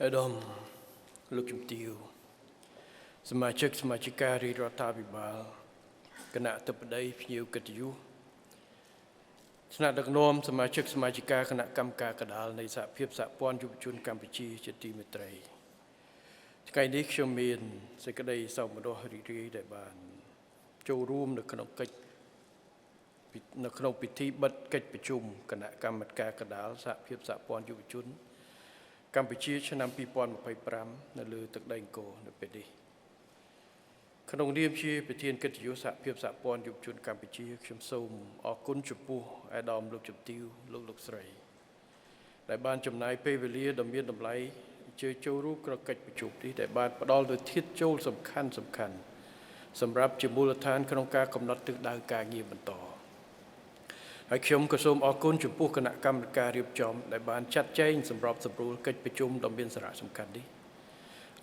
អាដាមលោកជំទាវសមាជិកសមាជិការាជរដ្ឋាភិបាលគណៈអធិបតីភ្ញៀវកិត្តិយសថ្នាក់ដឹកនាំសមាជិកសមាជិកាគណៈកម្មការកណ្ដាលនៃសហភាពសហព័ន្ធយុវជនកម្ពុជាជាទីមេត្រីថ្ងៃនេះខ្ញុំមានសេចក្តីសោមនស្សរីករាយដែលបានចូលរួមនៅក្នុងកិច្ចនៅក្នុងពិធីបិទកិច្ចប្រជុំគណៈកម្មការកណ្ដាលសហភាពសហព័ន្ធយុវជនកម្ពុជាឆ្នាំ2025នៅលើទឹកដីអង្គរនៅពេលនេះក្នុងនាមជាប្រធានកិត្តិយសសហភាពសហព័ន្ធយុវជនកម្ពុជាខ្ញុំសូមអរគុណចំពោះអាដាមលោកជំទាវលោកលោកស្រីដែលបានចំណាយពេលវេលាដ៏មានតម្លៃអញ្ជើញចូលរួមក្នុងកិច្ចប្រជុំនេះដែលបានផ្ដល់នូវធាតុចូលសំខាន់សំខាន់សម្រាប់ជាមូលដ្ឋានក្នុងការកំណត់ទិសដៅការងារបន្តហើយខ្ញុំក៏សូមអរគុណចំពោះគណៈកម្មការរៀបចំដែលបានចាត់ចែងសម្របសម្រួលកិច្ចប្រជុំដ៏មានសារៈសំខាន់នេះ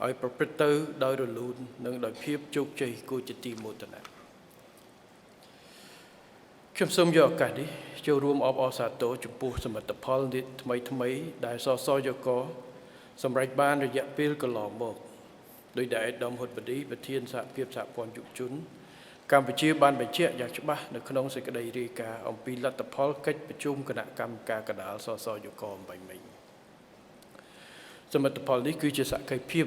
ឲ្យប្រព្រឹត្តទៅដោយរលូននិងដោយភាពជោគជ័យគួរជាទីមោទនៈខ្ញុំសូមយកឱកាសនេះចូលរួមអបអរសាទរចំពោះសមិទ្ធផលថ្មីថ្មីដែលសសយកសម្រេចបានរយៈពេលកន្លងមកដោយដែលឯកឧត្តមហ៊ុនបឌីប្រធានសហភាពសហព័ន្ធយុវជនកម្ពុជាបានបញ្ជាក់យ៉ាងច្បាស់នៅក្នុងសេចក្តីរាយការណ៍អំពីលទ្ធផលកិច្ចប្រជុំគណៈកម្មការកណ្ដាលសសយកអំបញ្ញមិញសមិទ្ធផលនេះគឺជាសក្ខីភាព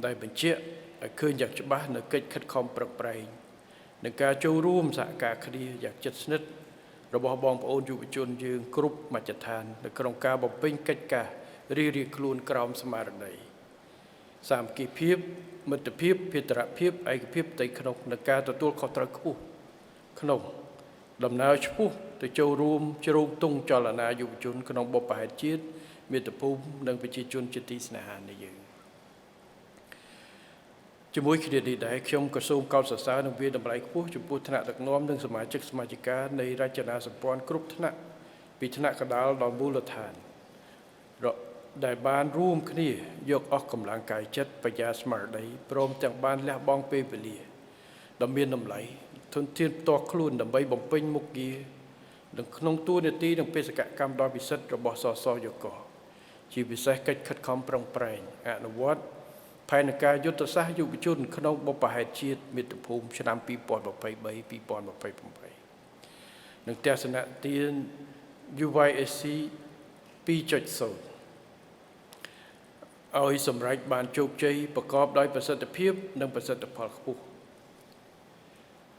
ដែលបញ្ជាក់ឲ្យឃើញយ៉ាងច្បាស់នៅកិច្ចខិតខំប្រឹងប្រែងនិងការចូលរួមសហការគ្នាយ៉ាងជិតស្និទ្ធរបស់បងប្អូនយុវជនយើងគ្រប់មជ្ឈដ្ឋាននៅក្នុងការបំពេញកិច្ចការរៀងៗខ្លួនក្រោមស្មារតីសាមគ្គីភាពមិត្តភាពភេតរភាពឯកភាពផ្ទៃក្នុងនិងការទទួលខុសត្រូវខ្ពស់ក្នុងដំណើរឆ្ពោះទៅចូលរួមជ្រោងទង់ចលនាយុវជនក្នុងបុព្វហេតុជាតិមាតុភូមិនិងប្រជាជនជាទីស្នេហានៃយើងជាមួយគ្នានេះដែរខ្ញុំក៏សូមកោតសរសើរនិងវាតម្លៃខ្ពស់ចំពោះថ្នាក់ដឹកនាំនិងសមាជិកសមាជិកានៃរចនាសម្ព័ន្ធគ្រប់ថ្នាក់ពីថ្នាក់កណ្ដាលដល់មូលដ្ឋានដែលបានរួមគ្នាយកអស់កម្លាំងកាយចិត្តបញ្ញាស្មារតីព្រមទាំងបានលះបង់ពេលវេលាដ៏មានតម្លៃធនធានផ្ទាល់ខ្លួនដើម្បីបំពេញមុខងារនិងក្នុងតួនាទីនិងបេសកកម្មដ៏ពិសិដ្ឋរបស់សសយកជាពិសេសកិច្ចខិតខំប្រឹងប្រែងអនុវត្តផែនការយុទ្ធសាស្ត្រយុវជនក្នុងបុព្វហេតុជាតិមាតុភូមិឆ្នាំ2023 2028និងទស្សនទាន UYSC 2.0ឲ្យសម្រេចបានជោគជ័យប្រកបដោយប្រសិទ្ធភាពនិងប្រសិទ្ធផលខ្ពស់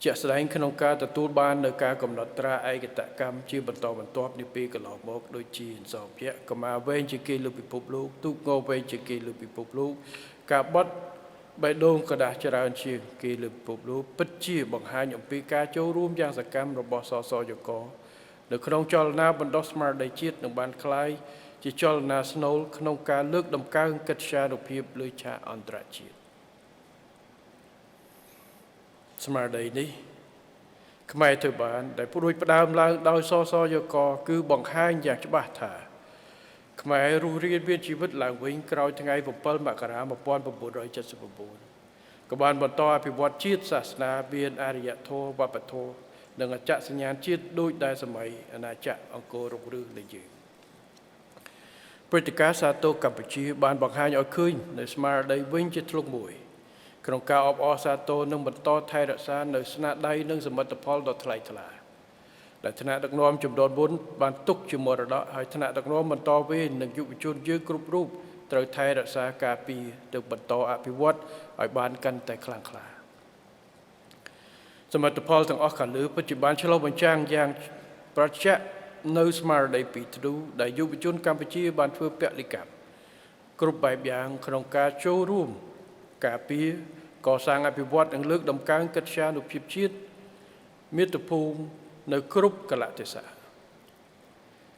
ជាក់ស្ដែងក្នុងការទទួលបាននៅការកំណត់ត្រាឯកតកម្មជាបន្តបន្ទាប់នាពេលកន្លងមកដូចជាអន្សមយៈកម្មាវែងជាងគេលើពិភពលោកទូកងវែងជាងគេលើពិភពលោកការបត់បេះដូងក្រដាសច្រើនជាងគេលើពិភពលោកពិតជាបង្ហាញអំពីការចូលរួមយ៉ាងសកម្មរបស់សសយកនៅក្នុងចលនាបណ្ដុះស្មារតីជាតិនឹងបានក្លាយជាចលនាស្នូលក្នុងការលើកតម្កើងកិត្យានុភាពលើឆាកអន្តរជាតិស្មារតីនេះខ្មែរធ្វើបានដែលព្រួយផ្ដើមឡើងដោយសសយកគឺបង្ហាញយ៉ាងច្បាស់ថាខ្មែររស់រានមានជីវិតឡើងវិញក្រោយថ្ងៃ7មករា1979ក៏បានបន្តអភិវឌ្ឍជាតិសាសនាមានអរិយធម៌វប្បធម៌និងអចសញ្ញាណជាតិដូចដែលសម័យអាណាចក្រអង្គររុងរឿងនៃយើងព្រឹត្តិការណ៍សាទរកម្ពុជាបានបង្ហាញឲ្យឃើញនៅស្មារតីវិញជាធ្លុងមួយក្នុងការអបអរសាទរនិងបន្តថែរក្សានៅស្នាដៃនិងសមិទ្ធផលដ៏ថ្លៃថ្លាដែលថ្នាក់ដឹកនាំចំនួនមុនបានទុកជាមរតកហើយថ្នាក់ដឹកនាំបន្តវេននិងយុវជនយើងគ្រប់រូបត្រូវថែរក្សាការពារទៅបន្តអភិវឌ្ឍឲ្យបានកាន់តែខ្លាំងក្លាសមិទ្ធផលទាំងអស់ខាងលើពិតជាបានឆ្លុះបញ្ចាំងយ៉ាងប្រត្យក្សនៅស្មារតីពីធ្នូដែលយុវជនកម្ពុជាបានធ្វើពលិកម្មគ្រប់បែបយ៉ាងក្នុងការចូលរួមការពារកសាងអភិវឌ្ឍនិងលើកតម្កើងកិត្យានុភាពជាតិមាតុភូមិនៅគ្រប់កលៈទេសៈ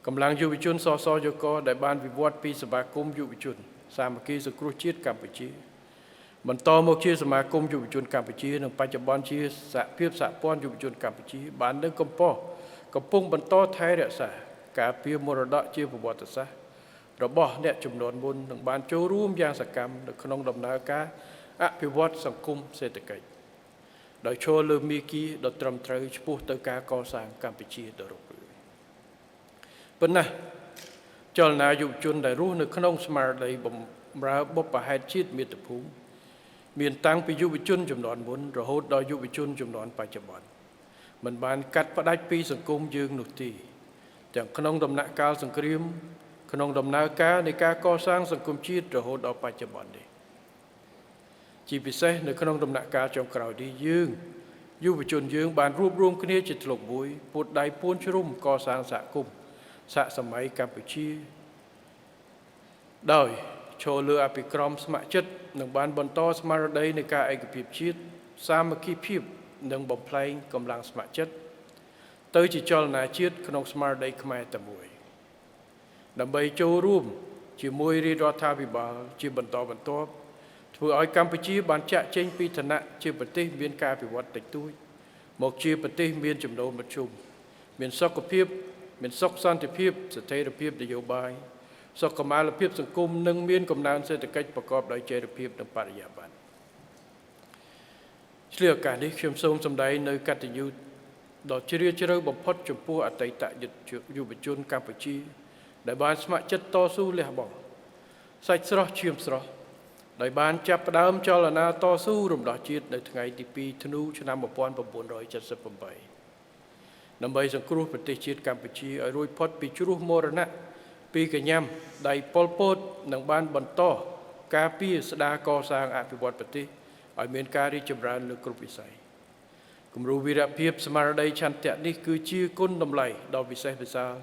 កម្លាំងយុវជនសសយកដែលបានវិវត្តពីសមាគមយុវជនសាមគ្គីសង្គ្រោះជាតិកម្ពុជាបន្តមកជាសមាគមយុវជនកម្ពុជានិងបច្ចុប្បន្នជាសហភាពសហព័ន្ធយុវជនកម្ពុជាបាននឹងកំពុងកំពុងបន្តថែរក្សាការពារមរតកជាប្រវត្តិសាស្ត្ររបស់អ្នកចំនួនមុននឹងបានចូលរួមយ៉ាងសកម្មនៅក្នុងដំណើរការអភិវឌ្ឍសង្គមសេដ្ឋកិច្ចដោយឈរលើមាគ៌ាដ៏ត្រឹមត្រូវឆ្ពោះទៅការកសាងកម្ពុជាដ៏រុងរឿងប៉ុន្តែចលនាយុវជនដែលរស់នៅក្នុងស្មារតីបំ ម្រើបុព្វហេតុជាតិមាតុភូមិមានតាំងពីយុវជនចំនួនមុនរហូតដល់យុវជនចំនួនបច្ចុប្បន្នមិនបានកាត់ផ្តាច់ពីសង្គមយើងនោះទេទាំងក្នុងដំណាក់កាលសង្គ្រាមក្នុងដំណើរការនៃការកសាងសង្គមជាតិរហូតដល់បច្ចុប្បន្ននេះជាពិសេសនៅក្នុងដំណាក់កាលចុងក្រោយនេះយើងយុវជនយើងបានរួបរวมគ្នាជាធ្លុកមួយពួតដៃពួនជ្រុំកសាងសហគមន៍សហសម័យកម្ពុជាដោយឈរលើអភិក្រមស្ម័គ្រចិត្តនិងបានបន្តស្មារតីនៃការឯកភាពជាតិសាមគ្គីភាពនិងបំផ្លែងកម្លាំងស្ម័គ្រចិត្តទៅជាចលនាជាតិក្នុងស្មារតីខ្មែរតែមួយដើម្បីចូលរួមជាមួយរាជរដ្ឋាភិបាលជាបន្តបន្ទាប់ធ្វើឲ្យកម្ពុជាបានចាក់ចេញពីឋានៈជាប្រទេសមានការអភិវឌ្ឍតិចតួចមកជាប្រទេសមានចំណូលមធ្យមមានសុខភាពមានសុខសន្តិភាពស្ថិរភាពនយោបាយសុខុមាលភាពសង្គមនិងមានកំណើនសេដ្ឋកិច្ចប្រកបដោយចីរភាពនិងបរិយាបន្នឆ្លៀតឱកាសនេះខ្ញុំសូមសម្ដែងនៅកតញ្ញូដ៏ជ្រាលជ្រៅបំផុតចំពោះអតីតយុវជនកម្ពុជាដែលបានស្ម័គ្រចិត្តតស៊ូលះបង់សាច់ស្រស់ឈាមស្រស់ដោយបានចាប់ផ្ដើមចលនាតស៊ូរំដោះជាតិនៅថ្ងៃទី2ធ្នូឆ្នាំ1978ដើម្បីសង្គ្រោះប្រទេសជាតិកម្ពុជាឲ្យរួចផុតពីជ្រោះមរណៈពីកញ្ញាំដៃប៉ុលពតនឹងបានបន្តការពារស្ដារកសាងអភិវឌ្ឍប្រទេសឲ្យមានការរីកចម្រើនលើគ្រប់វិស័យគំរូវីរភាពស្មារតីឆន្ទៈនេះគឺជាគុណតម្លៃដ៏វិសេសវិសាល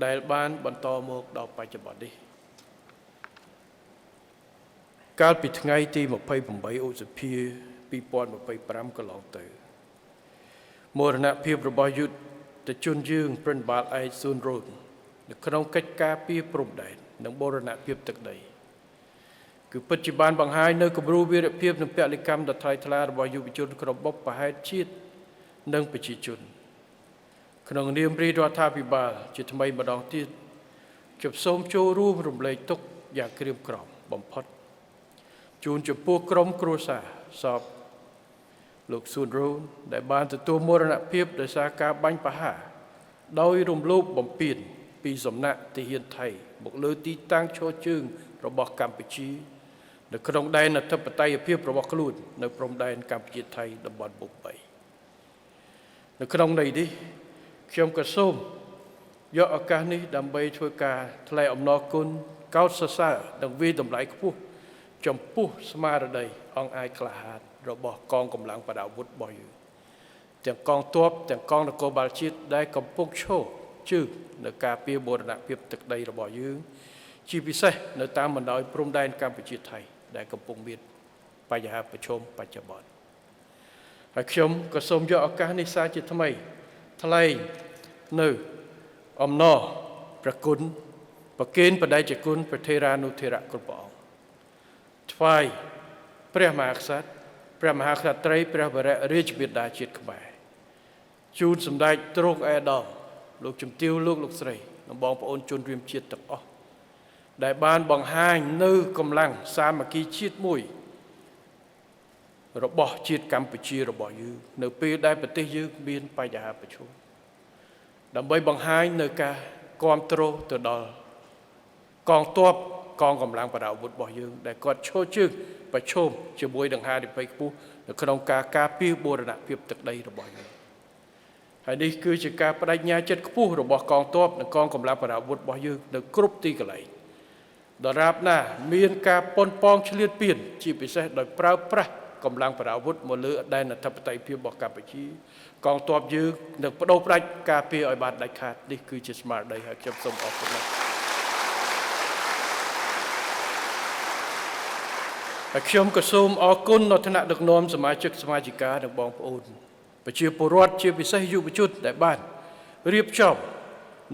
ដែលបានបន្តមកដល់បច្ចុប្បន្ននេះកាលពីថ្ងៃទី28ឧសភា2025កន្លងទៅមរណភាពរបស់យុទ្ធជនយើងព្រិនបាលឯកស៊ុនរ៉ូននៅក្នុងកិច្ចការពារព្រំដែននិងបូរណភាពទឹកដីគឺពិតជាបានបង្ហាញនៅគំរូវីរភាពនិងពលិកម្មដ៏ថ្លៃថ្លារបស់យុវជនក្នុងបុព្វហេតុជាតិនិងប្រជាជនក្នុងនាមរាជរដ្ឋាភិបាលជាថ្មីម្ដងទៀតខ្ញុំសូមចូលរួមរំលែកទុក្ខយ៉ាងក្រៀមក្រំបំផុតជូនចំពោះក្រុមគ្រួសារសពលោកស៊ុនរ៉ូនដែលបានទទួលមរណភាពដោយសារការបាញ់ប្រហារដោយរំលោភបំពានពីសំណាក់ទាហានថៃមកលើទីតាំងឈរជើងរបស់កម្ពុជានៅក្នុងដែនអធិបតេយ្យភាពរបស់ខ្លួននៅព្រំដែនកម្ពុជាថៃតំបន់បុក3នៅក្នុងន័យនេះខ្ញុំក៏សូមយកឱកាសនេះដើម្បីធ្វើការថ្លែងអំណរគុណកោតសរសើរនិងវាយតម្លៃខ្ពស់ចំពោះស្មារតីអង្គអាចក្លាហានរបស់កងកម្លាំងប្រដាប់អាវុធរបស់យើងទាំងកងទ័ពទាំងកងនគរបាលជាតិដែលកំពុងឈរជើងនៅការពារបូរណភាពទឹកដីរបស់យើងជាពិសេសនៅតាមបណ្ដោយព្រំដែនកម្ពុជាថៃដែលកំពុងមានបញ្ហាប្រឈមបច្ចុប្បន្នហើយខ្ញុំក៏សូមយកឱកាសនេះសារជាថ្មីថ្លែងនៅអំណរព្រះគុណប្រគេនបដិជគុណព្រះថេរានុថេរៈគ្រប់ព្រះអង្គថ្វាយព្រះមហាក្សត្រព្រះមហាក្សត្រីព្រះវររាជបិតាជាតិខ្មែរជូនសម្ដេចទ្រង់ឯកឧត្តមលោកជំទាវលោកលោកស្រីនិងបងប្អូនជនរួមជាតិទាំងអស់ដែលបានបង្ហាញនៅកម្លាំងសាមគ្គីជាតិមួយរបស់ជាតិកម្ពុជារបស់យើងនៅពេលដែលប្រទេសយើងមានបញ្ហាប្រឈមដើម្បីបង្ហាញនៅការគ្រប់គ្រងទៅដល់កងទ័ពកងកម្លាំងប្រដាប់អាវុធរបស់យើងដែលគាត់ឈរជើងប្រឈមជាមួយនឹងហានិភ័យខ្ពស់នៅក្នុងការការពារបូរណភាពទឹកដីរបស់យើងហើយនេះគឺជាការបដិញ្ញាចិត្តខ្ពស់របស់កងទ័ពនិងកងកម្លាំងប្រដាប់អាវុធរបស់យើងនៅគ្រប់ទីកន្លែងដរាបណាមានការប៉ុនប៉ងឆ្លៀតពៀនជាពិសេសដោយប្រើប្រាស់កម្លាំងប្រដាប់អាវុធមកលើដែនអធិបតេយ្យភាពរបស់កម្ពុជាកងទ័ពយើងនឹងបដូរផ្ដាច់ការពារឲ្យបានដាច់ខាតនេះគឺជាស្មារតីហើយខ្ញុំសូមអរគុណណាស់ហើយខ្ញុំក៏សូមអរគុណដល់ថ្នាក់ដឹកនាំសមាជិកសមាជិកានិងបងប្អូនប្រជាពលរដ្ឋជាពិសេសយុវជនដែលបានរៀបចំ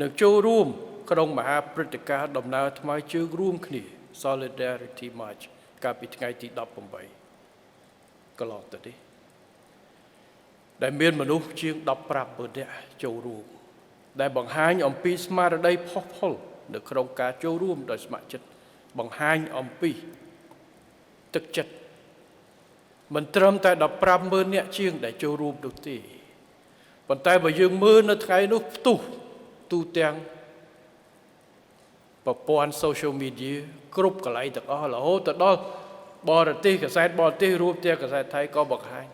និងចូលរួមក្នុងមហាព្រឹត្តិការណ៍ដំណើរថ្មើរជើងរួមគ្នា Solidarity March កាលពីថ្ងៃទី18កន្លងទៅនេះដែលមានមនុស្សជាង150,000នាក់ចូលរួមដែលបង្ហាញអំពីស្មារតីផុសផុលនៅក្នុងការចូលរួមដោយស្ម័គ្រចិត្តបង្ហាញអំពីទឹកចិត្តមិនត្រឹមតែ150,000នាក់ជាងដែលចូលរួមនោះទេប៉ុន្តែបើយើងមើលនៅថ្ងៃនោះផ្ទុះទូទាំង ប្រព័ន្ធ social media គ្រប់កន្លែងទាំងអស់រហូតទៅដល់បរទេសកាសែតបរទេសរួមទាំងកាសែតថៃក៏បង្ហាញ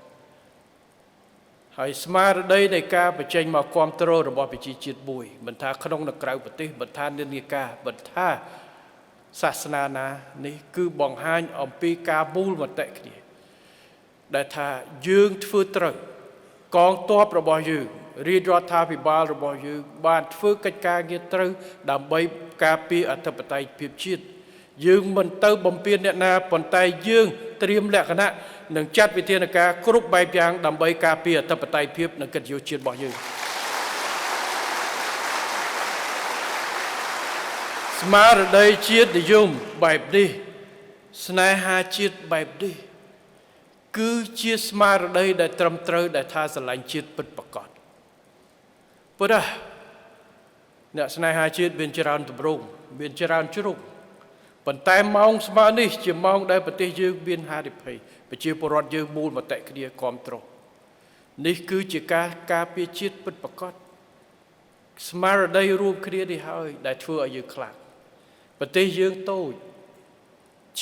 ហើយស្មារតីនៃការបញ្ចេញមកគ្រប់គ្រងរបស់ប្រជាជាតិមួយមិនថាក្នុងនិងក្រៅប្រទេសមិនថានិន្នាការមិនថាសាសនាណានេះគឺបង្ហាញអំពីការមូលមតិគ្នាដែលថាយើងធ្វើត្រូវកងទ័ពរបស់យើងរាជរដ្ឋាភិបាលរបស់យើងបានធ្វើកិច្ចការងារត្រូវដើម្បីការពារអធិបតេយ្យភាពជាតិយើងមិនទៅបំពានអ្នកណាប៉ុន្តែយើងត្រៀមលក្ខណៈនិងចាត់វិធានការគ្រប់បែបយ៉ាងដើម្បីការពារអធិបតេយ្យភាពនិងកិត្តិយសជាតិរបស់យើងស្មារតីជាតិនិយមបែបនេះស្នេហាជាតិបែបនេះគឺជាស្មារតីដែលត្រឹមត្រូវដែលថាស្រឡាញ់ជាតិពិតប្រាកដព្រោះអ្នកស្នេហាជាតិមានច្រើនទម្រង់មានច្រើនជ្រុងប៉ុន្តែម៉ោងស្មើនេះជាម៉ោងដែលប្រទេសយើងមានហានិភ័យប្រជាពលរដ្ឋយើងមូលមតិគ្នាគាំទ្រនេះគឺជាការការពារជាតិពិតប្រាកដស្មារតីរួមគ្នានេះហើយដែលធ្វើឲ្យយើងខ្លាំងប្រទេសយើងតូច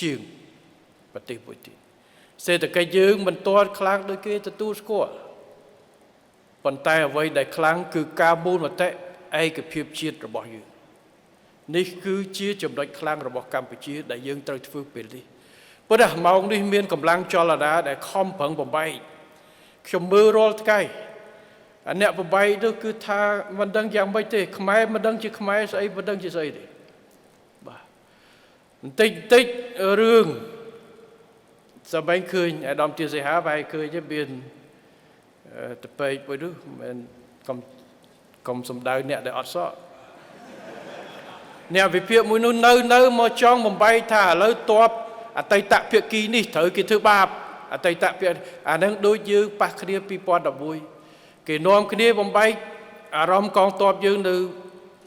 ជាងប្រទេសមួយទៀតសេដ្ឋកិច្ចយើងមិនទាន់ខ្លាំងដូចគេទទួលស្គាល់ប៉ុន្តែអ្វីដែលខ្លាំងគឺការមូលមតិឯកភាពជាតិរបស់យើងនេះគឺជាចំណុចខ្លាំងរបស់កម្ពុជាដែលយើងត្រូវធ្វើពេលនេះព្រោះម៉ោងនេះមានកម្លាំងចលនាដែលខំប្រឹងបំបែកខ្ញុំមើលរាល់ថ្ងៃអាអ្នកបំបែកនោះគឺថាមិនដឹងយ៉ាងម៉េចទេខ្មែរមិនដឹងជាខ្មែរស្អីមិនដឹងជាស្អីទេបាទបន្តិចបន្តិចរឿងសម័យឃើញអាដាមទាសីហាបែរឃើញមានតពេកមួយនោះមិនកុំសំដៅអ្នកដែលអត់សក់អ្នកវិភាគមួយនោះនៅមកចង់បំបែកថាឥឡូវតបអតីតភាគីនេះត្រូវគេធ្វើបាបអតីតភាគអានឹងដូចយើងប៉ះគ្នា2011គេនាំគ្នាបំបែកអារម្មណ៍កងទ័ពយើងនៅ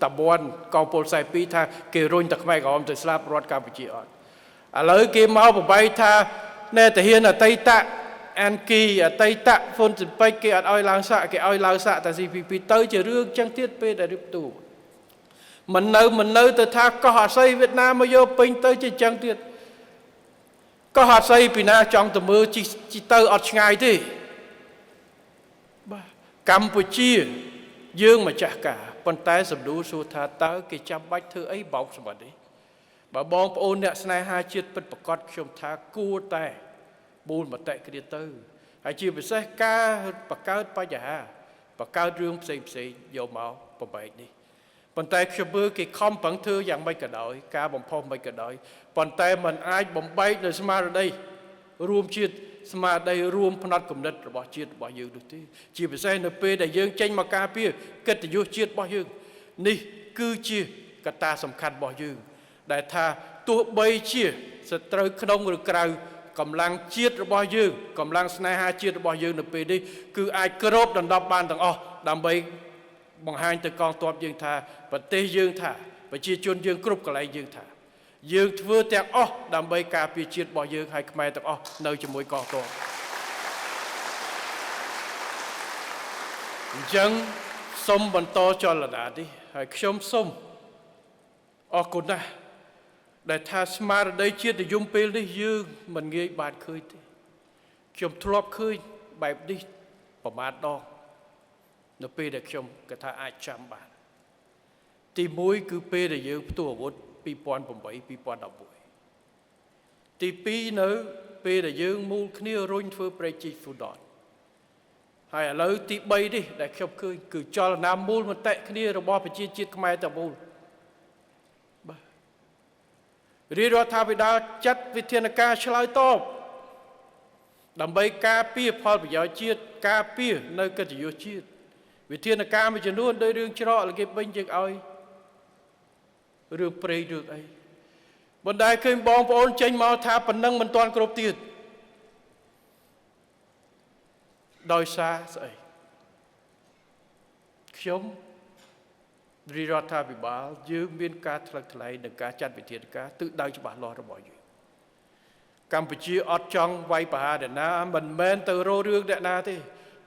តំបន់កងពល42ថាគេរុញតែខ្មែរក្រហមទៅស្លាប់រដ្ឋកម្ពុជាអត់ឥឡូវគេមកបំបែកថាណែទាហានអតីតអានគីអតីតហ្វុនស៊ិនពេចគេអត់ឲ្យឡើងសាក់គេឲ្យឡើងសាក់តែ CPP ទៅជារឿងចឹងទៀតពេលដែលរៀបទូមិននៅទៅថាកោះអាស័យវៀតណាមមកយកពេញទៅជាចឹងទៀតកោះអាស័យពីណាចង់ទៅមើលជីទៅអត់ឆ្ងាយទេបាទកម្ពុជាយើងម្ចាស់ការប៉ុន្តែសំដួលសួរថាតើគេចាំបាច់ធ្វើអីបោកសម្បត្តិនេះបើបងប្អូនអ្នកស្នេហាជាតិពិតប្រាកដខ្ញុំថាគួរតែមូលមតិគ្នាទៅហើយជាពិសេសការបង្កើតបញ្ហាបង្កើតរឿងផ្សេងផ្សេងយកមកបំបែកនេះប៉ុន្តែខ្ញុំមើលគេខំប្រឹងធ្វើយ៉ាងម៉េចក៏ដោយការបំផុសមិនក៏ដោយប៉ុន្តែมันអាចបំបែកនៅស្មារតីរួមជាតិស្មារតីរួមផ្នត់គំនិតរបស់ជាតិរបស់យើងនោះទេជាពិសេសនៅពេលដែលយើងចេញមកការពារកិត្តិយសជាតិរបស់យើងនេះគឺជាកត្តាសំខាន់របស់យើងដែលថាទោះបីជាសត្រូវក្នុងឬក្រៅកម្លាំងជាតិរបស់យើងកម្លាំងស្នេហាជាតិរបស់យើងនៅពេលនេះគឺអាចគ្របដណ្ដប់បានទាំងអស់ដើម្បីបង្ហាញទៅកងទ័ពយើងថាប្រទេសយើងថាប្រជាជនយើងគ្រប់កន្លែងយើងថាយើងធ្វើទាំងអស់ដើម្បីការពារជាតិរបស់យើងហើយខ្មែរទាំងអស់នៅជាមួយកងទ័ពអញ្ចឹងសូមបន្តចលនានេះហើយខ្ញុំសូមអរគុណណាស់ដែលថាស្មារតីជាតិនិយមពេលនេះយើងមិនងាយបានឃើញទេខ្ញុំធ្លាប់ឃើញបែបនេះប្រមាណដងនៅពេលដែលខ្ញុំគិតថាអាចចាំបានទី1គឺពេលដែលយើងផ្ទុះអាវុធ2008 2011ទី2នៅពេលដែលយើងមូលគ្នារុញធ្វើព្រែកជីកហ្វូដនហើយឥឡូវទី3នេះដែលខ្ញុំឃើញគឺចលនាមូលមតិគ្នារបស់ប្រជាជាតិខ្មែរទាំងមូលបាទរាជរដ្ឋាភិបាលចាត់វិធានការឆ្លើយតបដើម្បីការពារផលប្រយោជន៍ជាតិការពារនៅកិត្តិយសជាតិវិធានការមួយចំនួនដោយរឿងច្រកគេវិញយើងឲ្យរឿងព្រៃរឿងអីបណ្ដាឃើញបងប្អូនចេញមកថាប៉ុណ្ណឹងមិនទាន់គ្រប់ទៀតដោយសារស្អីខ្ញុំរាជរដ្ឋាភិបាលយើងមានការថ្លឹងថ្លែងនិងការចាត់វិធានការទិសដៅច្បាស់លាស់របស់យើងកម្ពុជាអត់ចង់វាយប្រហារអ្នកណាមិនមែនទៅរករឿងអ្នកណាទេ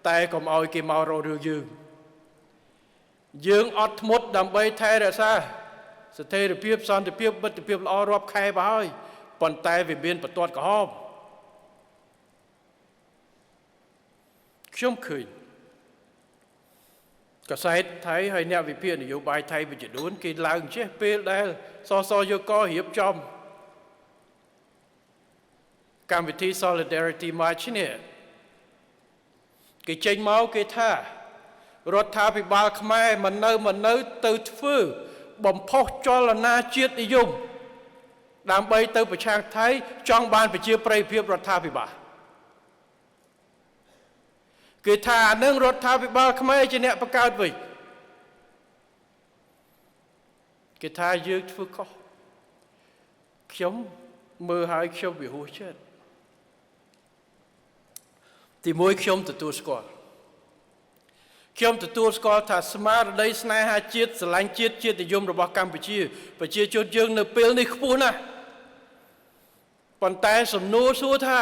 តែកុំឲ្យគេមករករឿងយើងយើងអត់ធ្មត់ដើម្បីថែរក្សា ស្ថិរភាពសន្តិភាពមិត្តភាពល្អរាប់ខែទៅហើយប៉ុន្តែវាមានបន្ទាត់ក្រហមខ្ញុំឃើញកាសែតថៃហើយអ្នកវិភាគនយោបាយថៃមួយចំនួនគេឡើងចេះពេលដែលសសយករៀបចំកម្មវិធី Solidarity March នេះគេចេញមកគេថារដ្ឋាភិបាលខ្មែរមិននៅទៅធ្វើបំផុសចលនាជាតិនិយមដើម្បីទៅប្រឆាំងថៃចង់បានប្រជាប្រិយភាពរដ្ឋាភិបាលគេថានឹងរដ្ឋាភិបាលខ្មែរជាអ្នកបង្កើតវិញគេថាយើងធ្វើខុសខ្ញុំមើលហើយខ្ញុំវិហួសចិត្តទីមួយខ្ញុំទទួលស្គាល់ថាស្មារតីស្នេហាជាតិស្រឡាញ់ជាតិជាតិនិយមរបស់កម្ពុជាប្រជាជនយើងនៅពេលនេះខ្ពស់ណាស់ប៉ុន្តែសំណួរសួរថា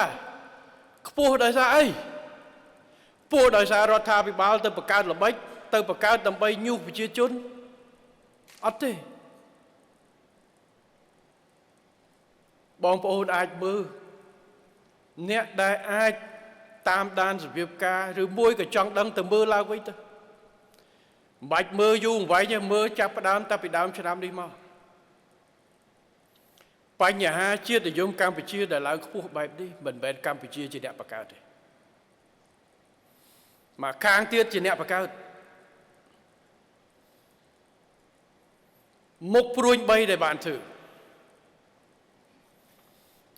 ខ្ពស់ដោយសារអីខ្ពស់ដោយសាររដ្ឋាភិបាលទៅបង្កើតល្បិចទៅបង្កើតដើម្បីញុះប្រជាជនអត់ទេបងប្អូនអាចមើលអ្នកដែលអាចតាមដានសភាពការឬមួយក៏ចង់ដឹងទៅមើលឡើងវិញទៅមិនបាច់មើលយូរអង្វែងទេមើលចាប់ផ្ដើមតាពីដើមឆ្នាំនេះមកបញ្ហាជាតិនិយមកម្ពុជាដែលឡើងខ្ពស់បែបនេះមិនមែនកម្ពុជាជាអ្នកបង្កើតទេមកខាងទៀតជាអ្នកបង្កើតមុខព្រួញ3ដែលបានធ្វើ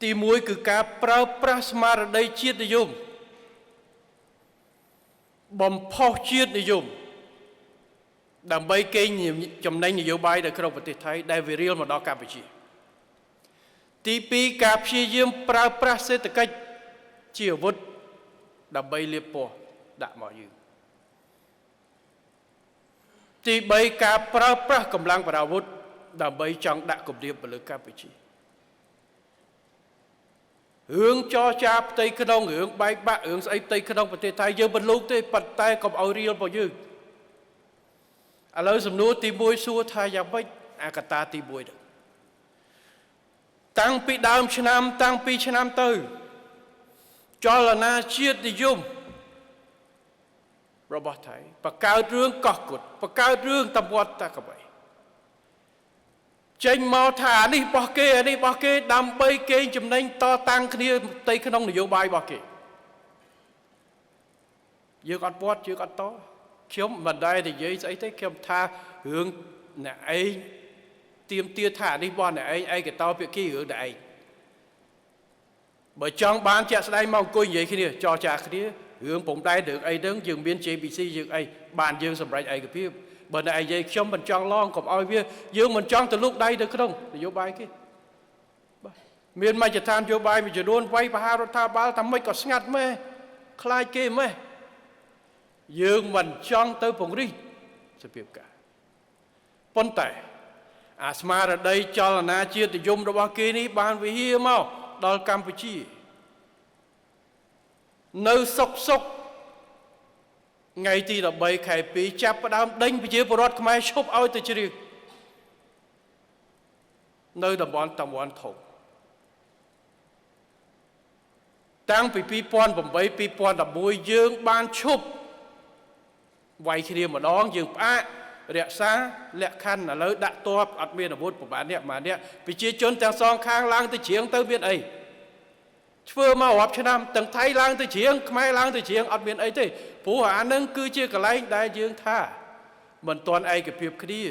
ទី1គឺការប្រើប្រាស់ស្មារតីជាតិនិយមបំផុសជាតិនិយមដើម្បីកេងចំណេញនយោបាយនៅក្នុងប្រទេសថៃដែលវារៀលមកដល់កម្ពុជាទី2ការព្យាយាមប្រើប្រាស់សេដ្ឋកិច្ចជាអាវុធដើម្បីលាបពណ៌ដាក់មកយើងទី3ការប្រើប្រាស់កម្លាំងប្រដាប់អាវុធដើម្បីចង់ដាក់គំនាបទៅលើកម្ពុជារឿងចរចាផ្ទៃក្នុងរឿងបែកបាក់រឿងស្អីផ្ទៃក្នុងប្រទេសថៃយើងមិនលូកទេប៉ុន្តែកុំឲ្យរៀលរបស់យើងឥឡូវសំណួរទី1សួរថាយ៉ាងម៉េចអាកតាទី1ហ្នឹងតាំងពីដើមឆ្នាំតាំងពីឆ្នាំទៅចលនាជាតិនិយមរបស់ថៃបង្កើតរឿងកោះគុតបង្កើតរឿងតំបន់តាកបីចេញមកថាអានេះរបស់គេអានេះរបស់គេដើម្បីកេងចំណេញតតាំងគ្នាផ្ទៃក្នុងនយោបាយរបស់គេយើងអត់ពាត់យើងអត់តខ្ញុំមិនដែលនិយាយស្អីទេខ្ញុំថារឿងអ្នកឯងទៀមទាថានេះរបស់អ្នកឯងឯកតោភាគីរឿងអ្នកឯងបើចង់បានជាក់ស្ដែងមកអង្គុយនិយាយគ្នាចរចាគ្នារឿងព្រំដែនរឿងអីហ្នឹងយើងមាន JBC យើងអីបានយើងសម្រេចឯកភាពបើអ្នកឯងនិយាយខ្ញុំមិនចង់ឡងកុំឲ្យវាយើងមិនចង់ទៅលូកដៃទៅក្នុងនយោបាយគេបាទមានមជ្ឈដ្ឋាននយោបាយមួយចំនួនវាយប្រហាររដ្ឋាភិបាលថាម៉េចក៏ស្ងាត់ម៉េះខ្លាចគេម៉េះយើងមិនចង់ទៅពង្រីកសភាពការប៉ុន្តែអាស្មារតីចលនាជាតិនិយមរបស់គេនេះបានវិហារមកដល់កម្ពុជានៅសុកសុកថ្ងៃទី13ខែ2ចាប់ផ្ដើមដេញប្រជាពលរដ្ឋខ្មែរឈប់ឲ្យទៅជ្រៀងនៅតំបន់តាវ៉ាន់ធំតាំងពី2008 2011យើងបានឈប់វាយគ្នាម្ដងយើងផ្អាករក្សាលក្ខខណ្ឌឥឡូវដាក់ទ័ពអត់មានអាវុធប្រហែលអ្នកប្រហែលអ្នកប្រជាជនទាំងសងខាងឡើងទៅជ្រៀងទៅមានអីធ្វើមករាប់ឆ្នាំទាំងថៃឡើងទៅជ្រៀងខ្មែរឡើងទៅជ្រៀងអត់មានអីទេព្រោះអានឹងគឺជាកន្លែងដែលយើងថាមិនទាន់ឯកភាពគ្នា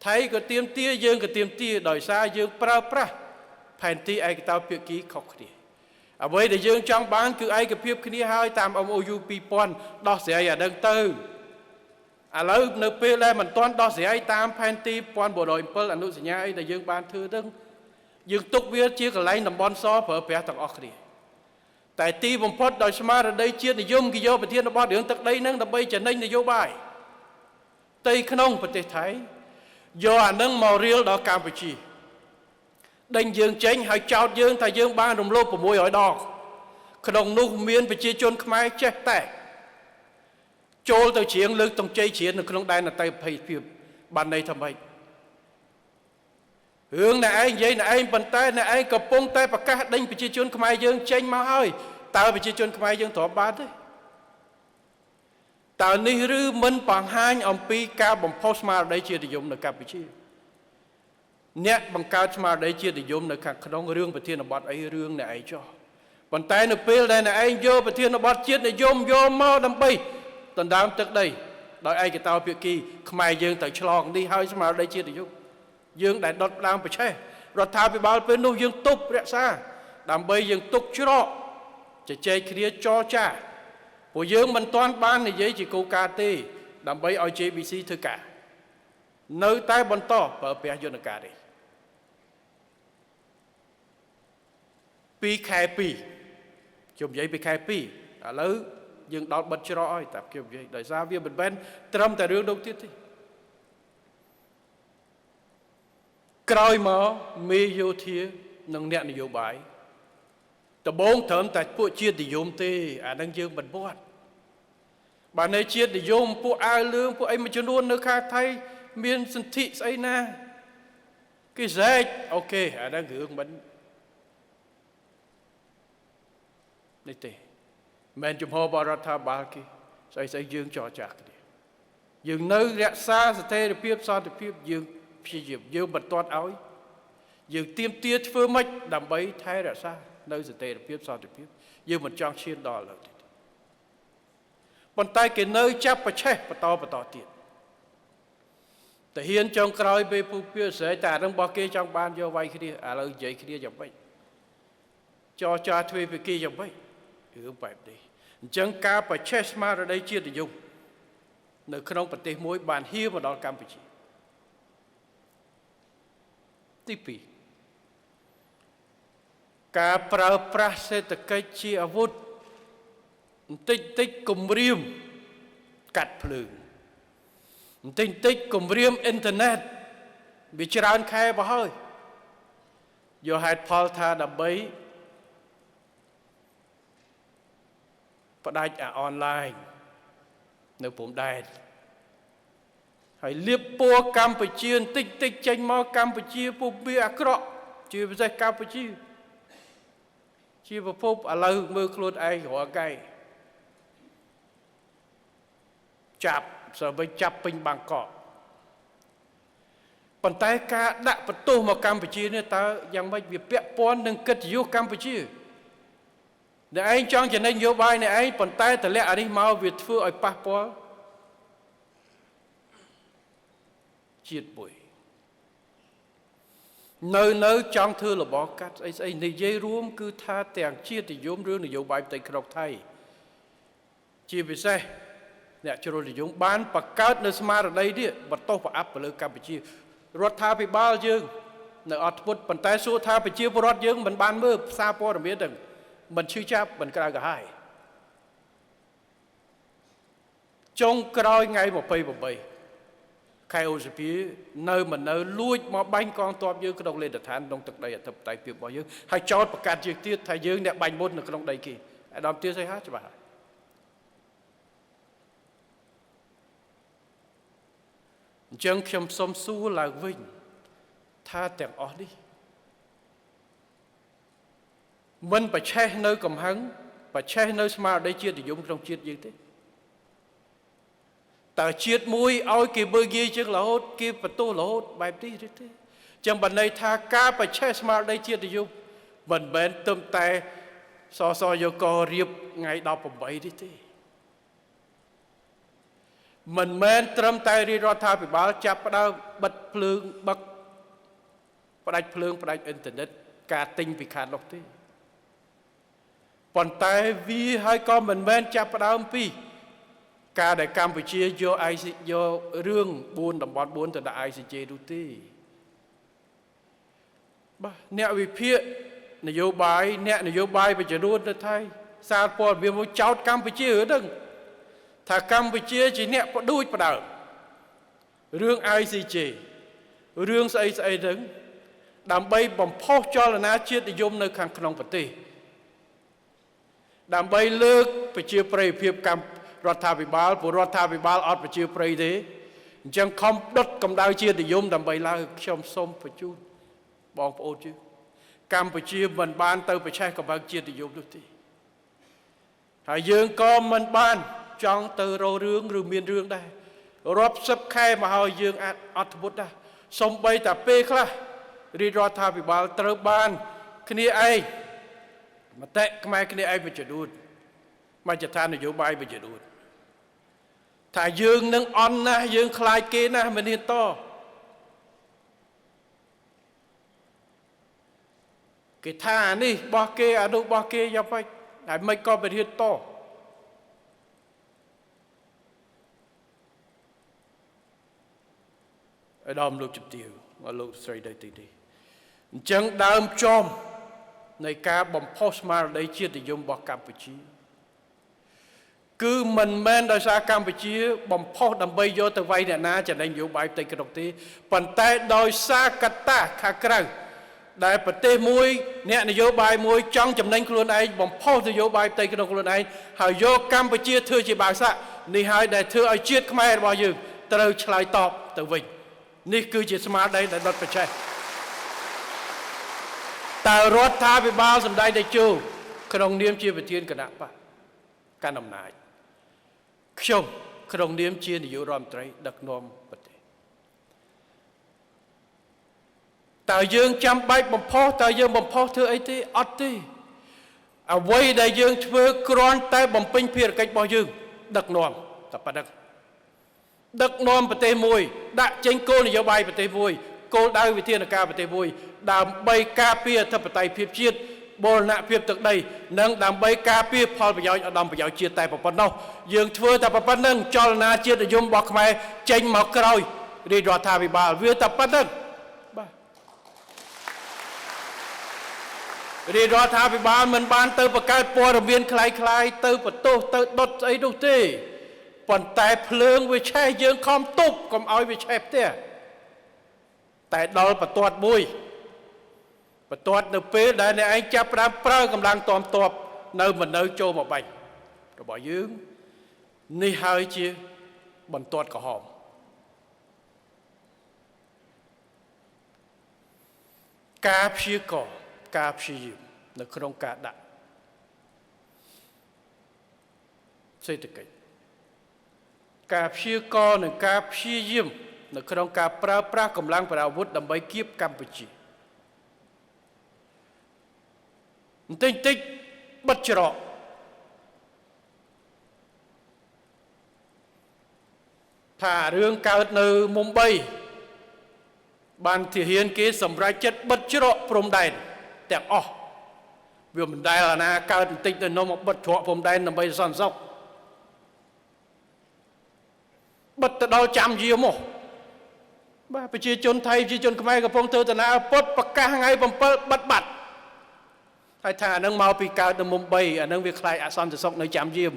ថៃក៏ទៀមទាយើងក៏ទៀមទាដោយសារយើងប្រើប្រាស់ផែនទីឯកតោភាគីខុសគ្នាអ្វីដែលយើងចង់បានគឺឯកភាពគ្នាហើយតាម MOU 2000ដោះស្រាយអានឹងទៅឥឡូវនៅពេលដែលមិនទាន់ដោះស្រាយតាមផែនទី1907អនុសញ្ញាអីដែលយើងបានធ្វើទៅយើងទុកវាជាកន្លែងតំបន់សប្រើប្រាស់ទាំងអស់គ្នាតែទីបំផុតដោយស្មារតីជាតិនិយមគេយកប្រធានបទរឿងទឹកដីហ្នឹងដើម្បីចំណេញនយោបាយផ្ទៃក្នុងប្រទេសថៃយកអានឹងមករៀលដល់កម្ពុជាដេញយើងចេញហើយចោទយើងថាយើងបានរំលោភ600ដងក្នុងនោះមានប្រជាជនខ្មែរចេះតែចូលទៅជ្រៀងលើកតុងជ័យជ្រៀងនៅក្នុងដែនអតីតភាពបានន័យថាម៉េច រឿងអ្នកឯងនិយាយអ្នកឯងប៉ុន្តែអ្នកឯងកំពុងតែប្រកាសដេញប្រជាជនខ្មែរយើងចេញមកហើយតើប្រជាជនខ្មែរយើងទ្រាំបានទេតើនេះឬមិនបង្ហាញអំពីការបំផុសស្មារតីជាតិនិយមនៅកម្ពុជាអ្នកបង្កើតស្មារតីជាតិនិយមនៅខាងក្នុងរឿងប្រធានបទអីរឿងអ្នកឯងចោះប៉ុន្តែនៅពេលដែលអ្នកឯងយកប្រធានបទជាតិនិយមយកមកដើម្បីដណ្ដើមទឹកដីដោយឯកតោភាគីខ្មែរយើងទៅឆ្លងនេះហើយស្មារតីជាតិនិយមយើងដែលដុតដើមប្រឆេះរដ្ឋាភិបាលពេលនោះយើងទប់រក្សាដើម្បីយើងទុកច្រកជជែកគ្នាចរចាព្រោះយើងមិនទាន់បាននិយាយជាគោលការណ៍ទេដើម្បីឲ្យ JBC ធ្វើការនៅតែបន្តប្រើប្រាស់យន្តការនេះពីខែ2ខ្ញុំនិយាយពីខែ2ឥឡូវយើងដល់បិទច្រកហើយតែខ្ញុំនិយាយដោយសារវាមិនមែនត្រឹមតែរឿងនោះទៀតទេក្រោយមកមេយោធានិងអ្នកនយោបាយដំបូងត្រឹមតែពួកជាតិនិយមទេអានឹងយើងមិនវត្តបើនៅជាតិនិយមពួកអាវលឿងពួកអីមួយចំនួននៅខាងថៃមានសន្ធិស្អីណាគេស្រែកអូខេអានឹងរឿងមិននេះទេមិនចំហបរដ្ឋាភិបាលគេស្អីស្អីយើងចរចាគ្នាយើងនៅរក្សាស្ថិរភាពសន្តិភាពយើងព្យាយាមយើងបន្ទាត់ឲ្យយើងទៀមទាធ្វើម៉េចដើម្បីថែរក្សានៅស្ថិរភាពសន្តិភាពយើងមិនចង់ឈានដល់លើទេប៉ុន្តែគេនៅចាប់ប្រឆេះបន្តទៀតតែហ៊ានចុងក្រោយពេលពូពៀស្រែកតែអានឹងរបស់គេចង់បានយកវាយគ្នាឥឡូវនិយាយគ្នាយ៉ាងម៉េចចរចាទ្វេភាគីយ៉ាងម៉េចរឿងបែបនេះអញ្ចឹងការប្រឆេះស្មារតីជាតិនិយមនៅក្នុងប្រទេសមួយបានហៀមកដល់កម្ពុជាទី2ការប្រើប្រាស់សេដ្ឋកិច្ចជាអាវុធបន្តិចតិចគំរាមកាត់ភ្លើងបន្តិចតិចគំរាមអ៊ីនធឺណិតវាច្រើនខែទៅហើយយកហេតុផលថាដើម្បីផ្ដាច់អាអនឡាញនៅព្រំដែនហើយលៀបពណ៌កម្ពុជាបន្តិចតិចចេញមកកម្ពុជាពុំវាអាក្រក់ជាពិសេសកម្ពុជាជាប្រភពឥឡូវមើលខ្លួនឯងរាល់ថ្ងៃចាប់សវិញចាប់ពេញបាងកកប៉ុន្តែការដាក់បន្ទោសមកកម្ពុជានេះតើយ៉ាងម៉េចវាពាក់ព័ន្ធនឹងកិត្តិយសកម្ពុជាអ្នកឯងចង់ចំណេញនយោបាយអ្នកឯងប៉ុន្តែតម្លាក់អានេះមកវាធ្វើឲ្យប៉ះពាល់ជាតិមួយនៅចង់ធ្វើរបរកាត់ស្អីស្អីនិយាយរួមគឺថាទាំងជាតិនិយមរឿងនយោបាយផ្ទៃក្នុងថៃជាពិសេសអ្នកជ្រុលនិយមបានបង្កើតនៅស្មារតីនេះបន្ទោសប្រអាប់ទៅលើកម្ពុជារដ្ឋាភិបាលយើងនៅអត់ធ្មត់ប៉ុន្តែសួរថាប្រជាពលរដ្ឋយើងមិនបានមើលផ្សារព័ត៌មានទាំងមិនឈឺចាប់មិនក្រៅក្រហាយចុងក្រោយថ្ងៃ28ខែឧសភានៅមិននៅលួចមកបាញ់កងទ័ពយើងក្នុងលេខឋានក្នុងទឹកដីអធិបតេយ្យភាពរបស់យើងហើយចោទប្រកាសជាទៀតថាយើងអ្នកបាញ់មុននៅក្នុងដីគេអាដាមទៀតស្អីហាច្បាស់ហើយអញ្ចឹងខ្ញុំសូមសួរឡើងវិញថាទាំងអស់នេះមិនប្រឆេះនៅកំហឹងប្រឆេះនៅស្មារតីជាតិនិយមក្នុងជាតិយើងទេតើជាតិមួយឲ្យគេមើលងាយជាងរហូតគេបន្ទោសរហូតបែបនេះឬទេចឹងបានន័យថាការប្រឆេះស្មារតីជាតិនិយមមិនមែនត្រឹមតែសសយករៀបថ្ងៃ18នេះទេមិនមែនត្រឹមតែរាជរដ្ឋាភិបាលចាប់ផ្ដើមបិទភ្លើងបឹកផ្ដាច់ភ្លើងផ្ដាច់អ៊ីនធឺណិតការទិញពីខាងនោះទេប៉ុន្តែវាហើយក៏មិនមែនចាប់ផ្ដើមពីការដែលកម្ពុជាយក IC យករឿង4តំបន់4ទៅដាក់ ICJ នោះទេបាទអ្នកវិភាគនយោបាយអ្នកនយោបាយប្រជាជននៅថៃសារព័ត៌មានមួយចោទកម្ពុជារឿងថាកម្ពុជាជាអ្នកផ្ដួចផ្ដើមរឿង ICJ រឿងស្អីស្អីហ្នឹងដើម្បីបំផុសចលនាជាតិនិយមនៅខាងក្នុងប្រទេសដើម្បីលើកប្រជាប្រិយភាពកម្ពុជារដ្ឋាភិបាលព្រោះរដ្ឋាភិបាលអត់ប្រជាប្រិយទេអញ្ចឹងខំដុតកម្ដៅជាតិនិយមដើម្បីឡើងខ្ញុំសូមបញ្ជូន បងប្អូនជឿកម្ពុជាមិនបានទៅប្រឆេះកំហឹងជាតិនិយមនោះទេហើយយើងក៏មិនបានចង់ទៅរករឿងឬមានរឿងដែររាប់សិបខែមកហើយយើងអាចអត់ធ្មត់ដែរសំបីតែពេលខ្លះរាជរដ្ឋាភិបាលត្រូវបានគ្នាឯងមតិខ្មែរគ្នាឯងមួយចំនួនមជ្ឈដ្ឋាននយោបាយមួយចំនួនថាយើងនឹងអន់ណាស់យើងខ្លាចគេណាស់មិនហ៊ានតគេថានេះបោះគេអានោះបោះគេយ៉ាងម៉េចហើយមិនក៏មិនហ៊ានតឲ្យដល់លោកជំទាវមកលោកស្រីដៃទីនេះអញ្ចឹងដើមចំនៃការបំផុសស្មារតីជាតិនិយមរបស់កម្ពុជាគឺមិនមែនដោយសារកម្ពុជាបំផុសដើម្បីយកទៅវាយអ្នកណាចំណេញនយោបាយផ្ទៃក្នុងទេប៉ុន្តែដោយសារកត្តាខាងក្រៅដែលប្រទេសមួយអ្នកនយោបាយមួយចង់ចំណេញខ្លួនឯងបំផុសនយោបាយផ្ទៃក្នុងខ្លួនឯងហើយយកកម្ពុជាធ្វើជាបាសាក់នេះហើយដែលធ្វើឲ្យជាតិខ្មែររបស់យើងត្រូវឆ្លើយតបទៅវិញនេះគឺជាស្មារតីដែលដុតប្រឆេះតើរដ្ឋាភិបាលសម្ដែងតេជោក្នុងនាមជាប្រធានគណៈបក្សកាន់អំណាចខ្ញុំក្នុងនាមជានាយករដ្ឋមន្ត្រីដឹកនាំប្រទេសតើយើងចាំបាច់បំផុសតើយើងបំផុសធ្វើអីទេអត់ទេអ្វីដែលយើងធ្វើគ្រាន់តែបំពេញភារកិច្ចរបស់យើងដឹកនាំតែប៉ុណ្ណឹងដឹកនាំប្រទេសមួយដាក់ចេញគោលនយោបាយប្រទេសមួយគោលដៅវិធានការប្រទេសមួយដើម្បីការពារអធិបតេយ្យភាពជាតិបូរណភាពទឹកដីនិងដើម្បីការពារផលប្រយោជន៍ឧត្តមប្រយោជន៍ជាតិតែប៉ុណ្ណោះយើងធ្វើតែប៉ុណ្្នឹងចលនាជាតិនិយមរបស់ខ្មែរចេញមកក្រោយរាជរដ្ឋាភិបាលវាតែប៉ុណ្្នឹងបាទរាជរដ្ឋាភិបាលមិនបានទៅបង្កើតព័ត៌មានคล้ายៗទៅបន្ទោសទៅដុតស្អីនោះទេប៉ុន្តែភ្លើងវាឆេះយើងខំទប់កុំឲ្យវាឆេះផ្ទះតែដល់បន្ទាត់មួយបន្ទាត់នៅពេលដែលអ្នកឯងចាប់ផ្ដើមប្រើកម្លាំងតមតបនៅមិននៅចូលមកបាញ់របស់យើងនេះហើយជាបន្ទាត់ក្រហមការព្យាករការព្យាយាមនៅក្នុងការដាក់សេដ្ឋកិច្ចការព្យាករនិងការព្យាយាមនៅក្នុងការប្រើប្រាស់កម្លាំងប្រដាប់អាវុធដើម្បីគៀបកម្ពុជាបន្តិចតិចបិទច្រកថារឿងកើតនៅមុំបីបានទាហានគេសម្រេចចិត្តបិទច្រកព្រំដែនទាំងអស់វាមិនដែលអាណាកើតបន្តិចទៅនំមកបិទច្រកព្រំដែនដើម្បីសន្តិសុខបិទទៅដល់ចាំយាមកបាទប្រជាជនថៃប្រជាជនខ្មែរកំពុងធ្វើដំណើរពុតប្រកាសថ្ងៃ7បិទបាត់ហើយថាអានឹងមកពីកើតនៅមុំ3អានឹងវាខ្លាយអសន្តិសុខនៅចាំយាម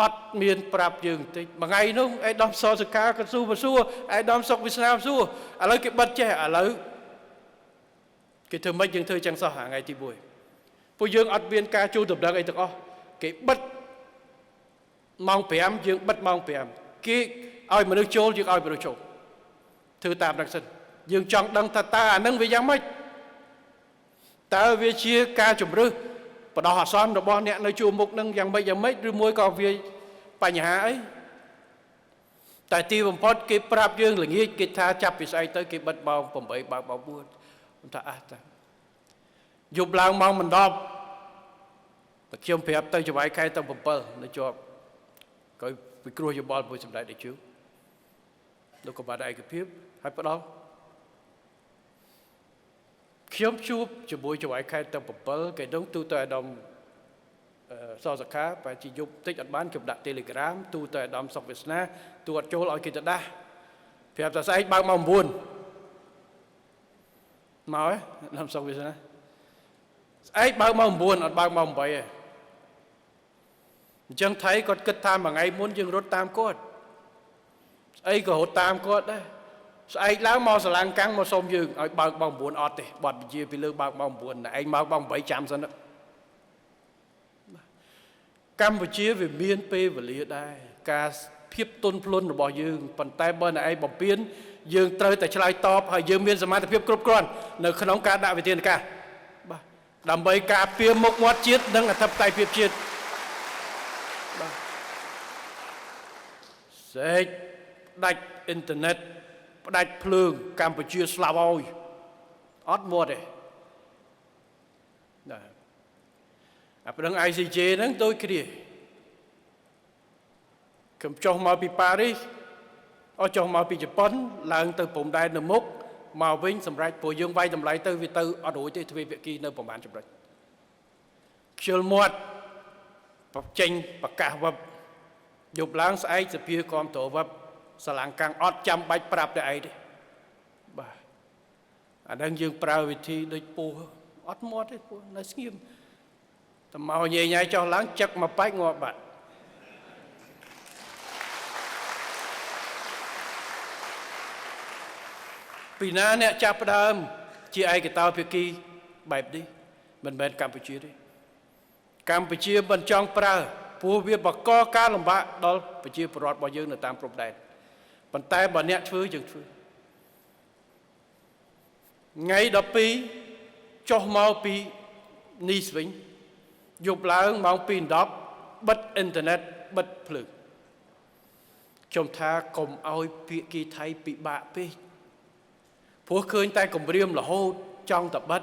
អត់មានប្រាប់យើងបន្តិចមួយថ្ងៃនោះឯកឧត្តមសសកាកស៊ូបសួរឯកឧត្តមសុកវិស្នាសួរឥឡូវគេបិទចេះឥឡូវគេធ្វើម៉េចយើងធ្វើចឹងសោះថ្ងៃទី1ពួកយើងអត់មានការជួលដំណឹងអីទាំងអស់គេបិទម៉ោង5យើងបិទម៉ោង5គេឲ្យមនុស្សចូលយើងឲ្យមនុស្សចូលធ្វើតាមនឹងសិនយើងចង់ដឹងថាតើអានឹងវាយ៉ាងម៉េចតើវាជាការជំរឹះបដោះអាសន្នរបស់អ្នកនៅជួរមុខនឹងយ៉ាងម៉េចយ៉ាងម៉េចឬមួយក៏វាបញ្ហាអីតែទីបំផុតគេប្រាប់យើងល្ងាចគេថាចាប់ពីស្អែកទៅគេបិទម៉ោង8បើកម៉ោង4ខ្ញុំថាអះតាយប់ឡើងម៉ោងមិន10តែខ្ញុំប្រាប់ទៅចៅហ្វាយខែទៅ7នៅជាប់ក៏ពិគ្រោះយោបល់មួយសម្ដេចតេជោលោកក៏បានឯកភាពហើយផ្ដល់ខ្ញុំជួបជាមួយចៅហ្វាយខេត្តទៅ7គេដឹងទូទៅអាដាមសសខាបែជាយប់តិចអត់បានខ្ញុំដាក់ Telegram ទូទៅអាដាមសុកវាសនាទូអត់ចូលឲ្យគេទៅដាស់ប្រាប់ថាស្អែកបើកម៉ោង9មកហ៎អាដាមសុកវាសនាស្អែកបើកម៉ោង9អត់បើកម៉ោង8ទេអញ្ចឹងថៃគាត់គិតថាមួយថ្ងៃមុនយើងរត់តាមគាត់ស្អីក៏រត់តាមគាត់ដែរស្អែកឡើងមកសាឡាងកាំងមកសុំយើងឲ្យបើកម៉ោង9អត់ទេបាត់វិជាពីលើបើកម៉ោង9ឯងមកម៉ោង8ចាំសិនកម្ពុជាវាមានពេលវេលាដែរការភាពទន់ភ្លន់របស់យើងប៉ុន្តែបើអ្នកឯងបំពេញ យើងត្រូវតែឆ្លើយតបហើយយើងមានសមត្ថភាពគ្រប់គ្រាន់នៅក្នុងការដាក់វិធានការបាទដើម្បីការពារមុខមាត់ជាតិនិងអធិបតេយ្យភាពជាតិបាទសេកផ្ដាច់អ៊ីនធឺណិតផ្ដាច់ភ្លើងកម្ពុជាស្លាប់ហើយអត់មាត់ទេណាអាប្រឹង ICJ ហ្នឹងដូចគ្នាខ្ញុំចុះមកពីប៉ារីសអស់ចុះមកពីជប៉ុនឡើងទៅព្រំដែននៅមុខមកវិញសម្រាប់ព្រោះយើងវាយតម្លៃទៅវាទៅអត់រួចទេទ្វេភាគីនៅប្រហែលចំណុចខ្ជិលមាត់ចេញប្រកាសវឹបយប់ឡើងស្អែកសភាគាំទ្រវឹបសាឡាងកាំងអត់ចាំបាច់ប្រាប់តែឯងទេបាទអាហ្នឹងយើងប្រើវិធីដូចពស់អត់មាត់ទេពស់នៅស្ងៀមតែមកញ៉ៃញ៉ៃចុះឡើងចឹកមកបែកងាប់បាត់ពីណាអ្នកចាប់ផ្ដើមជាឯកតោភាគីបែបនេះមិនមែនកម្ពុជាទេកម្ពុជាមិនចង់ប្រើព្រោះវាបង្កការលំបាកដល់ប្រជាពលរដ្ឋរបស់យើងនៅតាមព្រំដែនប៉ុន្តែបើអ្នកធ្វើយើងធ្វើថ្ងៃ12ចុះមកពីនេះវិញយប់ឡើងម៉ោង2:10បិទអ៊ីនធឺណិតបិទភ្លើងខ្ញុំថាកុំឲ្យភាគីថៃពិបាកពេកព្រោះឃើញតែគម្រាមរហូតចង់តែបិទ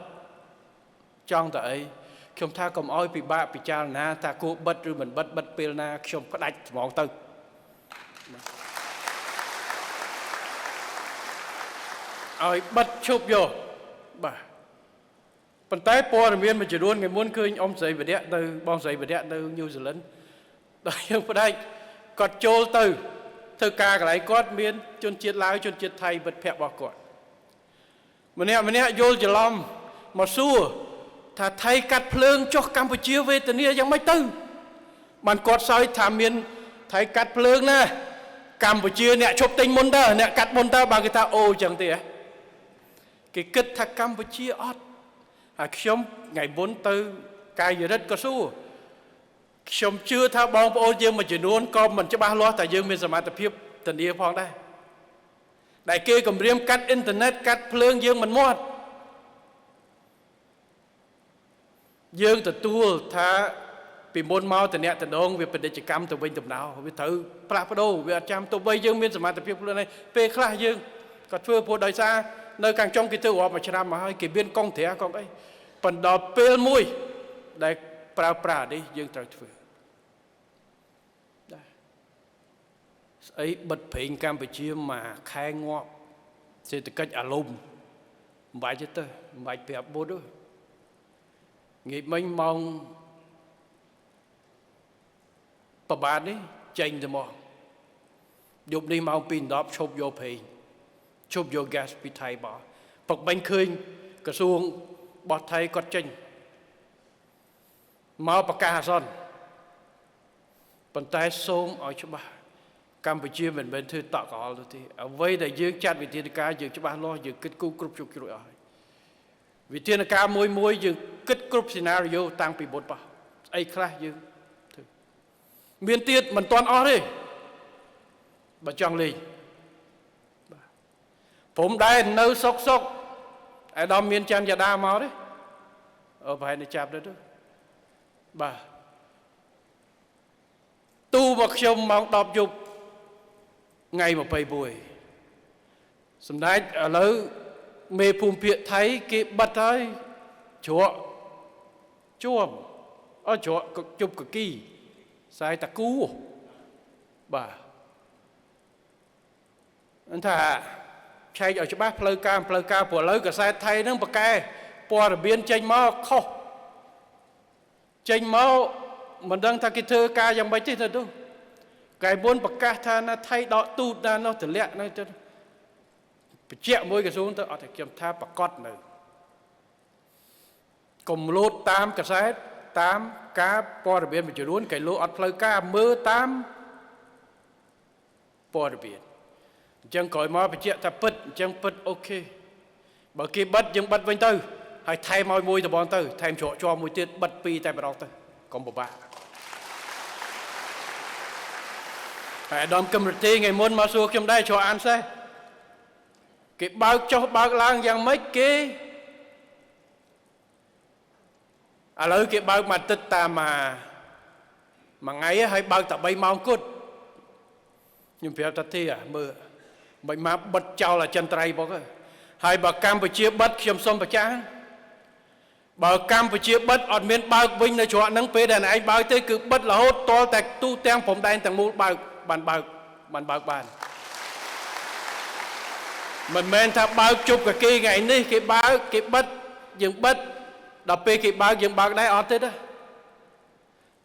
ចង់តែអីខ្ញុំថាកុំឲ្យពិបាកពិចារណាថាគួរបិទឬមិនបិទបិទពេលណាខ្ញុំផ្ដាច់ហ្មងទៅឲ្យបិទឈប់យកបាទប៉ុន្តែព័ត៌មានមួយចំនួនថ្ងៃមុនឃើញអ៊ំស្រីវរៈនៅបងស្រីវរៈនៅញូហ្សេឡង់ដល់យើងផ្ដាច់គាត់ចូលទៅធ្វើការកន្លែងគាត់មានជនជាតិឡាវជនជាតិថៃមិត្តភក្តិរបស់គាត់ម្នាក់ម្នាក់យល់ច្រឡំមកសួរថាថៃកាត់ភ្លើងចុះកម្ពុជាវេទនាយ៉ាងម៉េចទៅបានគាត់សើចថាមានថៃកាត់ភ្លើងណាកម្ពុជាអ្នកឈប់ទិញមុនតើអ្នកកាត់មុនតើបើគេថាអូចឹងទេគេគិតថាកម្ពុជាអត់ហើយខ្ញុំថ្ងៃមុនទៅកាយរិទ្ធក៏សួរខ្ញុំជឿថាបងប្អូនយើងមួយចំនួនក៏មិនច្បាស់លាស់តែយើងមានសមត្ថភាពធានាផងដែរដែលគេគម្រាមកាត់អ៊ីនធឺណិតកាត់ភ្លើងយើងមិនមាត់យើងទទួលថាពីមុនមកតំណងវាពាណិជ្ជកម្មទៅវិញដំណោវាត្រូវផ្លាស់ប្ដូរវាអត់ចាំទោះបីយើងមានសមត្ថភាពខ្លួនឯងពេលខ្លះយើងក៏ធ្វើព្រោះដោយសារនៅខាងចុងគេធ្វើរាប់មួយឆ្នាំមកហើយគេមានកងត្រាកងអីប៉ុន្តែពេលមួយដែលប្រើប្រាស់នេះយើងត្រូវធ្វើដែរស្អីបិទប្រេងកម្ពុជាមួយខែងាប់សេដ្ឋកិច្ចអាលុំមិនបាច់ទេទៅមិនបាច់ប្រាប់បុត្រទេងាកមិញម៉ោងប្របាទនេះចេញទៅមកយប់នេះម៉ោង2:10ឈប់យកប្រេងឈប់យកហ្គាសពីថៃមកពុកបាញ់ឃើញក្រសួងរបស់ថៃគាត់ចេញមកប្រកាសអាសន្នប៉ុន្តែសូមឲ្យច្បាស់កម្ពុជាមិនមែនធ្វើតក់កអល់ទេអ្វីដែលយើងចាត់វិធានការយើងច្បាស់លាស់យើងគិតគូរគ្រប់ជ្រុងជ្រោយអស់ហើយវិធានការមួយមួយយើងគិតគ្រប់សេណារីយ៉ូតាំងពីមុនបោះស្អីខ្លះយើងធ្វើមានទៀតមិនទាន់អស់ទេបើចង់លេងបាទព្រំដែននៅសុកសុកឯដល់មានច័ន្ទយ៉ាដាមកទេអូប្រហែលចាប់ទៅបាទទូមកខ្ញុំម៉ោង10យប់ថ្ងៃ21សម្ដេចឥឡូវមេភូមិភាគថៃគេបិទហើយជ្រក់ជួមអត់ជ្រក់ជប់កគីខ្សែតាគូបាទអញ្ថាឆែកឲ្យច្បាស់ផ្លូវការផ្លូវការព្រោះឥឡូវកាសែតថៃហ្នឹងប្រកែព័ត៌មានចេញមកខុសចេញមកមិនដឹងថាគេធ្វើការយ៉ាងម៉េចទេទៅទៅកែមុនប្រកាសថាណាថៃដកទូតណានោះទម្លាក់នៅទៅបញ្ជាក់មួយក្រសួងទៅអត់តែខ្ញុំថាប្រកាសនៅកុំលោតតាមកាសែតតាមការព័ត៌មានមួយចំនួនកែលោអត់ផ្លូវការមើលតាមព័ត៌មានអញ្ចឹងក្រោយមកបញ្ជាក់ថាពិតអញ្ចឹងពិតអូខេបើគេបិទយើងបិទវិញទៅហើយថែមឲ្យមួយដបងទៅថែមច្រកជាប់មួយទៀតបិទពីរតែម្ដងទៅកុំពិបាកហើយអាដាមកឹមរទេថ្ងៃមុនមកសួរខ្ញុំដែរច្រកអានសេះ គេបើកចុះបើកឡើងយ៉ាងម៉េចគេឥឡូវគេបើកមួយអាទិត្យតាមមួយថ្ងៃហើយបើកតែ3ម៉ោងគត់ខ្ញុំប្រាប់ថាទេមើលមិនមកបិទចោលអចិន្ត្រៃយ៍ផងហើយបើកម្ពុជាបិទខ្ញុំសូមបញ្ជាក់បើកម្ពុជាបិទអត់មានបើកវិញនៅច្រកហ្នឹងពេលដែលឯងបើកទេគឺបិទរហូតទាល់តែទូទាំងព្រំដែនទាំងមូលបើកបានបើកបានបើកបានមិនមែនថាបើកជប់កាគីថ្ងៃនេះគេបើកគេបិទយើងបិទដល់ពេលគេបើកយើងបើកដែរអត់ទេណា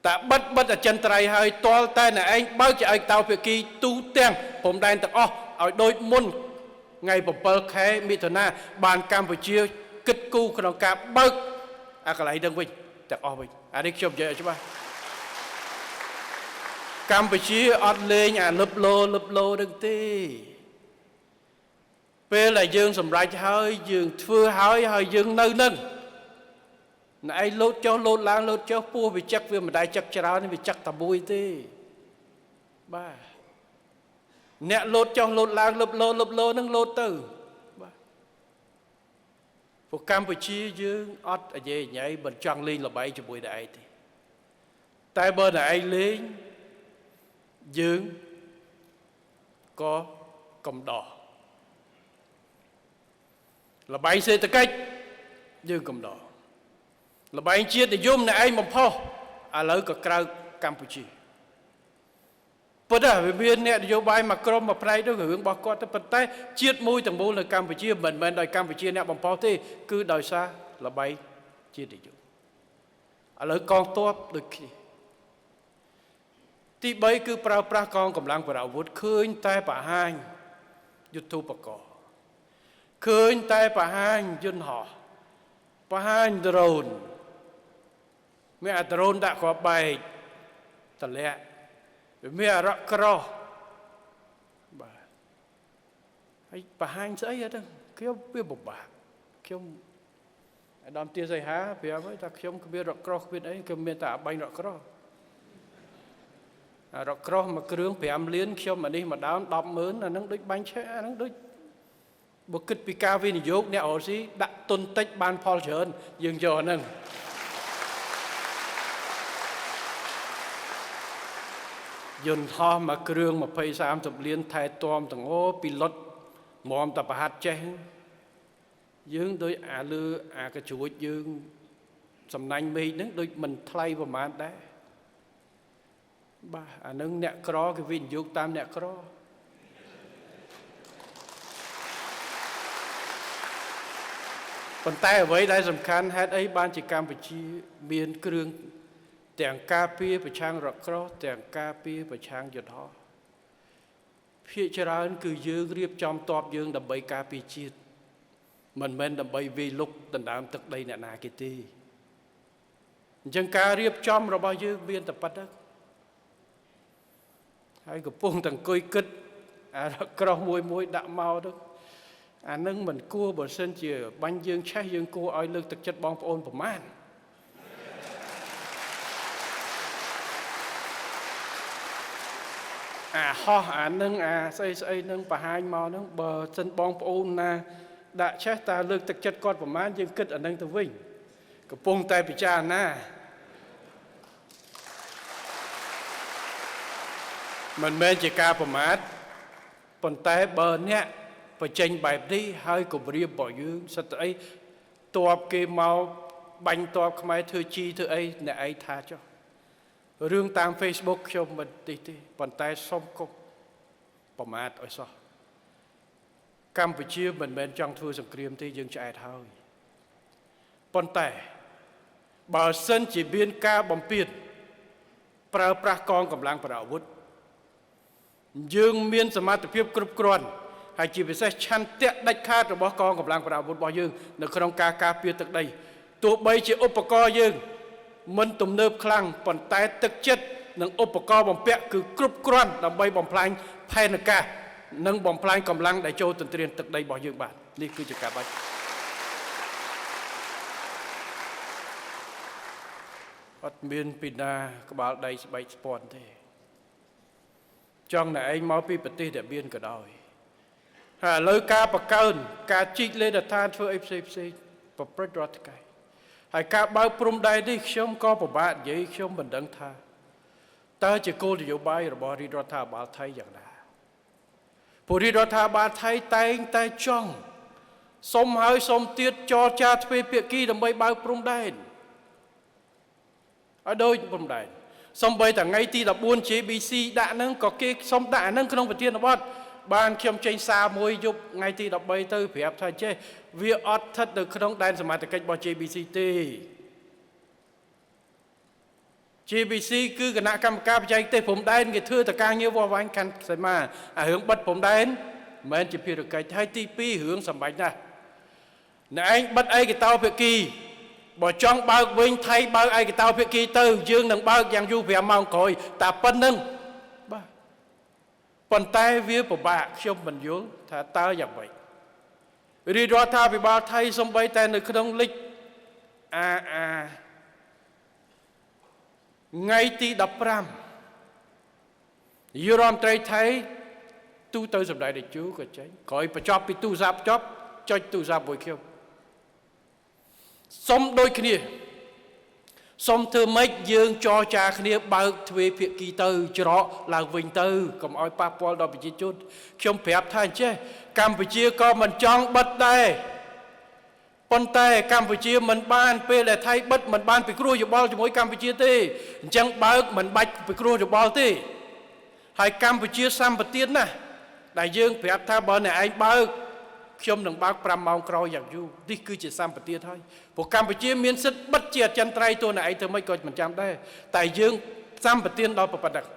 តែបិទបិទអចិន្ត្រៃយ៍ហើយទាល់តែអ្នកឯងបើកជាឯកតោភាគីទូទាំងព្រំដែនទាំងអស់ឲ្យដូចមុនថ្ងៃ7ខែមិថុនាបានកម្ពុជាគិតគូរក្នុងការបើកអាកន្លែងហ្នឹងវិញទាំងអស់វិញអានេះខ្ញុំនិយាយឲ្យច្បាស់កម្ពុជាអត់លេងអាលឹបលោលឹបលោនឹងទេពេលដែលយើងសម្រេចហើយយើងធ្វើហើយហើយយើងនៅនឹងណែឯងលោតចុះលោតឡើងលោតចុះពោះវាចឹកវាមិនដែលចឹកច្រើនវាចឹកតែមួយទេបាទអ្នកលោតចុះលោតឡើងលឹបលោលឹបលោនឹងលោតទៅបាទពួកកម្ពុជាយើងអត់អយេញ៉ៃមិនចង់លេងល្បែងជាមួយតែឯងទេតែបើតែឯងលេងយើងក៏កំដរល្បែងសេដ្ឋកិច្ចយើងកំដរល្បែងជាតិនិយមអ្នកឯងបំផុសឥឡូវក៏ក្រៅកម្ពុជាប៉ុន្តែវាមានអ្នកនយោបាយមួយក្រុមមួយផ្នែកទៅរឿងរបស់គាត់ទៅប៉ុន្តែជាតិមួយទាំងមូលនៅកម្ពុជាមិនមែនដោយកម្ពុជាអ្នកបំផុសទេគឺដោយសារល្បែងជាតិនិយមឥឡូវកងទ័ពដូចគ្នាទី3គឺប្រើប្រាស់កងកម្លាំងប្រដាប់អាវុធឃើញតែបង្ហាញយុទ្ធោបករណ៍ឃើញតែបង្ហាញយន្តហោះបង្ហាញដ្រូនមានអាដ្រូនដាក់គ្រាប់បែកតម្លាក់វាមានអារ៉កក្រោះបាទហើយបង្ហាញស្អីហ្នឹងខ្ញុំវាពិបាកខ្ញុំអាដាមទាសីហាប្រាប់ហើយថាខ្ញុំគ្មានរ៉កក្រោះគ្មានអីខ្ញុំមានតែអាបាញ់រ៉កក្រោះអារ៉កក្រោះមួយគ្រឿង5លានខ្ញុំអានេះមួយដើម100000អាហ្នឹងដូចបាញ់ឆេះអាហ្នឹងដូចបើគិតពីការវិនិយោគអ្នករកស៊ីដាក់ទុនតិចបានផលច្រើនយើងយកអាហ្នឹងយន្តហោះមួយគ្រឿង20 30លានថែទាំទាំងអូពីលុតមុំតែប្រហាត់ចេះយើងដូចអាលើអាកជ្រួចយើងសំណាញ់មេឃហ្នឹងដូចមិនថ្លៃប្រហែលដែរបាទអានឹងអ្នកក្រគេវិនិយោគតាមអ្នកក្រប៉ុន្តែអ្វីដែលសំខាន់ហេតុអីបានជាកម្ពុជាមានគ្រឿងទាំងការពារប្រឆាំងរក្រោះទាំងការពារប្រឆាំងយន្តហោះភាគច្រើនគឺយើងរៀបចំតបយើងដើម្បីការពារជាតិមិនមែនដើម្បីវាយលុកដណ្ដើមទឹកដីអ្នកណាគេទេអញ្ចឹងការរៀបចំរបស់យើងមានតែប៉ុណ្្នឹងហើយកំពុងតែអង្គុយគិតអាក្រោះមួយមួយដាក់មកទៅអានឹងមិនគួរបើសិនជាបាញ់យើងឆេះយើងគួរឲ្យលើកទឹកចិត្តបងប្អូនប្រមាណអាហោះអានឹងអាស្អីស្អីនឹងបង្ហាញមកនឹងបើសិនបងប្អូនណាដាក់ឆេះតើលើកទឹកចិត្តគាត់ប្រមាណយើងគិតអានឹងទៅវិញកំពុងតែពិចារណាមិនមែនជាការប្រមាថប៉ុន្តែបើអ្នកបញ្ចេញបែបនេះហើយគម្រាមរបស់យើងសិតតែអីតបគេមកបាញ់តបខ្មែរធ្វើជីធ្វើអីអ្នកឯងថាចុះរឿងតាម Facebook ខ្ញុំមិនទេទេប៉ុន្តែសូមកុំប្រមាថឲ្យសោះកម្ពុជាមិនមែនចង់ធ្វើសង្គ្រាមទេយើងឆ្អែតហើយប៉ុន្តែបើសិនជាមានការបំពានប្រើប្រាស់កងកម្លាំងប្រដាប់អាវុធយើងមានសមត្ថភាពគ្រប់គ្រាន់ហើយជាពិសេសឆន្ទៈដាច់ខាតរបស់កងកម្លាំងប្រដាប់អាវុធរបស់យើងនៅក្នុងការការពារទឹកដីទោះបីជាឧបករណ៍យើងមិនទំនើបខ្លាំងប៉ុន្តែទឹកចិត្តនិងឧបករណ៍បំពាក់គឺគ្រប់គ្រាន់ដើម្បីបំផ្លាញផែនការនិងបំផ្លាញកម្លាំងដែលចូលទន្ទ្រានទឹកដីរបស់យើងបាទនេះគឺជាការបាច់អត់មានពីណាក្បាលដៃស្បែកស្ពាន់ទេចង់តែឯងមកពីប្រទេសដែលមានក៏ដោយ ហើយឥឡូវការបង្កើនការជីកលេដ្ឋានធ្វើអីផ្សេងផ្សេងប្រព្រឹត្តរដ្ឋកែហើយការបើកព្រំដែននេះខ្ញុំក៏ពិបាកនិយាយខ្ញុំមិនដឹងថាតើជាគោលនយោបាយរបស់រាជរដ្ឋាភិបាលថៃយ៉ាងណាព្រោះរាជរដ្ឋាភិបាលថៃតែងតែចង់សុំហើយសុំទៀតចរចាទ្វេភាគីដើម្បីបើកព្រំដែនឲ្យដូចព្រំដែនសំបីតែថ្ងៃទី14 JBC ដាក់ហ្នឹងក៏គេសុំដាក់អាហ្នឹងក្នុងប្រធានបទបានខ្ញុំចេញសារមួយយប់ថ្ងៃទី13ទៅប្រាប់ថាចេះវាអត់ស្ថិតនៅក្នុងដែនសមត្ថកិច្ចរបស់ JBC ទេ JBC គឺគណៈកម្មការបច្ចេកទេសព្រំដែនគេធ្វើតែការងារវាស់វែងខណ្ឌសីមាអារឿងបិទព្រំដែនមិនមែនជាភារកិច្ចហើយទី2រឿងសម្បាច់ណាស់អ្នកឯងបិទឯកតោភាគីបើចង់បើកវិញថៃបើកឯកតោភាគីទៅយើងនឹងបើកយ៉ាងយូរ5ម៉ោងក្រោយតែប៉ុណ្្នឹងបាទប៉ុន្តែវាពិបាកខ្ញុំមិនយល់ថាតើយ៉ាងម៉េចរាជរដ្ឋាភិបាលថៃសំបីតែនៅក្នុងលិចអាអាថ្ងៃទី15នាយករដ្ឋមន្ត្រីថៃទូទៅសម្ដែងតេជោក៏ចេញក្រោយបញ្ចប់ពីទូរស័ព្ទចប់ចុចទូរស័ព្ទមួយខ្ញុំសុំដូចគ្នាសុំធ្វើម៉េចយើងចរចាគ្នាបើកទ្វេភាគីទៅច្រកឡើងវិញទៅកុំឲ្យប៉ះពាល់ដល់ប្រជាជនខ្ញុំប្រាប់ថាអញ្ចេះកម្ពុជាក៏មិនចង់បិទដែរប៉ុន្តែកម្ពុជាមិនបានពេលដែលថៃបិទមិនបានពិគ្រោះយោបល់ជាមួយកម្ពុជាទេអញ្ចឹងបើកមិនបាច់ពិគ្រោះយោបល់ទេហើយកម្ពុជាសម្បទានណាស់ដែលយើងប្រាប់ថាបើអ្នកឯងបើកខ្ញុំនឹងបើក5ម៉ោងក្រោយយ៉ាងយូរនេះគឺជាសម្បទានហើយព្រោះកម្ពុជាមានសិទ្ធិបិទជាអចិន្ត្រៃយ៍ទោះអ្នកឯងធ្វើម៉េចក៏មិនចាំដែរតែយើងសម្បទានដល់ប៉ុណ្ណឹង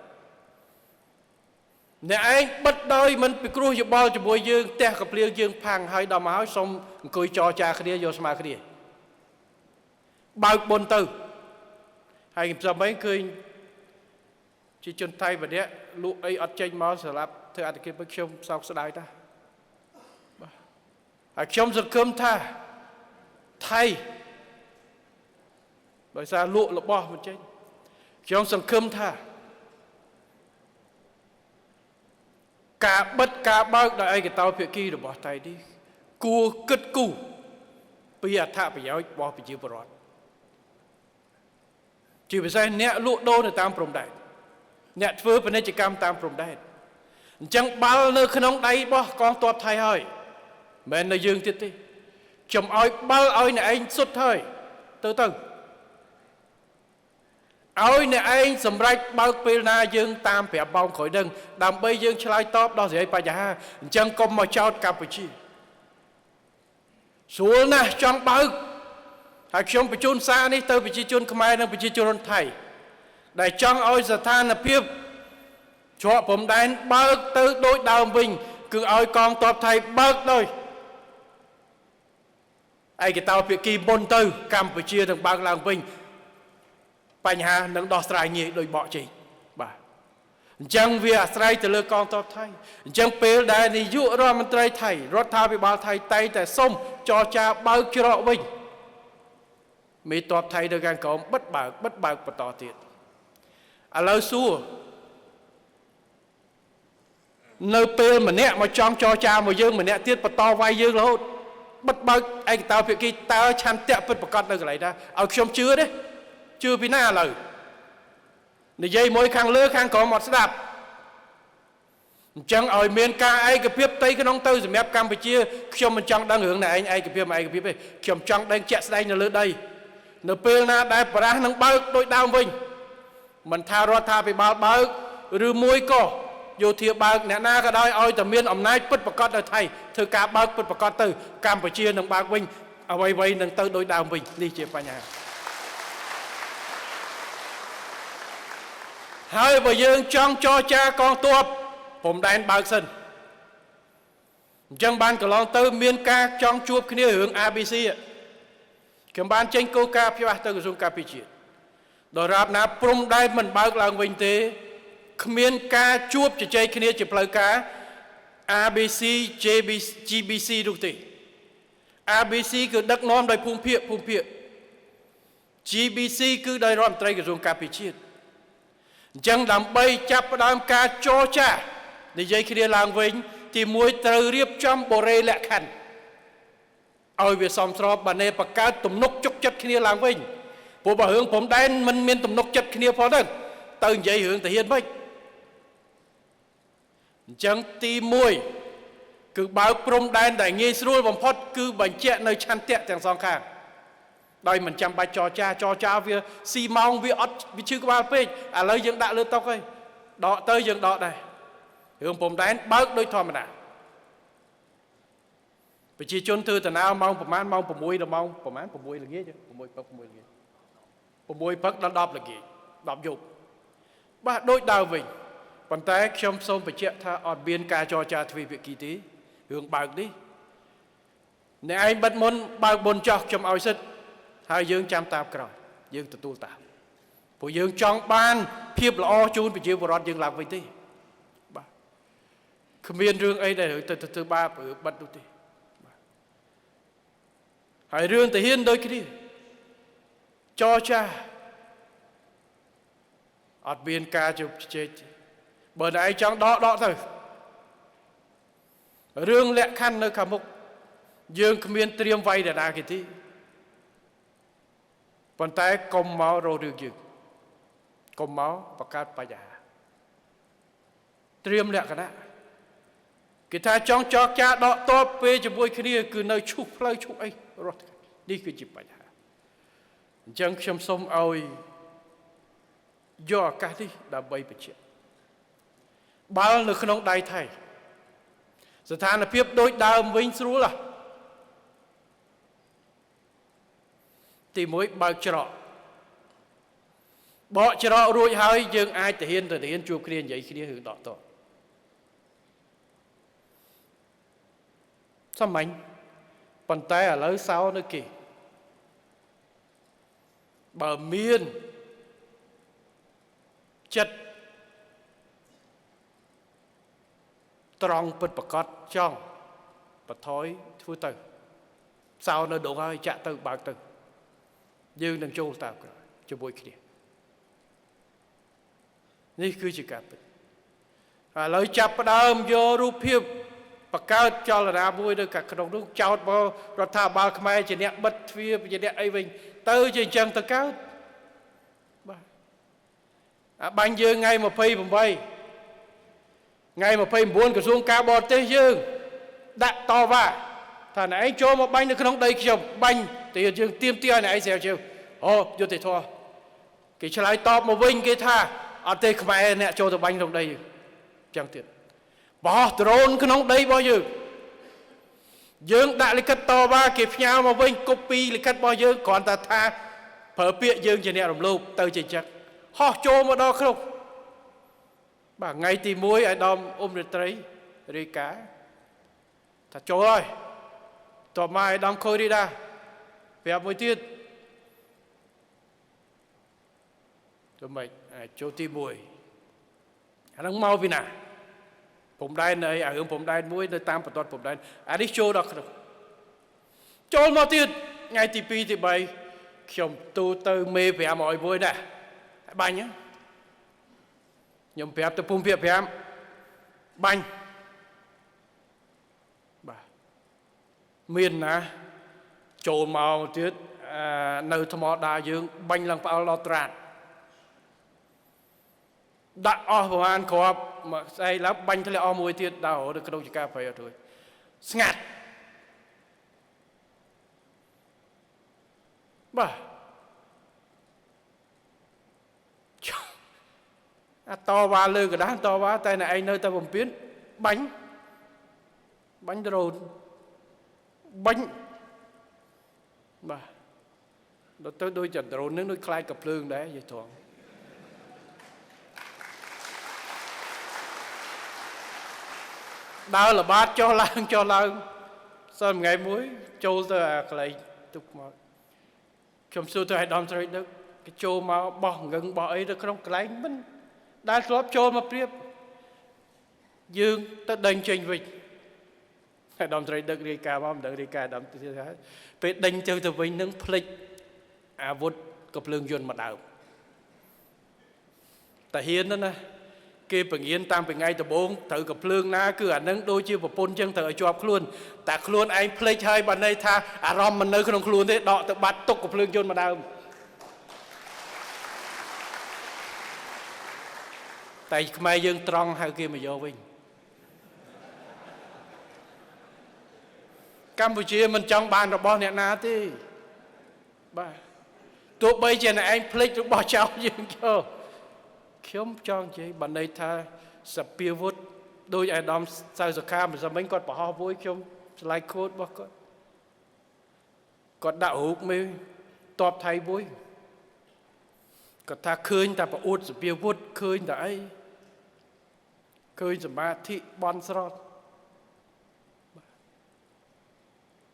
អ្នកឯងបិទដោយមិនពិគ្រោះយោបល់ជាមួយយើងផ្ទះកភ្លៀងយើងផាំងហើយដល់មកហើយសូមអង្គុយចរចាគ្នាយកស្មើគ្នាបើកបុនទៅហើយខ្ញុំស្មានឃើញជាជនថៃម្នាក់លក់អីអត់ចេញមកសម្រាប់ធ្វើអត្តកិច្ចខ្ញុំសោកស្ដាយតាបាទហើយខ្ញុំសង្ឃឹមថាថៃដោយសារលក់របស់មិនចេញខ្ញុំសង្ឃឹមថាការបិទការបើកដោយឯកតោភាគីរបស់ថៃនេះគួរគិតគូរពីអត្ថប្រយោជន៍របស់ប្រជាពលរដ្ឋជាពិសេសអ្នកលក់ដូរនៅតាមព្រំដែនអ្នកធ្វើពាណិជ្ជកម្មតាមព្រំដែនអញ្ចឹងបាល់នៅក្នុងដៃរបស់កងទ័ពថៃហើយមិនមែននៅយើងទៀតទេខ្ញុំឲ្យបាល់ឲ្យអ្នកឯងសុទ្ធហើយទៅទៅឲ្យអ្នកឯងសម្រេចបើកពេលណាយើងតាម5ម៉ោងក្រោយនឹងដើម្បីយើងឆ្លើយតបដោះស្រាយបញ្ហាអញ្ចឹងកុំមកចោទកម្ពុជាស្រួលណាស់ចង់បើកហើយខ្ញុំបញ្ជូនសារនេះទៅប្រជាជនខ្មែរនិងប្រជាជនថៃដែលចង់ឲ្យស្ថានភាពច្រកព្រំដែនបើកទៅដូចដើមវិញគឺឲ្យកងទ័ពថៃបើកដោយឯកតោភាគីមុនទៅកម្ពុជានឹងបើកឡើងវិញបញ្ហានឹងដោះស្រាយងាយដោយបកជែកបាទអញ្ចឹងវាអាស្រ័យទៅលើកងទ័ពថៃអញ្ចឹងពេលដែលនាយករដ្ឋមន្ត្រីថៃរដ្ឋាភិបាលថៃតែងតែសុំចរចាបើកច្រកវិញមេទ័ពថៃនៅខាងក្រោមបិទបើកបិទបើកបន្តទៀតឥឡូវសួរនៅពេលម្នាក់មកចង់ចរចាមកយើងម្នាក់ទៀតបន្តវាយយើងរហូតបិទបើកឯកតោភាគីតើឆន្ទៈពិតប្រាកដនៅកន្លែងណាឲ្យខ្ញុំជឿទេជឿពីណាឥឡូវនិយាយមួយខាងលើខាងក្រោមអត់ស្ដាប់អញ្ចឹងឲ្យមានការឯកភាពផ្ទៃក្នុងទៅសម្រាប់កម្ពុជាខ្ញុំមិនចង់ដឹងរឿងណែឯងឯកភាពឯកភាពទេខ្ញុំចង់ដឹងជាក់ស្ដែងនៅលើដីនៅពេលណាដែលប្រាស់នឹងបើកដូចដើមវិញមិនថារដ្ឋាភិបាលបើកឬមួយក៏យោធាបើកអ្នកណាក៏ដោយឲ្យតែមានអំណាចពិតប្រាកដនៅថៃធ្វើការបើកពិតប្រាកដទៅកម្ពុជានឹងបើកវិញអ្វីៗនឹងទៅដូចដើមវិញនេះជាបញ្ហាហើយបើយើងចង់ចរចាកងទ័ពព្រំដែនបើកសិនអញ្ចឹងបានកន្លងទៅមានការចង់ជួបគ្នារឿង ABC ខ្ញុំបានចេញគោលការណ៍ច្បាស់ទៅក្រសួងការពារជាតិដរាបណាព្រំដែនមិនបើកឡើងវិញទេគ្មានការជួបជជែកគ្នាជាផ្លូវការ ABC JBC GBC នោះទេ ABC គឺដឹកនាំដោយភូមិភាគភូមិភាគ GBC គឺដោយរដ្ឋមន្ត្រីក្រសួងការពារជាតិអញ្ចឹងដើម្បីចាប់ផ្ដើមការចរចានិយាយគ្នាឡើងវិញ ទី1ត្រូវរៀបចំបុរេលក្ខខណ្ឌឲ្យវាសមស្របបានបង្កើតទំនុកជុកចិត្តគ្នាឡើងវិញព្រោះបើរឿងព្រំដែនមិនមានទំនុកចិត្តគ្នាផងហ្នឹងទៅនិយាយរឿងទាហានវិញអញ្ចឹងទី1គឺបើកព្រំដែនដែលងាយស្រួលបំផុតគឺបញ្ជាក់នៅឆន្ទៈទាំងសងខាងដោយមិនចាំបាច់ចរចាវាស៊ីម៉ោងវាអត់វាឈឺក្បាលពេកឥឡូវយើងដាក់លើតុហើយដកទៅយើងដកដែររឿងព្រំដែនបើកដូចធម្មតាប្រជាជនធ្វើដំណើរម៉ោងប្រហែលម៉ោង6ដល់ម៉ោងប្រហែល6ល្ងាច6ព្រឹក6ល្ងាច6ព្រឹកដល់10ល្ងាច10យប់បាទដូចដើមវិញប៉ុន្តែខ្ញុំសូមបញ្ជាក់ថាអត់មានការចរចាទ្វេភាគីទេរឿងបើកនេះអ្នកឯងបិទមុនបើកមុនចោះខ្ញុំឲ្យសិទ្ធហើយយើងចាំតាមក្រោយយើងទទួលតាមព្រោះយើងចង់បានភាពល្អជូនប្រជាពលរដ្ឋយើងឡើងវិញទេបាទគ្មានរឿងអីដែលទៅធ្វើបាបឬបិទនោះទេបាទហើយរឿងទាហានដូចគ្នាចរចាអត់មានការជជែកបើអ្នកឯងចង់ដកទៅរឿងលក្ខខណ្ឌនៅខាងមុខយើងគ្មានត្រៀមវាយដល់ណាគេទេប៉ុន្តែកុំមករករឿងយើងកុំមកបង្កើតបញ្ហាត្រៀមលក្ខណៈគេថាចង់ចរចាដកតបពេលជាមួយគ្នាគឺនៅឈុះផ្លូវឈុះអីរត់នេះគឺជាបញ្ហាអញ្ចឹងខ្ញុំសូមឲ្យយកឱកាសនេះដើម្បីបញ្ជាក់បាល់នៅក្នុងដៃថៃស្ថានភាពដូចដើមវិញស្រួលហ៎ទី1បើកច្រកបកច្រករួចហើយយើងអាចទៅហ៊ានជួបគ្នានិយាយគ្នារឿងដកតបសាមញ្ញប៉ុន្តែឥឡូវសោនៅគេបើមានចិត្តត្រង់ពិតប្រកបចង់បថយធ្វើទៅសោនៅដងហើយចាក់ទៅបើកទៅយើងនឹងចូលតាមក្រោយជាមួយគ្នានេះគឺជាការពិតឥឡូវចាប់ផ្ដើមយករូបភាពបង្កើតចលនាមួយនៅក្នុងនោះចោតមករដ្ឋាភិបាលខ្មែរជាអ្នកបិទទ្វារជាអ្នកអីវិញទៅជាអញ្ចឹងទៅកើតបាទអាបាញ់យើងថ្ងៃ28ថ្ងៃ29ក្រសួងការបរទេសយើងដាក់តវ៉ាថាអ្នកឯងចូលមកបាញ់នៅក្នុងដីខ្ញុំបាញ់តែយើងទៀមទាឲ្យអ្នកឯងស្រាវជ្រាវអូយុត្តិធម៌គេឆ្លើយតបមកវិញគេថាអត់ទេខ្មែរអ្នកចូលទៅបាញ់ក្នុងដីយើងចឹងទៀតបោះដ្រូនក្នុងដីរបស់យើងយើងដាក់លិខិតតវ៉ាគេផ្ញើមកវិញកូពីលិខិតរបស់យើងគ្រាន់តែថាប្រើពាក្យយើងជាអ្នករំលោភទៅជាចឹងហោះចូលមកដល់ក្នុងបាទថ្ងៃទី1ឲ្យដំអ៊ុំរាត្រីរាយការណ៍ថាចូលហើយតបមកឲ្យដំខូរីដាប្រាប់មួយទៀតទៅម៉េចអាចចូលទី1អាហ្នឹងមកពីណាព្រំដែនអីអារឿងព្រំដែនមួយនៅតាមបន្ទាត់ព្រំដែនអានេះចូលដល់ក្នុងចូលមកទៀតថ្ងៃទី2ទី3ខ្ញុំទូទៅមេ501ដែរបាញ់ខ្ញុំប្រាប់ទៅភូមិភាគ5បាញ់បាទមានណាចូលមកទៀតនៅថ្មដាយើងបាញ់ឡើងផ្អើលដល់ត្រាតដាក់អស់ប្រហែលគ្រាប់មកស្អែកឡើងបាញ់ធ្លាក់អស់មួយទៀតដល់នៅក្នុងចការប្រៃអត់រួចស្ងាត់បាទអាតវ៉ាលើកដាស់តវ៉ាតែអ្នកឯងនៅតែបំពេញបាញ់ដ្រូនបាញ់បាទដល់ទៅដូចតែដ្រូននឹងដូចខ្លាចកាភ្លើងដែរយីត្រង់ដើរល្បាតចុះឡើងចុះឡើងសល់ថ្ងៃមួយចូលទៅអាកន្លែងទុកមកខ្ញុំសួរទៅឲ្យដំស្រីដឹកគេចូលមកបោះងឹងបោះអីទៅក្នុងកន្លែងមិនដែលធ្លាប់ចូលមកព្រៀបយើងទៅដេញចេញវិញហើយដំស្រីដឹករាយការណ៍មកមិនដឹងរាយការណ៍ដំទៀតហើយពេលដេញទៅវិញនឹងភ្លេចអាវុធកំភ្លើងយន្តមកដើមតាហ៊ានណា គេបង្រៀនតាំងពីថ្ងៃដំបូងត្រូវកំភ្លើងណាគឺអានឹងដូចជាប្រពន្ធចឹងត្រូវឲ្យជាប់ខ្លួនតែខ្លួនឯងភ្លេចហើយបើន័យថាអារម្មណ៍មិននៅក្នុងខ្លួនទេដកទៅបាត់ទុកកំភ្លើងយន្តមកដើមតែខ្មែរយើងត្រង់ហៅគេមកយកវិញកម្ពុជាមិនចង់បានរបស់អ្នកណាទេបាទទោះបីជាអ្នកឯងភ្លេចរបស់ចោលយើងចូលខ្ញុំចង់និយាយបើន័យថាសភាវុធដោយអាដាមសៅសុខាម្សិលមិញគាត់បង្ហោះមួយខ្ញុំឆ្លើយខូតរបស់គាត់គាត់ដាក់រូបមេតបថៃមួយគាត់ថាឃើញតែប្រអួតសភាវុធឃើញតែអីឃើញសមាធិបន់ស្រន់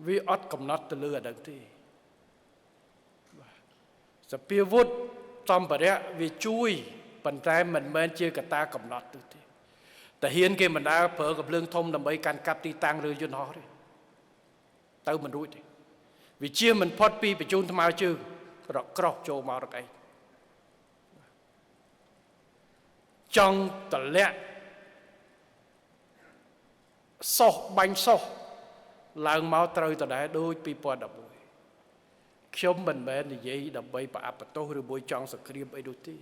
វាអត់កំណត់ទៅលើអានឹងទេសភាវុធសម្ភារៈវាជួយប៉ុន្តែមិនមែនជាកត្តាកំណត់ទៅទេតែហ៊ានគេមិនដើរប្រើកំភ្លើងធំដើម្បីកាន់កាប់ទីតាំងឬយន្តហោះទេទៅមិនរួចទេវាជាមិនផុតពីបញ្ជូនថ្មើរជើងរកក្រោះចូលមករកឯងចង់តម្លាក់សោះបាញ់សោះឡើងមកត្រូវដដែលដូច2011ខ្ញុំមិនមែននិយាយដើម្បីប្រអាប់បន្ទោសឬមួយចង់សង្គ្រាមអីនោះទេ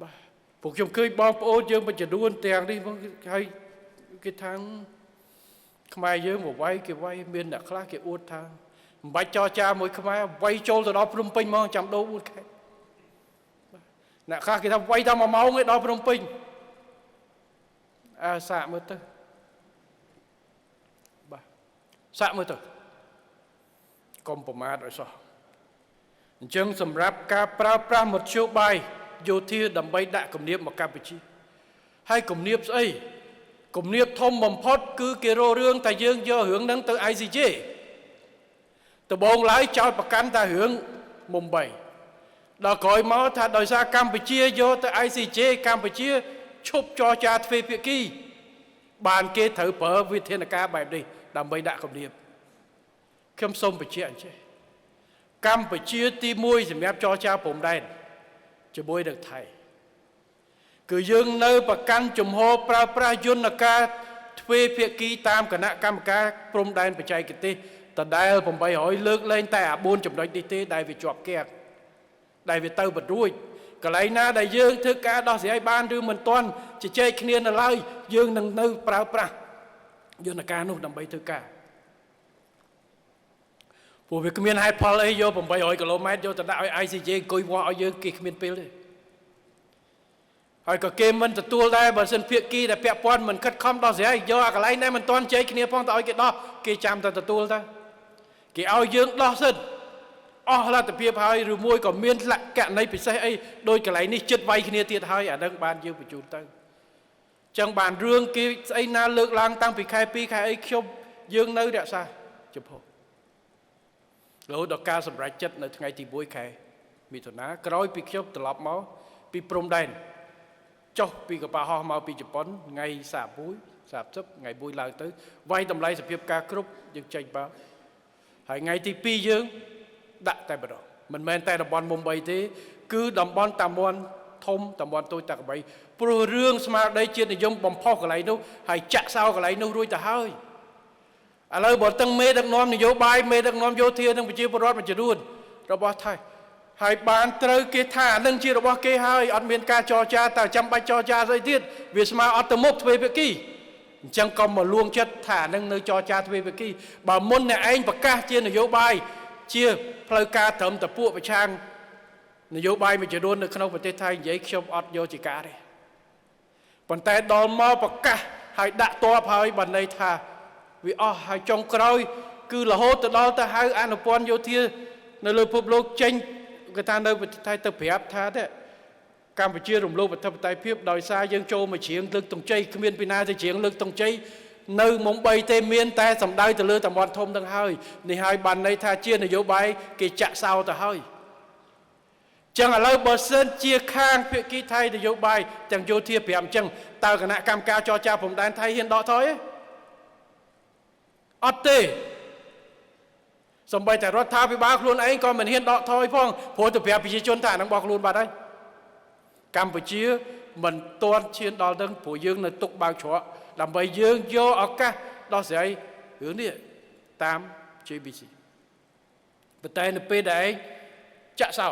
បាទពួកខ្ញុំឃើញបងប្អូនយើងមួយចំនួនទាំងនេះហើយគេថាខ្មែរយើងមកវាយគេវាយមានអ្នកខ្លះគេអួតថាមិនបាច់ចរចាមួយខ្មែរវាយចូលទៅដល់ភ្នំពេញមកចាំដូរ4ខែអ្នកខ្លះគេថាវាយតែ1ម៉ោងឯងដល់ភ្នំពេញអើសាកមើលទៅបាទសាកមើលទៅកុំប្រមាថឲ្យសោះអញ្ចឹងសម្រាប់ការប្រើប្រាស់មធ្យោបាយយោធាដើម្បីដាក់គំនាបមកកម្ពុជាហើយគំនាបស្អីគំនាបធំបំផុតគឺគេរករឿងតែយើងយករឿងហ្នឹងទៅ ICJ ដំបូងឡើយចោទប្រកាន់តែរឿងមុំបីដល់ក្រោយមកថាដោយសារកម្ពុជាយកទៅ ICJ កម្ពុជាឈប់ចរចាទ្វេភាគីបានគេត្រូវប្រើវិធានការបែបនេះដើម្បីដាក់គំនាបខ្ញុំសូមបញ្ជាក់អញ្ចេះកម្ពុជាទី1សម្រាប់ចរចាព្រំដែនជាមួយនឹងថៃគឺយើងនៅប្រកាន់ជំហរប្រើប្រាស់យន្តការទ្វេភាគីតាមគណៈកម្មការព្រំដែនបច្ចេកទេសដដែល800លើកលែងតែអា4ចំណុចនេះទេដែលវាជាប់គាំងដែលវាទៅមិនរួចកន្លែងណាដែលយើងធ្វើការដោះស្រាយបានឬមិនទាន់ជជែកគ្នានៅឡើយយើងនឹងនៅប្រើប្រាស់យន្តការនោះដើម្បីធ្វើការព្រោះវាគ្មានហេតុផលអីយក800គីឡូម៉ែត្រយកទៅដាក់ឲ្យ ICJ អង្គុយវាស់ឲ្យយើងគេគ្មានពេលទេហើយក៏គេមិនទទួលដែរបើសិនភាគីដែលពាក់ព័ន្ធមិនខិតខំដោះស្រាយយកអាកន្លែងដែលមិនទាន់ជែកគ្នាផងទៅឲ្យគេដោះគេចាំតែទទួលទៅគេឲ្យយើងដោះសិនអស់លទ្ធភាពហើយឬមួយក៏មានលក្ខណៈពិសេសអីដោយកន្លែងនេះចិត្តវាយគ្នាទៀតហើយអានឹងបានយើងបញ្ជូនទៅចឹងបានរឿងគេស្អីណាលើកឡើងតាំងពីខែ2ខែអីខ្ញុំយើងនៅរក្សាចំពោះរហូតដល់ការសម្រេចចិត្តនៅថ្ងៃទី1ខែមិថុនាក្រោយពីខ្ញុំត្រឡប់មកពីព្រំដែនចុះពីកប៉ាល់ហោះមកពីជប៉ុនថ្ងៃ31 30ថ្ងៃ1ឡើងទៅវាយតម្លៃសភាពការគ្រប់យើងចេញបើហើយថ្ងៃទី2យើងដាក់តែម្ដងមិនមែនតែតំបន់មុំ3ទេគឺតំបន់តាមាន់ធំតំបន់តូចតាកបីព្រោះរឿងស្មារតីជាតិនិយមបំផុសកន្លែងនោះហើយចាក់សោកន្លែងនោះរួចទៅហើយឥឡូវបើទាំងមេដឹកនាំនយោបាយមេដឹកនាំយោធានិងប្រជាពលរដ្ឋមួយចំនួនរបស់ថៃហើយបានត្រូវគេថាអានឹងជារបស់គេហើយអត់មានការចរចាតែចាំបាច់ចរចាស្អីទៀតវាស្មើអត់ទៅមុខទ្វេភាគីអញ្ចឹងកុំមកលួងចិត្តថាអានឹងនៅចរចាទ្វេភាគីបើមុនអ្នកឯងប្រកាសជានយោបាយជាផ្លូវការត្រឹមតែពួកប្រឆាំងនយោបាយមួយចំនួននៅក្នុងប្រទេសថៃនិយាយខ្ញុំអត់យកជាការទេប៉ុន្តែដល់មកប្រកាសហើយដាក់តបហើយបានន័យថាវាអស់ហើយចុងក្រោយគឺរហូតទៅដល់ទៅហៅអនុព័ន្ធយោធានៅលើពិភពលោកចេញគេថានៅប្រទេសថៃទៅប្រាប់ថាទេកម្ពុជារំលោភអធិបតេយ្យភាពដោយសារយើងចូលមកច្រៀងលើកទង់ជ័យគ្មានពីណាទៅច្រៀងលើកទង់ជ័យនៅមុំ3ទេមានតែសម្ដៅទៅលើតំបន់ធំនឹងហើយនេះហើយបានន័យថាជានយោបាយគេចាក់សោទៅហើយចឹងឥឡូវបើសិនជាខាងភាគីថៃនយោបាយទាំងយោធា5ចឹងតើគណៈកម្មការចរចាព្រំដែនថៃហ៊ានដកថយទេអត់ទេ សំបីតែរដ្ឋាភិបាលខ្លួនឯងក៏មិនហ៊ានដកថយផងព្រោះទៅប្រាប់ប្រជាជនថាអានឹងរបស់ខ្លួនបាត់ហើយកម្ពុជា មិនទាន់ឈានដល់នឹងព្រោះយើងនៅទុកបើកច្រកដើម្បីយើងយកឱកាសដោះស្រាយរឿងនេះតាម JBC ប៉ុន្តែនៅពេលដែលឯងចាក់សោ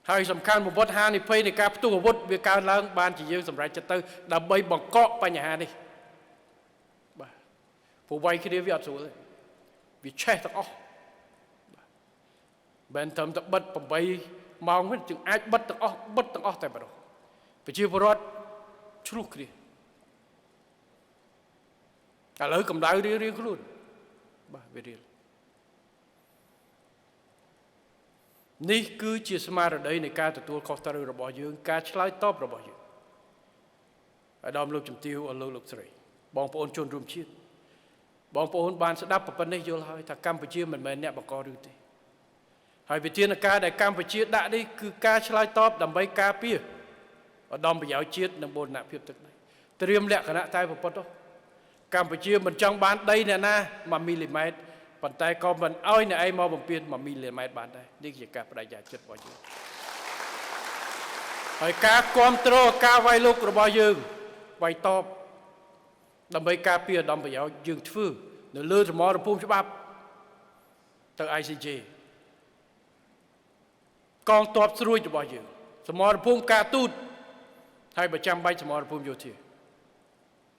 ហើយសំខាន់បំផុតហានិភ័យនៃការផ្ទុះអាវុធវាកើនឡើងបានជាយើងសម្រេចចិត្តទៅដើម្បីបង្កកបញ្ហានេះបាទព្រោះវាយគ្នាវាអត់ស្រួលទេវាឆេះទាំងអស់មិនត្រឹមតែបិទ8ម៉ោងទេจึงអាចបិទទាំងអស់បិទទាំងអស់តែម្ដងប្រជាពលរដ្ឋឆ្លោះគ្នាឥឡូវកម្ដៅរៀងៗខ្លួនបាទវារៀលនេះគឺជាស្មារតីនៃការទទួលខុសត្រូវរបស់យើងការឆ្លើយតបរបស់យើងអាដាមលោកជំទាវអស់លោកលោកស្រីបងប្អូនជនរួមជាតិបងប្អូនបានស្ដាប់ប៉ុណ្ណេះយល់ហើយថាកម្ពុជាមិនមែនអ្នកបង្ករឿងទេហើយវិធានការដែលកម្ពុជាដាក់នេះគឺការឆ្លើយតបដើម្បីការពារឧត្តមប្រយោជន៍ជាតិនិងបូរណភាពទឹកដីត្រៀមលក្ខណៈតែប៉ុណ្ណោះកម្ពុជាមិនចង់បានដីអ្នកណា1មីលីម៉ែត្រប៉ុន្តែក៏មិនអោយអ្នកឯងមកបំពេញ1មីលីម៉ែត្របានដែរនេះជាការបដិញ្ញាចិត្តរបស់យើងហើយការគ្រប់គ្រងការវាយលុករបស់យើងវាយតបដើម្បីការពារឧត្តមប្រយោជន៍យើងធ្វើនៅលើសមរភូមិច្បាប់ទៅ ICJ កងទ័ពស្រួយរបស់យើងសមរភូមិការទូតហើយបើចាំបាច់សមរភូមិយោធា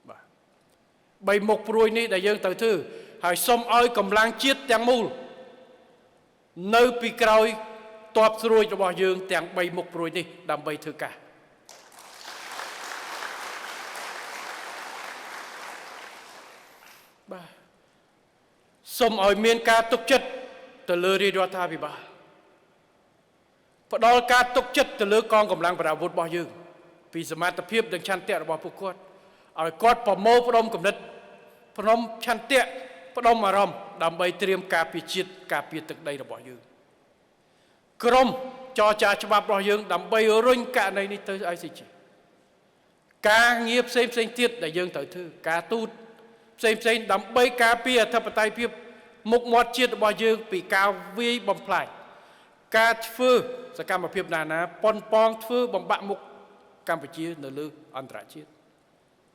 បាទបីមុខព្រួយនេះដែលយើងត្រូវធ្វើហើយសូមឲ្យកម្លាំងជាតិទាំងមូលនៅពីក្រោយទ័ពស្រួយរបស់យើងទាំង3មុខព្រួយនេះដើម្បីធ្វើការបាទសូមឲ្យមានការទុកចិត្តទៅលើរាជរដ្ឋាភិបាលផ្ដល់ការទុកចិត្តទៅលើកងកម្លាំងប្រដាប់អាវុធរបស់យើងពីសមត្ថភាពនិងឆន្ទៈរបស់ពួកគាត់ឲ្យគាត់ប្រមូលផ្ដុំគំនិតផ្ដុំឆន្ទៈផ្ដុំអារម្មណ៍ដើម្បីត្រៀមការពារជាតិការពារទឹកដីរបស់យើងក្រុមចរចាច្បាប់របស់យើងដើម្បីរុញករណីនេះទៅ ICJ ការងារផ្សេងផ្សេងទៀតដែលយើងត្រូវធ្វើការទូតផ្សេងផ្សេងដើម្បីការពារអធិបតេយ្យភាពមុខមាត់ជាតិរបស់យើងពីការវាយបំផ្លាញការធ្វើសកម្មភាពណាណាប៉ុនប៉ងធ្វើបំបាក់មុខកម្ពុជានៅលើអន្តរជាតិ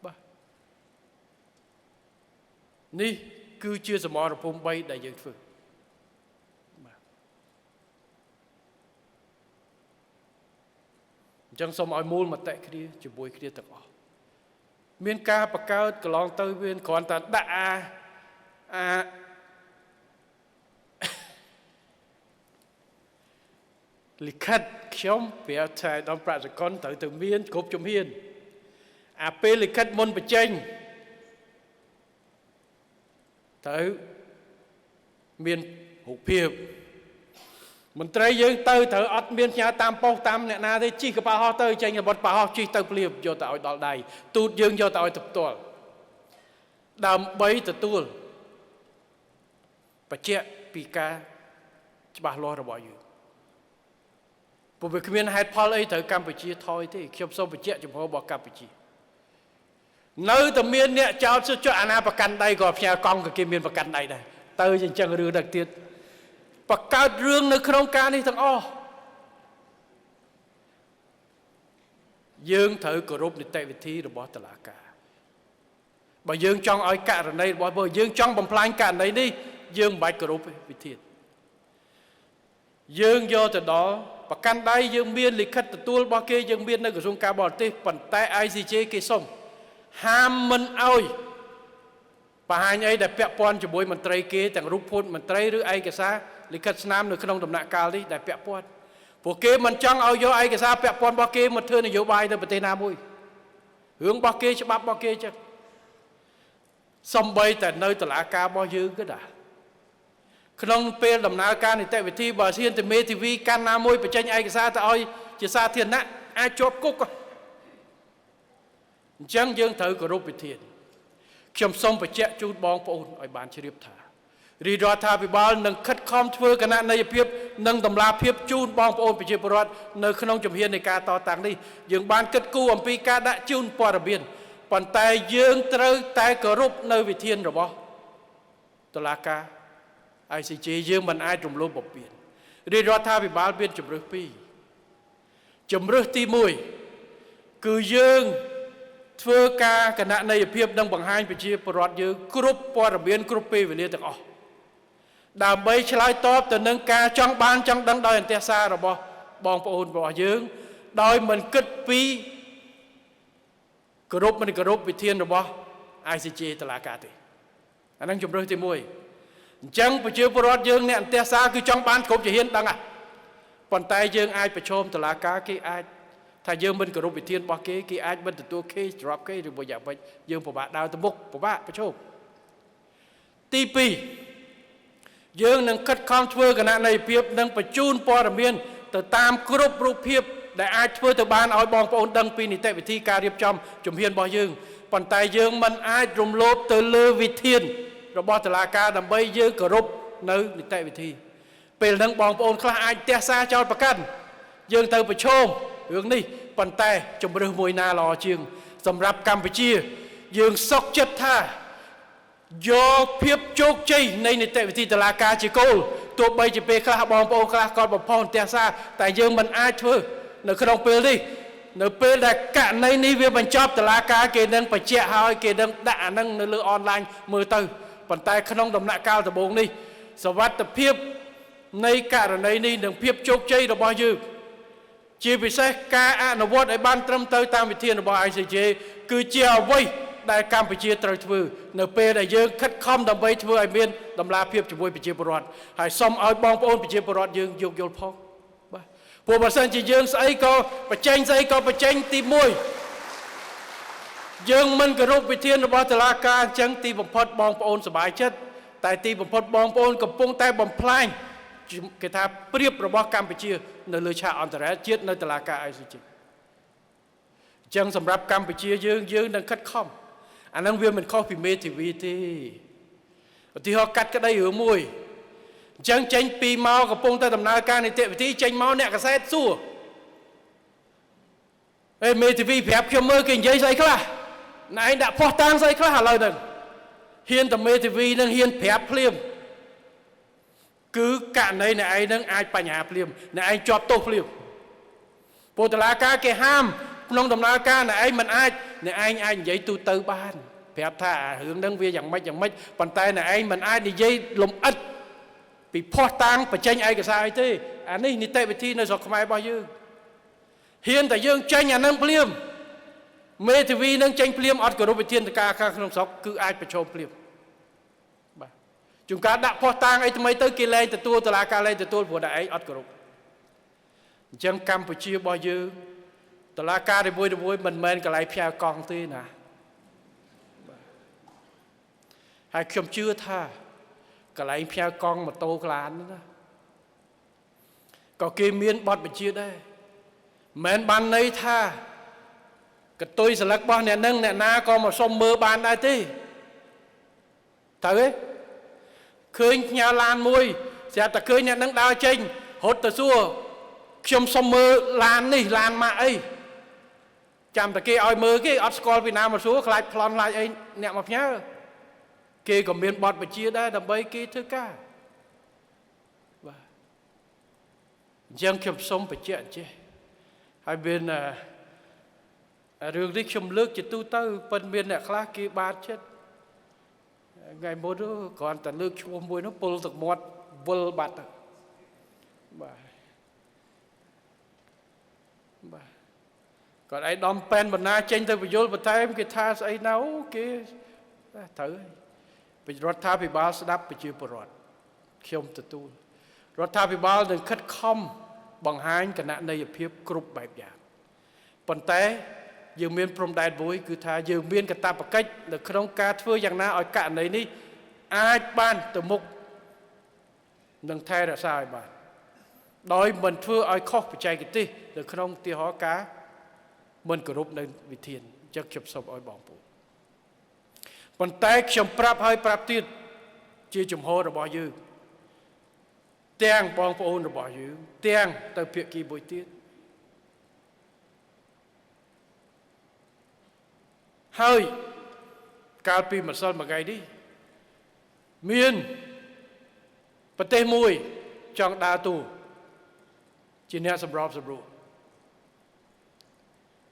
បាទនេះគឺជាសមរភូមិ3ដែលយើងធ្វើបាទអញ្ចឹងសូមឲ្យមូលមតិគ្នាជាមួយគ្នាទាំងអស់មានការបង្កើតកន្លងទៅវាគ្រាន់តែដាក់អាលិខិតខ្ញុំប្រាប់ថាដល់ប្រាក់សកលត្រូវទៅមានគ្រប់ជំហានអាពេលលិខិតមុនបញ្ចេញត្រូវមានរូបភាពមន្ត្រីយើងទៅត្រូវអត់មានផ្ញើតាមប៉ុស្តិ៍តាមអ្នកណាទេជិះកប៉ាល់ហោះទៅចេញបត់ប៉ាល់ហោះជិះទៅភ្លាមយកទៅឲ្យដល់ដៃទូតយើងយកទៅឲ្យទៅផ្ទាល់ដើម្បីទទួលបញ្ជាក់ពីការច្បាស់លាស់របស់យើងព្រោះវាគ្មានហេតុផលអីត្រូវកម្ពុជាថយទេខ្ញុំសូមបញ្ជាក់ចំហរបស់កម្ពុជានៅតែមានអ្នកចោទចុះអាណាប្រកាន់ដៃក៏ផ្ញើកង់ក៏គេមានប្រកាន់ដៃដែរទៅអញ្ចឹងរឿងដល់ទៀតបង្កើតរឿងនៅក្នុងការនេះទាំងអស់យើងត្រូវគោរពនីតិវិធីរបស់តុលាការបើយើងចង់ឲ្យករណីរបស់បើយើងចង់បំផ្លាញករណីនេះយើងមិនបាច់គោរពវិធីយើងយកទៅដល់ប្រកាន់ដៃយើងមានលិខិតទទួលរបស់គេយើងមាននៅក្រសួងការបរទេសប៉ុន្តែ ICJ គេសុំហាមមិនអោយបង្ហាញអីដែលពាក់ព័ន្ធជាមួយមន្ត្រីគេទាំងរូបភូតមន្ត្រីឬឯកសារលិខិតស្នាមនៅក្នុងដំណាក់កាលនេះដែលពាក់ព័ន្ធពួកគេមិនចង់ឲ្យយកឯកសារពាក់ព័ន្ធរបស់គេមកធ្វើនយោបាយនៅប្រទេសណាមួយរឿងរបស់គេច្បាប់របស់គេចឹងសំបីតែនៅតុលាការរបស់យើងក៏ដែរក្នុងពេលដំណើរការនីតិវិធីបើហ៊ានទៅមេធាវីកាន់ណាមួយបញ្ចេញឯកសារទៅឲ្យជាសាធារណៈអាចជាប់គុកអញ្ចឹងយើងត្រូវគោរពវិធានខ្ញុំសូមបញ្ជាក់ជូនបងប្អូនឲ្យបានជ្រាបថារាជរដ្ឋាភិបាលនឹងខិតខំធ្វើគណនេយ្យភាពនិងតម្លាភាពជូនបងប្អូនប្រជាពលរដ្ឋនៅក្នុងជំហាននៃការតតាំងនេះយើងបានគិតគូរអំពីការដាក់ជូនព័ត៌មានប៉ុន្តែយើងត្រូវតែគោរពនៅវិធានរបស់តុលាការ ICJ យើងមិនអាចរំលោភបំពានរាជរដ្ឋាភិបាលមានជម្រើសពីរជម្រើសទី1 គឺយើងធ្វើការគណនេយ្យភាពនិងបង្ហាញប្រជាពលរដ្ឋយើងគ្រប់ព័ត៌មានគ្រប់ពេលវេលាទាំងអស់ដើម្បីឆ្លើយតបទៅនឹងការចង់បានចង់ដឹងដោយអន្តរសាររបស់បងប្អូនរបស់យើងដោយមិនគិតពីគោរពមិនគោរពវិធានរបស់ ICJ តុលាការទេអានឹងជំរើសទី1អញ្ចឹងប្រជាពលរដ្ឋយើងអ្នកអន្តរសារគឺចង់បានគ្រប់ជំហានដឹងហ่ะប៉ុន្តែយើងអាចប្រឈមតុលាការគេអាចថាយើងមិនគោរពវិធានរបស់គេគេអាចមិនទទួល case drop case ឬមួយយ៉ាងម៉េចយើងពិបាកដើរទៅមុខពិបាកប្រឈមទី2យើងនឹងខិតខំធ្វើគណនេយ្យភាពនិងបញ្ជូនព័ត៌មានទៅតាមគ្រប់រូបភាពដែលអាចធ្វើទៅបានឲ្យបងប្អូនដឹងពីនីតិវិធីការរៀបចំជំហានរបស់យើងប៉ុន្តែយើងមិនអាចរំលោភទៅលើវិធានរបស់តុលាការដើម្បីយើងគោរពនៅនីតិវិធីពេលហ្នឹងបងប្អូនខ្លះអាចទះសារចោលប្រកាន់យើងទៅប្រឈមរឿងនេះប៉ុន្តែជំរើសមួយណាល្អជាងសម្រាប់កម្ពុជាយើងសុខចិត្តថាយកភាពជោគជ័យនៃនីតិវិធីតុលាការជាគោលទោះបីជាពេលខ្លះបងប្អូនខ្លះគាត់បំផុសទះសារតែយើងមិនអាចធ្វើនៅក្នុងពេលនេះនៅពេលដែលករណីនេះវាបញ្ចប់តុលាការគេនឹងបញ្ជាក់ហើយគេនឹងដាក់អានឹងនៅលើអនឡាញមើលទៅប៉ុន្តែក្នុងដំណាក់កាលដំបូងនេះសុវត្ថិភាពនៃករណីនេះនិងភាពជោគជ័យរបស់យើងជាពិសេសការអនុវត្តឲ្យបានត្រឹមត្រូវតាមវិធានរបស់ ICJ គឺជាអ្វីដែលកម្ពុជាត្រូវធ្វើនៅពេលដែលយើងខិតខំដើម្បីធ្វើឲ្យមានតម្លាភាពជាមួយប្រជាពលរដ្ឋហើយសូមឲ្យបងប្អូនប្រជាពលរដ្ឋយើងយោគយល់ផងបាទព្រោះបើសិនជាយើងស្អីក៏បញ្ចេញស្អីក៏បញ្ចេញទី1យើងមិនគោរពវិធានរបស់តុលាការអញ្ចឹងទីបំផុតបងប្អូនសប្បាយចិត្តតែទីបំផុតបងប្អូនកំពុងតែបំផ្លាញគេថាប្រៀបរបស់កម្ពុជានៅលើឆាកអន្តរជាតិនៅតុលាការ ICJ អញ្ចឹងសម្រាប់កម្ពុជាយើងនឹងខិតខំអានឹងវាមិនខុសពីមេធាវីទេឧទាហរណ៍កាត់ក្តីរឿងមួយអញ្ចឹងចេញពីមកកំពុងតែដំណើរការនីតិវិធីចេញមកអ្នកកសែតសួរអេមេធាវីប្រាប់ខ្ញុំមើលគេនិយាយស្អីខ្លះណែឯងដាក់ផុសតាងស្អីខ្លះឥឡូវហ្នឹងហ៊ានតែមេធាវីនឹងហ៊ានប្រាប់ភ្លាមគឺករណីអ្នកឯងនឹងអាចបញ្ហាភ្លាមអ្នកឯងជាប់ទោសភ្លាមពលតុលាការគេហាមក្នុងដំណើរការអ្នកឯងមិនអាចអ្នកឯងអាចនិយាយទូទៅបានប្រាប់ថារឿងហ្នឹងវាយ៉ាងម៉េចយ៉ាងម៉េចប៉ុន្តែអ្នកឯងមិនអាចនិយាយលំអិតពីផុសតាងបញ្ចេញឯកសារអីទេអានេះនីតិវិធីនៅស្រុកខ្មែររបស់យើងហ៊ានតែយើងចេញអានឹងភ្លាមមេធាវីនឹងចេញភ្លាមអត់គោរពវិធានការខាងក្នុងស្រុកគឺអាចប្រឈមភ្លាមបាទជួនកាលដាក់ផុសតាងអីថ្មីទៅគេលែងទទួលតុលាការលែងទទួលព្រោះតែឯងអត់គោរពអញ្ចឹងកម្ពុជារបស់យើងតុលាការនីមួយៗមិនមែនកន្លែងផ្ញើកង់ទេណាហើយខ្ញុំជឿថាកន្លែងផ្ញើកង់ម៉ូតូក្លានណាក៏គេមានបទបញ្ជាដែរមិនបានន័យថាកតុយស្លឹករបស់អ្នកនឹងអ្នកណាក៏មកសុំមើលបានដែរទេត្រូវទេឃើញផ្ញើឡានមួយស្រាប់តែឃើញអ្នកនឹងដើរចេញរត់ទៅសួរខ្ញុំសុំមើលឡាននេះឡានម៉ាក់អីចាំតែគេឲ្យមើលគេអត់ស្គាល់ពីណាមកសួរខ្លាចប្លន់ខ្លាចអីអ្នកមកផ្ញើគេក៏មានបទបញ្ជាដែរដើម្បីគេធ្វើការបាទអញ្ចឹងខ្ញុំសូមបញ្ជាក់ចេះហើយមានរឿងនេះខ្ញុំលើកជាទូទៅប៉ុន្តែមានអ្នកខ្លះគេបានចិត្តថ្ងៃមុនគ្រាន់តែលើកឈ្មោះមួយនោះពុលទឹកមាត់វិលបាត់ទៅបាទបាទគាត់ឯងដំប៉ែនបណ្ណាចេញទៅបញ្យលបន្ថែមគេថាស្អីណៅគេត្រូវហើយរដ្ឋាភិបាលស្ដាប់ប្រជាពលរដ្ឋខ្ញុំទទួលរដ្ឋាភិបាលនឹងខិតខំបង្ហាញគណនេយ្យភាពគ្រប់បែបយ៉ាងប៉ុន្តែយើងមានព្រំដែនមួយគឺថាយើងមានកាតព្វកិច្ចនៅក្នុងការធ្វើយ៉ាងណាឲ្យករណីនេះអាចបានទៅមុខនិងថែរក្សាឲ្យបានដោយមិនធ្វើឲ្យខុសបច្ចេកទេសនៅក្នុងឧទាហរណ៍ការមិនគោរពនៅវិធានអញ្ចឹងខ្ញុំសូមឲ្យបងប្អូនប៉ុន្តែខ្ញុំប្រាប់ហើយប្រាប់ទៀតជាជំហររបស់យើងទាំងបងប្អូនរបស់យើងទាំងទៅភាគីមួយទៀតហើយកាលពីម្សិលមួយថ្ងៃនេះមានប្រទេសមួយចង់ដើរតួជាអ្នកសម្របសម្រួល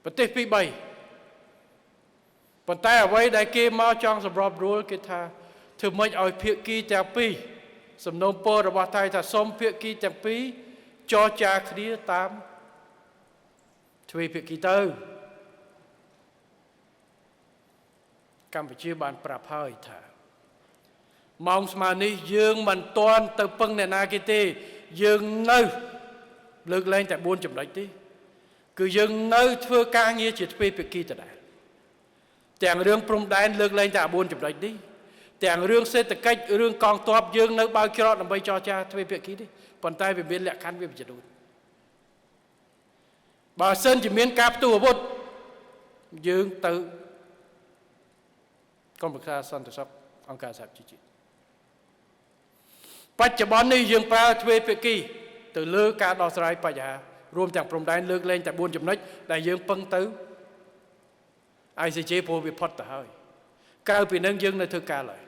ប្រទេសពី3ប៉ុន្តែអ្វីដែលគេមកចង់សម្របរួលគេថាធ្វើម៉េចឲ្យភាគីទាំងពីរសំណូមពររបស់ថៃថាសូមភាគីទាំងពីរចរចាគ្នាតាមទ្វេភាគីទៅកម្ពុជាបានប្រាប់ហើយថាម៉ោងស្មើនេះយើងមិនទាន់ទៅពឹងអ្នកណាគេទេយើងនៅលើកលែងតែ4ចំណុចទេគឺយើងនៅធ្វើការងារជាទ្វេភាគីដដែលទាំងរឿងព្រំដែនលើកលែងតែ4ចំណុចនេះទាំងរឿងសេដ្ឋកិច្ចរឿងកងទ័ពយើងនៅបើកច្រកដើម្បីចរចាទ្វេភាគីនេះប៉ុន្តែវាមានលក្ខខណ្ឌវាចំនួនបើសិនជាមានការផ្ទុះអាវុធយើងទៅក្រុមប្រឹក្សាសន្តិសុខអង្គការសហប្រជាជាតិបច្ចុប្បន្ននេះយើងប្រើទ្វេភាគីទៅលើការដោះស្រាយបញ្ហារួមទាំងព្រំដែនលើកលែងតែ4ចំណុចដែលយើងពឹងទៅ ICJ ព្រោះវាផុតទៅហើយក្រៅពីនឹងយើងនៅធ្វើការឡើយ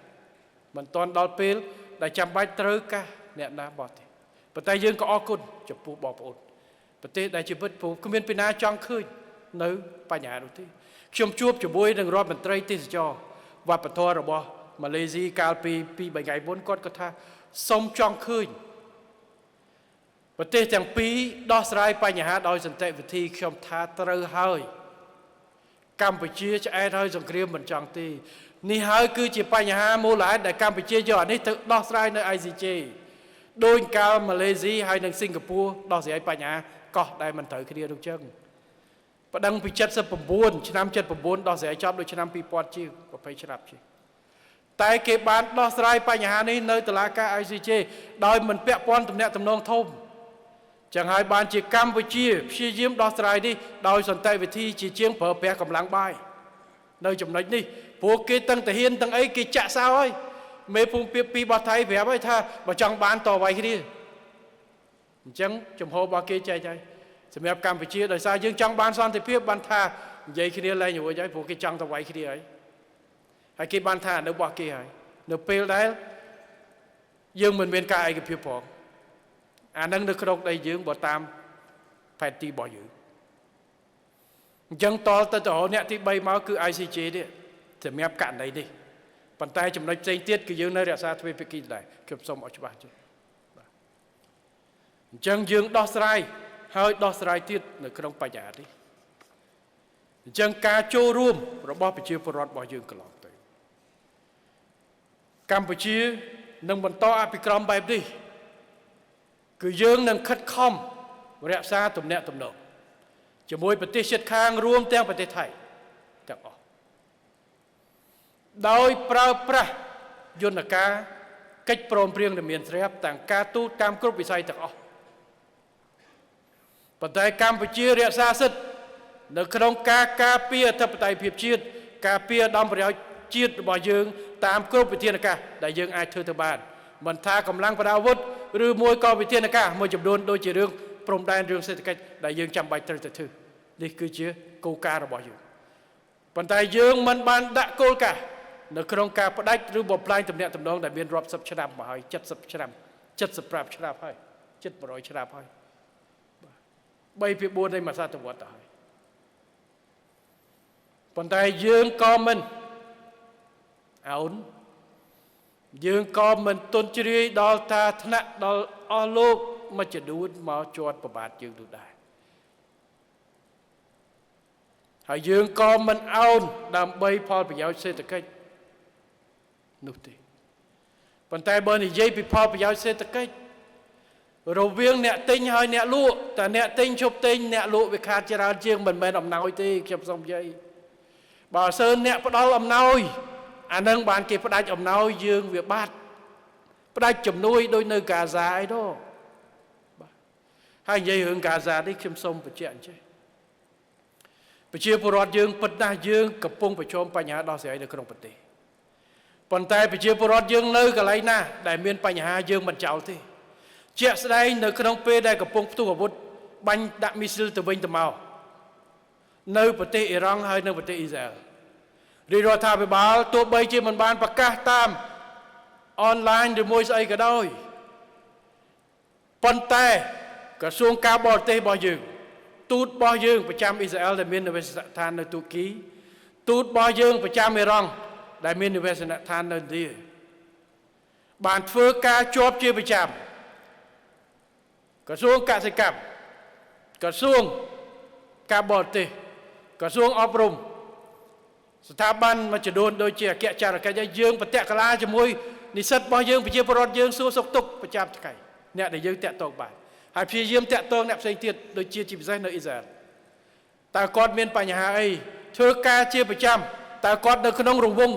មិនទាន់ដល់ពេលដែលចាំបាច់ត្រូវការអ្នកណាបោះទេប៉ុន្តែយើងក៏អរគុណចំពោះបងប្អូនប្រទេសដែលជីវិតព្រោះគ្មានពីណាចង់ឃើញនៅបញ្ហានោះទេខ្ញុំជួបជាមួយនឹងរដ្ឋមន្ត្រីទេសចរវប្បធម៌របស់ម៉ាឡេស៊ីកាលពី2-3ថ្ងៃមុនគាត់ក៏ថាសូមចង់ឃើញប្រទេសទាំងពីរដោះស្រាយបញ្ហាដោយសន្តិវិធីខ្ញុំថាត្រូវហើយកម្ពុជាឆ្អែតហើយសង្គ្រាមមិនចង់ទេនេះហើយគឺជាបញ្ហាមូលហេតុដែលកម្ពុជាយកអានេះទៅដោះស្រាយនៅ ICJ ដោយកាលម៉ាឡេស៊ីហើយនិងសិង្ហបុរីដោះស្រាយបញ្ហាកោះដែលមិនត្រូវគ្នានោះចឹងប្តឹងពី79ឆ្នាំ79ដោះស្រាយចប់ដូចឆ្នាំ2000ជាង20ឆ្នាំជាងតែគេបានដោះស្រាយបញ្ហានេះនៅតុលាការ ICJ ដោយមិនពាក់ព័ន្ធទំនាក់ទំនងធំចឹងហើយបានជាកម្ពុជាព្យាយាមដោះស្រាយនេះដោយសន្តិវិធីជាជាងប្រើប្រាស់កម្លាំងបាយនៅចំណុចនេះព្រោះគេទាំងទាហានទាំងអីគេចាក់សោហើយមេភូមិភាគ2របស់ថៃប្រាប់ហើយថាបើចង់បានតវាយគ្នាអញ្ចឹងចំហរបស់គេចែកហើយសម្រាប់កម្ពុជាដោយសារយើងចង់បានសន្តិភាពបានថានិយាយគ្នាលែងរួចហើយព្រោះគេចង់តវាយគ្នាហើយហើយគេបានថានៅរបស់គេហើយនៅពេលដែលយើងមិនមានការឯកភាពផងអានឹងនៅក្នុងដីយើងបើតាមផែនទីរបស់យើងអញ្ចឹងតលទៅទៅអ្នកទី3មកគឺ ICJ នេះសម្រាប់ករណីនេះប៉ុន្តែចំណុចផ្សេងទៀតគឺយើងនៅរក្សាទ្វេភាគីដែរខ្ញុំសូមឲ្យច្បាស់ជបាទអញ្ចឹងយើងដោះស្រាយហើយដោះស្រាយទៀតនៅក្នុងបញ្ហានេះអញ្ចឹងការចូលរួមរបស់ប្រជាពលរដ្ឋរបស់យើងកន្លងទៅកម្ពុជានឹងបន្តអភិក្រមបែបនេះគឺយើងនឹងខិតខំរក្សាទំនាក់ទំនងជាមួយប្រទេសជិតខាងរួមទាំងប្រទេសថៃទាំងអស់ដោយប្រើប្រាស់យន្តការកិច្ចព្រមព្រៀងដែលមានស្រាប់ទាំងការទូតតាមគ្រប់វិស័យទាំងអស់ប៉ុន្តែកម្ពុជារក្សាសិទ្ធិនៅក្នុងការការពារអធិបតេយ្យភាពជាតិការពារឧត្តមប្រយោជន៍ជាតិរបស់យើងតាមគ្រប់វិធានការដែលយើងអាចធ្វើទៅបានមិនថាកម្លាំងប្រដាប់អាវុធឬមួយក៏វិធានការមួយចំនួនដូចជារឿងព្រំដែនរឿងសេដ្ឋកិច្ចដែលយើងចាំបាច់ត្រូវតែធ្វើនេះគឺជាគោលការណ៍របស់យើងប៉ុន្តែយើងមិនបានដាក់គោលការណ៍នៅក្នុងការផ្ដាច់ឬបំផ្លាញទំនាក់ទំនងដែលមានរាប់សិបឆ្នាំមកហើយ70ឆ្នាំ75ឆ្នាំហើយជិត100ឆ្នាំហើយ3ពី4នៃមួយសតវត្សទៅហើយប៉ុន្តែយើងក៏មិនអោនយើងក៏មិនទន់ជ្រាយដល់តាថ្នាក់ដល់អស់លោកមួយចំនួនមកជាប់ប្របាទយើងនោះដែរហើយយើងក៏មិនអោនដើម្បីផលប្រយោជន៍សេដ្ឋកិច្ចនោះទេប៉ុន្តែបើនិយាយពីផលប្រយោជន៍សេដ្ឋកិច្ចរវាងអ្នកទិញហើយអ្នកលក់តែអ្នកទិញឈប់ទិញអ្នកលក់វាខាតច្រើនជាងមិនមែនអំណោយទេខ្ញុំសូមនិយាយបើសិនអ្នកផ្ដល់អំណោយអានឹងបានគេផ្ដាច់អំណោយយើងវាបាត់ផ្ដាច់ជំនួយដូចនៅហ្គាហ្សាអីនោះបាទហើយនិយាយរឿងហ្គាហ្សានេះខ្ញុំសូមបញ្ជាក់អញ្ចេះប្រជាពលរដ្ឋយើងពិតណាស់យើងកំពុងប្រឈមបញ្ហាដោះស្រាយនៅក្នុងប្រទេសប៉ុន្តែប្រជាពលរដ្ឋយើងនៅកន្លែងណាដែលមានបញ្ហាយើងមិនចោលទេជាក់ស្ដែងនៅក្នុងពេលដែលកំពុងផ្ទុះអាវុធបាញ់ដាក់មីស៊ីលទៅវិញទៅមកនៅប្រទេសអ៊ីរ៉ង់ហើយនៅប្រទេសអ៊ីស្រាអែលរាជរដ្ឋាភិបាលទោះបីជាមិនបានប្រកាសតាមអនឡាញឬមួយស្អីក៏ដោយប៉ុន្តែក្រសួងការបរទេសរបស់យើង ទូតរបស់យើងប្រចាំអ៊ីស្រាអែលដែលមាននិវេសនដ្ឋាននៅទូគីទូតរបស់យើងប្រចាំអ៊ីរ៉ង់ដែលមាននិវេសនដ្ឋាននៅឥណ្ឌាបានធ្វើការជាប់ជាប្រចាំក្រសួងកសិកម្មក្រសួងការបរទេសក្រសួងអប់រំស្ថាប័នមួយចំនួនដូចជាអគ្គចារកិច្ចយើងប្រតិកលាជាមួយនិស្សិតរបស់យើងប្រជាពលរដ្ឋយើងសួរសុខទុក្ខប្រចាំថ្ងៃអ្នកដែលយើងតាក់ទងបានហើយព្យាយាមតាក់ទងអ្នកផ្សេងទៀតដូចជាជាពិសេសនៅអ៊ីស្រាអែលតើគាត់មានបញ្ហាអីធ្វើការជាប្រចាំតើគាត់នៅក្នុងរង្វង់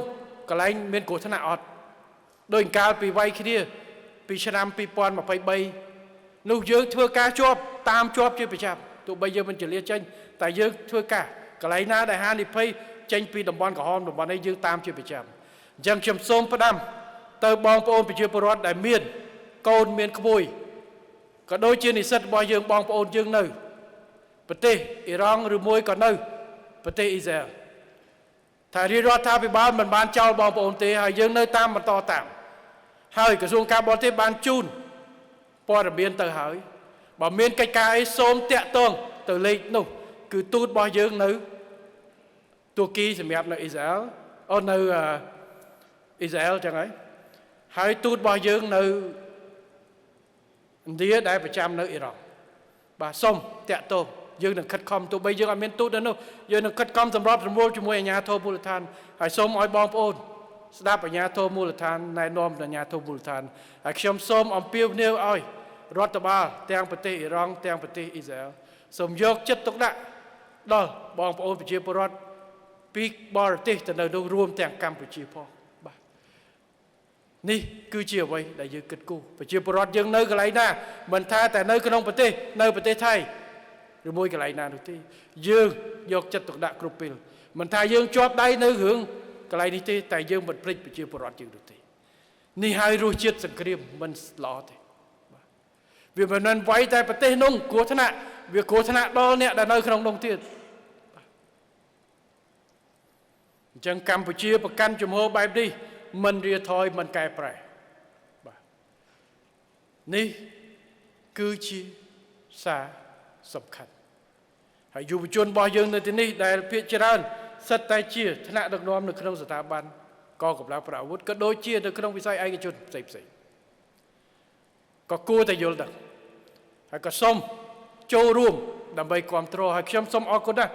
កន្លែងមានគ្រោះថ្នាក់អត់ដោយកាលពីវ័យគ្នាពីឆ្នាំ2023នោះយើងធ្វើការជាប់តាមជាប់ជាប្រចាំទោះបីយើងមិនចលាចេញតែយើងធ្វើការកន្លែងណាដែលហានិភ័យចេញពីតំបន់ក្រហមតំបន់នេះយើងតាមជាប្រចាំអញ្ចឹងខ្ញុំសូមផ្ដាំទៅបងប្អូនប្រជាពលរដ្ឋដែលមានកូនមានក្មួយក៏ដូចជានិស្សិតរបស់យើងបងប្អូនយើងនៅប្រទេសអ៊ីរ៉ង់ឬមួយក៏នៅប្រទេសអ៊ីស្រាអែលថារាជរដ្ឋាភិបាលមិនបានចោលបងប្អូនទេហើយយើងនៅតាមបន្តតាមហើយក្រសួងការបរទេសបានជូនព័ត៌មានទៅហើយបើមានកិច្ចការអីសូមតាក់ទងទៅលេខនោះគឺទូតរបស់យើងនៅទូគីសម្រាប់នៅអ៊ីស្រាអែលអូនៅអ៊ីស្រាអែលចឹងហើយហើយទូតរបស់យើងនៅឥណ្ឌាដែលប្រចាំនៅអ៊ីរ៉ង់បាទសូមតាក់ទងយើងនឹងខិតខំទោះបីយើងអត់មានទូតនៅនោះយើងនឹងខិតខំសម្របសម្រួលជាមួយអាជ្ញាធរមូលដ្ឋានហើយសូមឲ្យបងប្អូនស្ដាប់អាជ្ញាធរមូលដ្ឋានណែនាំអាជ្ញាធរមូលដ្ឋានហើយខ្ញុំសូមអំពាវនាវឲ្យរដ្ឋបាលទាំងប្រទេសអ៊ីរ៉ង់ទាំងប្រទេសអ៊ីស្រាអែលសូមយកចិត្តទុកដាក់ដល់បងប្អូនប្រជាពលរដ្ឋពីបរទេសទៅនៅនោះរួមទាំងកម្ពុជាផងបាទនេះគឺជាអ្វីដែលយើងគិតគូរប្រជាពលរដ្ឋយើងនៅកន្លែងណាមិនថាតែនៅក្នុងប្រទេសនៅប្រទេសថៃឬមួយកន្លែងណានោះទេយើងយកចិត្តទុកដាក់គ្រប់ពេលមិនថាយើងជាប់ដៃនៅរឿងកន្លែងនេះទេតែយើងមិនភ្លេចប្រជាពលរដ្ឋយើងនោះទេនេះហើយរសជាតិសង្គ្រាមមិនល្អទេបាទវាមិនមែនវាយតែប្រទេសនោះគ្រោះថ្នាក់វាគ្រោះថ្នាក់ដល់អ្នកដែលនៅក្នុងនោះទៀតអញ្ចឹងកម្ពុជាប្រកាន់ជំហរបែបនេះមិនរាថយមិនកែប្រែបាទនេះគឺជាសារសំខាន់ហើយយុវជនរបស់យើងនៅទីនេះដែលភាគច្រើនសិតតែជាថ្នាក់ដឹកនាំនៅក្នុងស្ថាប័នកងកម្លាំងប្រដាប់អាវុធក៏ដូចជានៅក្នុងវិស័យឯកជនផ្សេងផ្សេងក៏គួរតែយល់ដឹងហើយក៏សូមចូលរួមដើម្បីគ្រប់គ្រងហើយខ្ញុំសូមអរគុណណាស់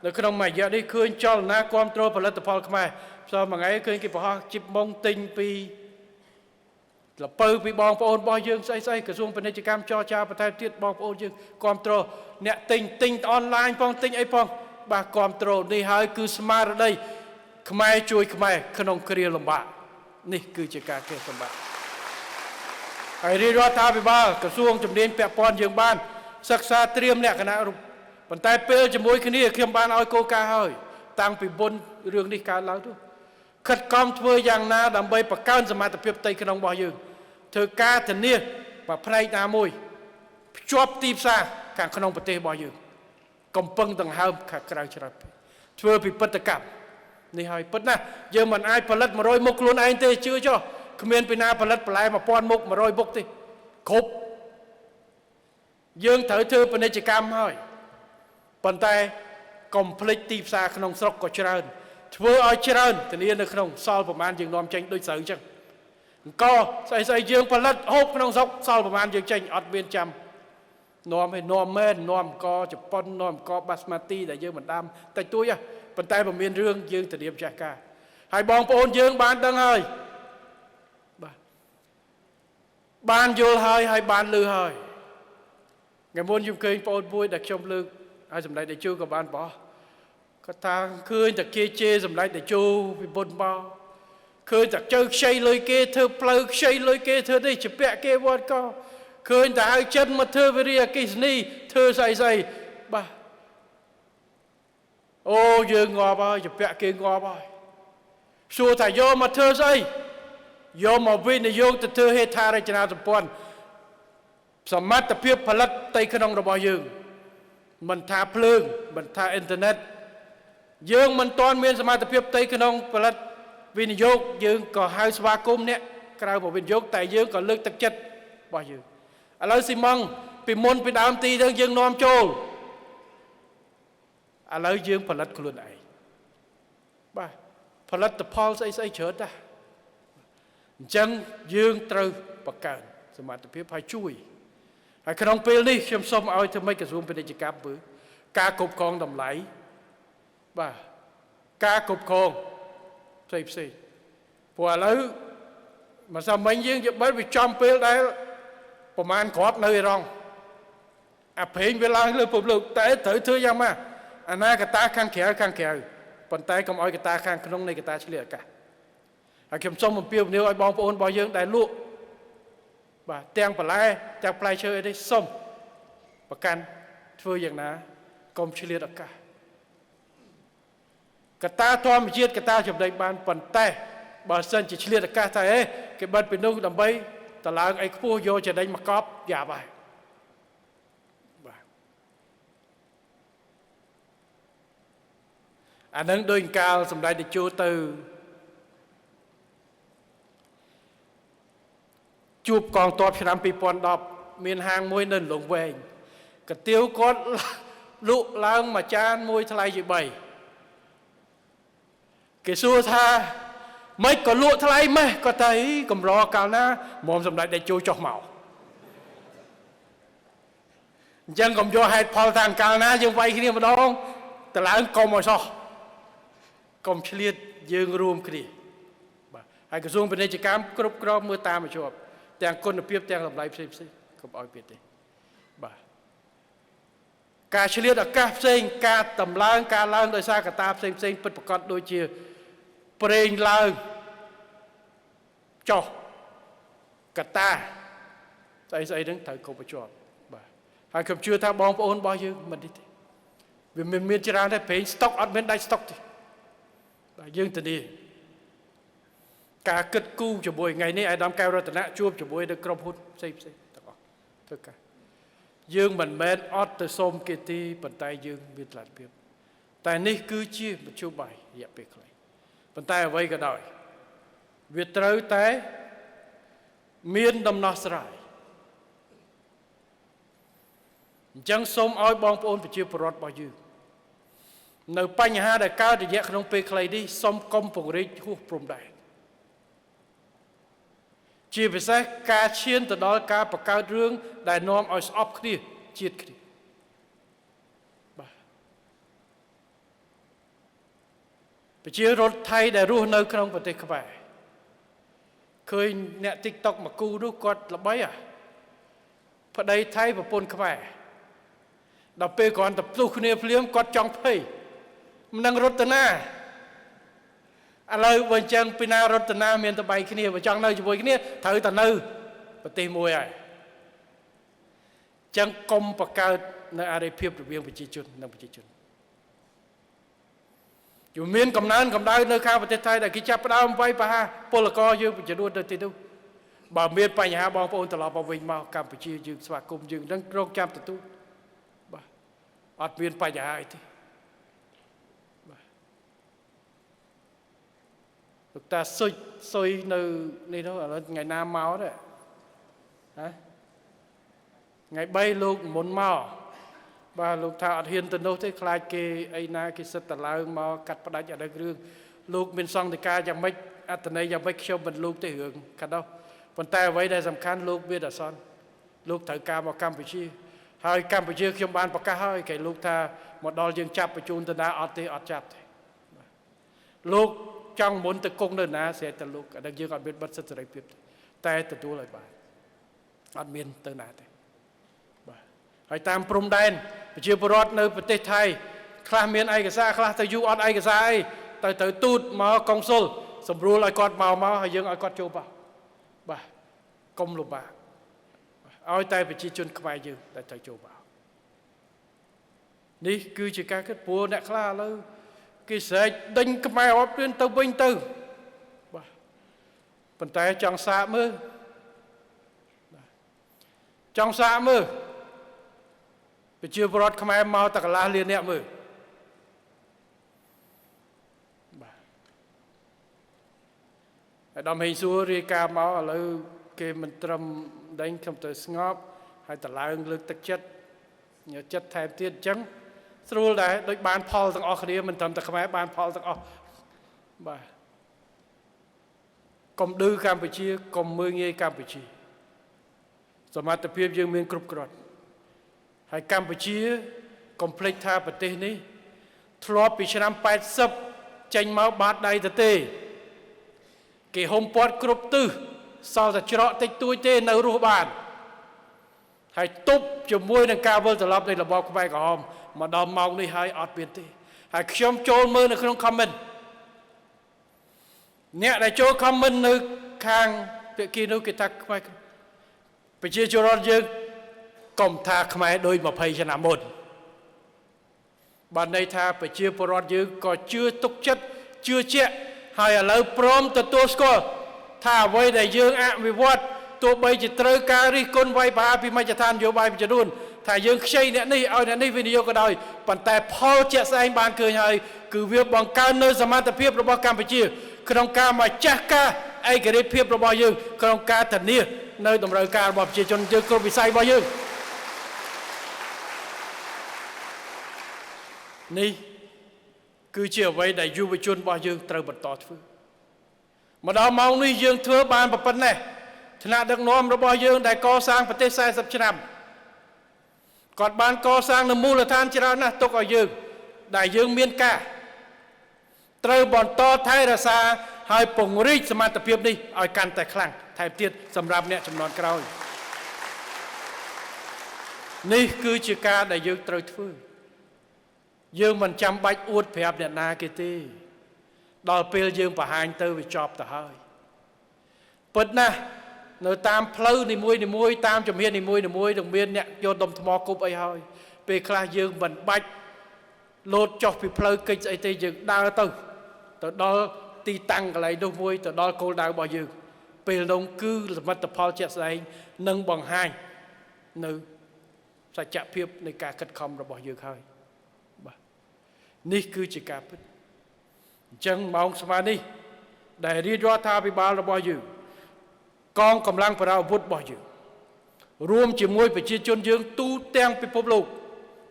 នៅក្នុងមួយរយៈនេះឃើញចលនាគ្រប់គ្រងផលិតផលខ្មែរផ្សងមួយថ្ងៃឃើញគេបង្ហោះជីបម៉ុងទិញពីលពៅពីបងប្អូនរបស់យើងស្អីស្អីក្រសួងពាណិជ្ជកម្មចរចាបន្ថែមទៀតបងប្អូនយើងគ្រប់គ្រងអ្នកទិញទិញអនឡាញផងទិញអីផងបាទគ្រប់គ្រងនេះហើយគឺស្មារតីខ្មែរជួយខ្មែរក្នុងគ្រាលំបាកនេះគឺជាការកេះសម្បត្តិហើយរាជរដ្ឋាភិបាលក្រសួងជំនាញពាក់ព័ន្ធយើងបានសិក្សាត្រៀមលក្ខណៈរូបប៉ុន្តែពេលជាមួយគ្នាខ្ញុំបានឲ្យគោលការណ៍ហើយតាំងពីមុនរឿងនេះកើតឡើងទៅខិតខំធ្វើយ៉ាងណាដើម្បីបង្កើនសមត្ថភាពផ្ទៃក្នុងរបស់យើងធ្វើការធានាប្រផ្នែកណាមួយភ្ជាប់ទីផ្សារខាងក្នុងប្រទេសរបស់យើងកំពឹងដង្ហើមខាងក្រៅច្រើនពេកធ្វើពិពិធកម្មនេះហើយពិតណាស់យើងមិនអាចផលិត100មុខខ្លួនឯងទេជឿចុះគ្មានពីណាផលិតបន្លែ1000មុខ100មុខទេគ្រប់យើងត្រូវធ្វើពាណិជ្ជកម្មហើយប៉ុន្តែកុំភ្លេចទីផ្សារក្នុងស្រុកក៏ច្រើនធ្វើឲ្យច្រើនធានានៅក្នុងសល់ប្រមាណយើងនាំចេញដូចស្រូវអញ្ចឹងអង្គស្អីស្អីយើងផលិតហូបក្នុងស្រុកសល់ប្រមាណយើងចេញអត់មានចាំនាំឲ្យនាំមែននាំអង្គជប៉ុននាំអង្គបាស្មាទីដែលយើងមិនដាំតិចតួចប៉ុន្តែបើមានរឿងយើងធានាម្ចាស់ការហើយបងប្អូនយើងបានដឹងហើយបាទបានយល់ហើយហើយបានលឺហើយថ្ងៃមុនខ្ញុំឃើញបងប្អូនមួយដែលខ្ញុំលើកហើយសម្ដេចតេជោក៏បានបោះគាត់ថាឃើញតែគេជេរសម្ដេចតេជោពីមុនមកឃើញតែជើខ្ចីលុយគេធ្វើផ្លូវខ្ចីលុយគេធ្វើនេះជាពាក់គេវត្តក៏ឃើញតែឲ្យចិនមកធ្វើវិរិយអគ្គិសនីធ្វើស្អីស្អីបាទអូយើងងាប់ហើយជាពាក់គេងាប់ហើយសួរថាយកមកធ្វើស្អីយកមកវិនិយោគទៅធ្វើហេដ្ឋារចនាសម្ព័ន្ធសមត្ថភាពផលិតផ្ទៃក្នុងរបស់យើងមិនថាភ្លើងមិនថាអ៊ីនធឺណិតយើងមិនទាន់មានសមត្ថភាពផ្ទៃក្នុងផលិតវិនិយោគយើងក៏ហៅស្វាគមន៍អ្នកក្រៅមកវិនិយោគតែយើងក៏លើកទឹកចិត្តរបស់យើងឥឡូវស៊ីម៉ងពីមុនពីដើមទីទៅយើងនាំចូល ឥឡូវយើងផលិតខ្លួនឯងបាទផលិតផលស្អីស្អីច្រើនណាស់អញ្ចឹងយើងត្រូវបង្កើនសមត្ថភាពហើយជួយហើយក្នុងពេលនេះខ្ញុំសូមឲ្យធ្វើម៉េចក្រសួងពាណិជ្ជកម្មមើលការគ្រប់គ្រងតម្លៃបាទការគ្រប់គ្រងផ្សេងផ្សេងព្រោះឥឡូវមកសាមិញយើងជាបិទវាចំពេលដែលប្រមាណគ្រាប់នៅអ៊ីរ៉ង់អាប្រេងវាឡើងលើពិភពលោកតែត្រូវធ្វើយ៉ាងម៉េចអាណាកតាខាងក្រៅខាងក្រៅប៉ុន្តែកុំឲ្យកតាខាងក្នុងនៃកតាឆ្លៀតអាកាសហើយខ្ញុំសូមអំពាវនាវឲ្យបងប្អូនរបស់យើងដែលលក់បាទទាំងបន្លែទាំងផ្លែឈើអីនេះសូមប្រកាន់ធ្វើយ៉ាងណាកុំឆ្លៀតឱកាសកតាធម្មជាតិកតាចំណេញបានប៉ុន្តែបើសិនជាឆ្លៀតឱកាសថាអេគេបិទពីនោះដើម្បីតឡើងអីខ្ពស់យកចំណេញមកកប់យ៉ាប់ហើយបាទអានឹងដោយកាលសម្ដេចតេជោទៅជួបកងទ័ពឆ្នាំ2010មានហាងមួយនៅលងវែងកាទៀវគាត់លក់ឡើងមួយចានមួយថ្លៃជា3គេសួរថាមិនក៏លក់ថ្លៃម៉េះគាត់តែកម្រកាលណាមុំសម្ដេចតេជោចុះមកអញ្ចឹងកុំយកហេតុផលថាកាលណាយើងវាយគ្នាម្ដងតឡើងកុំឲ្យសោះកុំឆ្លៀតយើងរួមគ្នាបាទហើយក្រសួងពាណិជ្ជកម្មគ្រប់គ្រងមើលតាមឲ្យជាប់ទាំងគុណភាពទាំងតម្លៃផ្សេងផ្សេងកុំឲ្យទៀតទេបាទការឆ្លៀតឱកាសផ្សេងការតម្លើងការឡើងដោយសារកត្តាផ្សេងផ្សេងពិតប្រាកដដូចជាប្រេងឡើងចុះកត្តាស្អីស្អីហ្នឹងត្រូវគ្រប់ជាប់បាទហើយខ្ញុំជឿថាបងប្អូនរបស់យើងមិននេះទេវាមានច្រើនទេប្រេងស្តុកអត់មានដាច់ស្តុកទេបាទយើងធានាការគិតគូរជាមួយថ្ងៃនេះអាដាមកែវរតនៈជួបជាមួយនៅក្រុមហ៊ុនផ្សេងផ្សេងទាំងអស់ធ្វើការយើងមិនមែនអត់ទៅសុំគេទេប៉ុន្តែយើងមានលទ្ធភាពតែនេះគឺជាមធ្យោបាយរយៈពេលខ្លីប៉ុន្តែអ្វីក៏ដោយវាត្រូវតែមានដំណោះស្រាយអញ្ចឹងសូមឲ្យបងប្អូនប្រជាពលរដ្ឋរបស់យើងនៅបញ្ហាដែលកើតរយៈក្នុងពេលខ្លីនេះសូមកុំពង្រីកហួសព្រំដែនជាពិសេសការឈានទៅដល់ការបង្កើតរឿងដែលនាំឲ្យស្អប់គ្នាជាតិគ្នាបាទប្រជារដ្ឋថៃដែលរស់នៅក្នុងប្រទេសខ្មែរឃើញអ្នក TikTok មកគូនោះគាត់ល្បីហ่ะប្តីថៃប្រពន្ធខ្មែរដល់ពេលគ្រាន់តែផ្ទុះគ្នាភ្លាមគាត់ចង់ភ័យមិននឹងរត់ទៅណាឥឡូវបើអញ្ចឹងពីណារត់ទៅណាមានតបៃគ្នាបើចង់នៅជាមួយគ្នាត្រូវតែនៅប្រទេសមួយហើយអញ្ចឹងកុំបង្កើតនៅអរិភាពរវាងប្រជាជននិងប្រជាជនយូមានកំណើនកម្ដៅនៅខាងប្រទេសថៃដែលគេចាប់ផ្ដើមវាយប្រហារពលករយើងចំនួនទៅទីនោះបើមានបញ្ហាបងប្អូនត្រឡប់មកវិញមកកម្ពុជាយើងស្វាគមន៍យើងនឹងរងចាំទទួលបាទអត់មានបញ្ហាអីទេលោកតាសុចសុយនៅនេះនោះឥឡូវថ្ងៃណាមកទេហ៎ថ្ងៃ3លោកមុនមកបាទលោកថាអត់ហ៊ានទៅនោះទេខ្លាចគេអីណាគេសិតតឡើងមកកាត់ផ្ដាច់អត់ដឹងរឿងលោកមានសង្ឃការយ៉ាងម៉េចអត្តន័យយ៉ាងម៉េចខ្ញុំមិនលោកទេរឿងកាត់នោះប៉ុន្តែអ្វីដែលសំខាន់លោកមានអាសន្នលោកត្រូវការមកកម្ពុជាហើយកម្ពុជាខ្ញុំបានប្រកាសហើយគេលោកថាមកដល់យើងចាប់បញ្ជូនទៅណាអត់ទេអត់ចាប់ទេលោកចង់មុនទៅគង់នៅណាស្រេចតែលោកអានឹងយើងអត់មានបិទសិទ្ធិសេរីភាពតែទទួលឲ្យបានអត់មានទៅណាទេបាទហើយតាមព្រំដែនប្រជាពលរដ្ឋនៅប្រទេសថៃខ្លះមានឯកសារខ្លះទៅយូរអត់ឯកសារអីទៅទៅទូតមកកុងស៊ុលសម្រួលឲ្យគាត់មកហើយយើងឲ្យគាត់ចូលបាទបាទកុំលំបាកឲ្យតែប្រជាជនខ្មែរយើងដែលត្រូវចូលបាទនេះគឺជាការគិតព្រោះអ្នកខ្លះឥឡូវគេស្រែកដេញខ្មែរអត់ព្រានទៅវិញទៅបាទប៉ុន្តែចង់សាកមើលចង់សាកមើលប្រជាពលរដ្ឋខ្មែរមកតែកន្លះលានអ្នកមើលបាទហើយដល់ហេងសួររាយការណ៍មកឥឡូវគេមិនត្រឹមដេញខ្ញុំទៅស្ងប់ហើយតឡើងលើកទឹកចិត្តញើចិត្តថែមទៀតអញ្ចឹង ស្រួលដែរដូចបានផលទាំងអស់គ្នាមិនត្រឹមតែខ្មែរបានផលទាំងអស់បាទកុំឌឺកម្ពុជាកុំមើងងាយកម្ពុជាសមត្ថភាពយើងមានគ្រប់គ្រាន់ហើយកម្ពុជាកុំភ្លេចថាប្រទេសនេះធ្លាប់ពីឆ្នាំ80ចេញមកបាតដៃទៅទេគេហុំព័ទ្ធគ្រប់ទិសសល់តែច្រកតិចតួចទេនៅរស់បានហើយទប់ជាមួយនឹងការវិលត្រឡប់នៃរបបខ្មែរក្រហមមកដល់ម៉ោងនេះហើយអត់មានទេហើយខ្ញុំចូលមើលនៅក្នុង comment អ្នកដែលចូល comment នៅខាងភាគីនោះគេថាខ្មែរប្រជាជនរដ្ឋយើងកុំថាខ្មែរដូច20ឆ្នាំមុនបានន័យថាប្រជាពលរដ្ឋយើងក៏ជឿទុកចិត្តជឿជាក់ហើយឥឡូវព្រមទទួលស្គាល់ថាអ្វីដែលយើងអវិវត្តទោះបីជាត្រូវការរិះគន់វាយប្រហារពីមជ្ឈដ្ឋាននយោបាយមួយចំនួនថាយើងខ្ចីអ្នកនេះឲ្យអ្នកនេះវិនិយោគក៏ដោយប៉ុន្តែផលជាក់ស្ដែងបានឃើញហើយគឺវាបង្កើននៅសមត្ថភាពរបស់កម្ពុជាក្នុងការម្ចាស់ការឯករាជ្យភាពរបស់យើងក្នុងការធានានៅតម្រូវការរបស់ប្រជាជនយើងគ្រប់វិស័យរបស់យើងនេះគឺជាអ្វីដែលយុវជនរបស់យើងត្រូវបន្តធ្វើមកដល់ម៉ោងនេះយើងធ្វើបានប៉ុណ្ណេះថ្នាក់ដឹកនាំរបស់យើងដែលកសាងប្រទេស40ឆ្នាំគាត់បានកសាងនៅមូលដ្ឋានច្រើនណាស់ទុកឲ្យយើងដែលយើងមានការត្រូវបន្តថែរក្សាហើយពង្រីកសមត្ថភាពនេះឲ្យកាន់តែខ្លាំងថែមទៀតសម្រាប់អ្នកចំនួនក្រោយនេះគឺជាការដែលយើងត្រូវធ្វើយើងមិនចាំបាច់អួតប្រាប់អ្នកណាគេទេដល់ពេលយើងបង្ហាញទៅវាចប់ទៅហើយពិតណាស់នៅតាមផ្លូវនីមួយៗតាមជំហាននីមួយៗនឹងមានអ្នកយកដុំថ្មគប់អីហើយពេលខ្លះយើងមិនបាច់លោតចុះពីផ្លូវកិច្ចស្អីទេយើងដើរទៅដល់ទីតាំងកន្លែងនោះមួយទៅដល់គោលដៅរបស់យើងពេលនោះគឺសមិទ្ធផលជាក់ស្ដែងនឹងបង្ហាញនៅសច្ចភាពនៃការខិតខំរបស់យើងហើយបាទនេះគឺជាការពិតអញ្ចឹងម៉ោងស្មើនេះដែលរាជរដ្ឋាភិបាលរបស់យើងកងកម្លាំងប្រដាប់អាវុធរបស់យើងរួមជាមួយប្រជាជនយើងទូទាំងពិភពលោក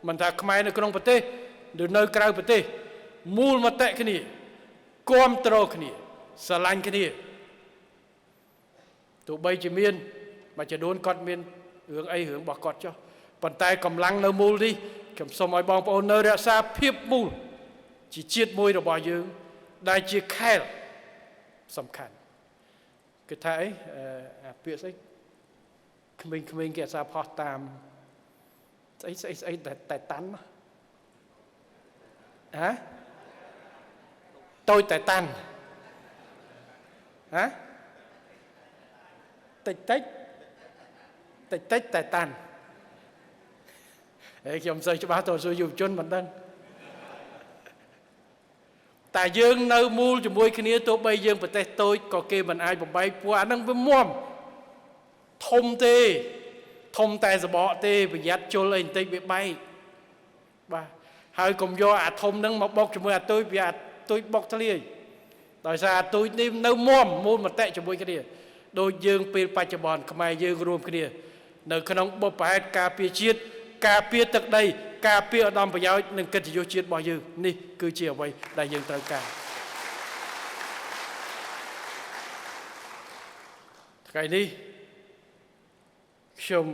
មិនថាខ្មែរនៅក្នុងប្រទេសឬនៅក្រៅប្រទេសមូលមតិគ្នាគាំទ្រគ្នាស្រឡាញ់គ្នាទោះបីជាមានមួយចំនួនគាត់មានរឿងអីរឿងរបស់គាត់ចុះប៉ុន្តែកម្លាំងនៅមូលនេះខ្ញុំសូមឲ្យបងប្អូននៅរក្សាភាពមូលជាជាតិមួយរបស់យើងដែលជាខែលសំខាន់គេថាអីអាពាក្យស្អីក្មេងៗគេអាសាផោះតាមស្អីស្អីស្អីតែតាន់ហ៎តូចតែតាន់ហ៎តិចតិចតិចតិចតែតាន់ហើយខ្ញុំមិនសូវច្បាស់តើសួរយុវជនមិនដឹងតែយើងនៅមូលជាមួយគ្នាទោះបីយើងប្រទេសតូចក៏គេមិនអាចបំបែកព្រោះអានឹងវាមាំធំទេធំតែសបកទេប្រយ័ត្នជុលអីបន្តិចវាបែកបាទហើយកុំយកអាធំនឹងមកបុកជាមួយអាទូចវាអាទូចបុកធ្លាយដោយសារអាទូចនេះនៅមាំមូលមតិជាមួយគ្នាដូចយើងពេលបច្ចុប្បន្នខ្មែរយើងរួមគ្នានៅក្នុងបុព្វហេតុការពារជាតិការពារទឹកដីការពារឧត្តមប្រយោជន៍និងកិត្តិយសជាតិរបស់យើងនេះគឺជាអ្វីដែលយើងត្រូវការថ្ងៃនេះខ្ញុំ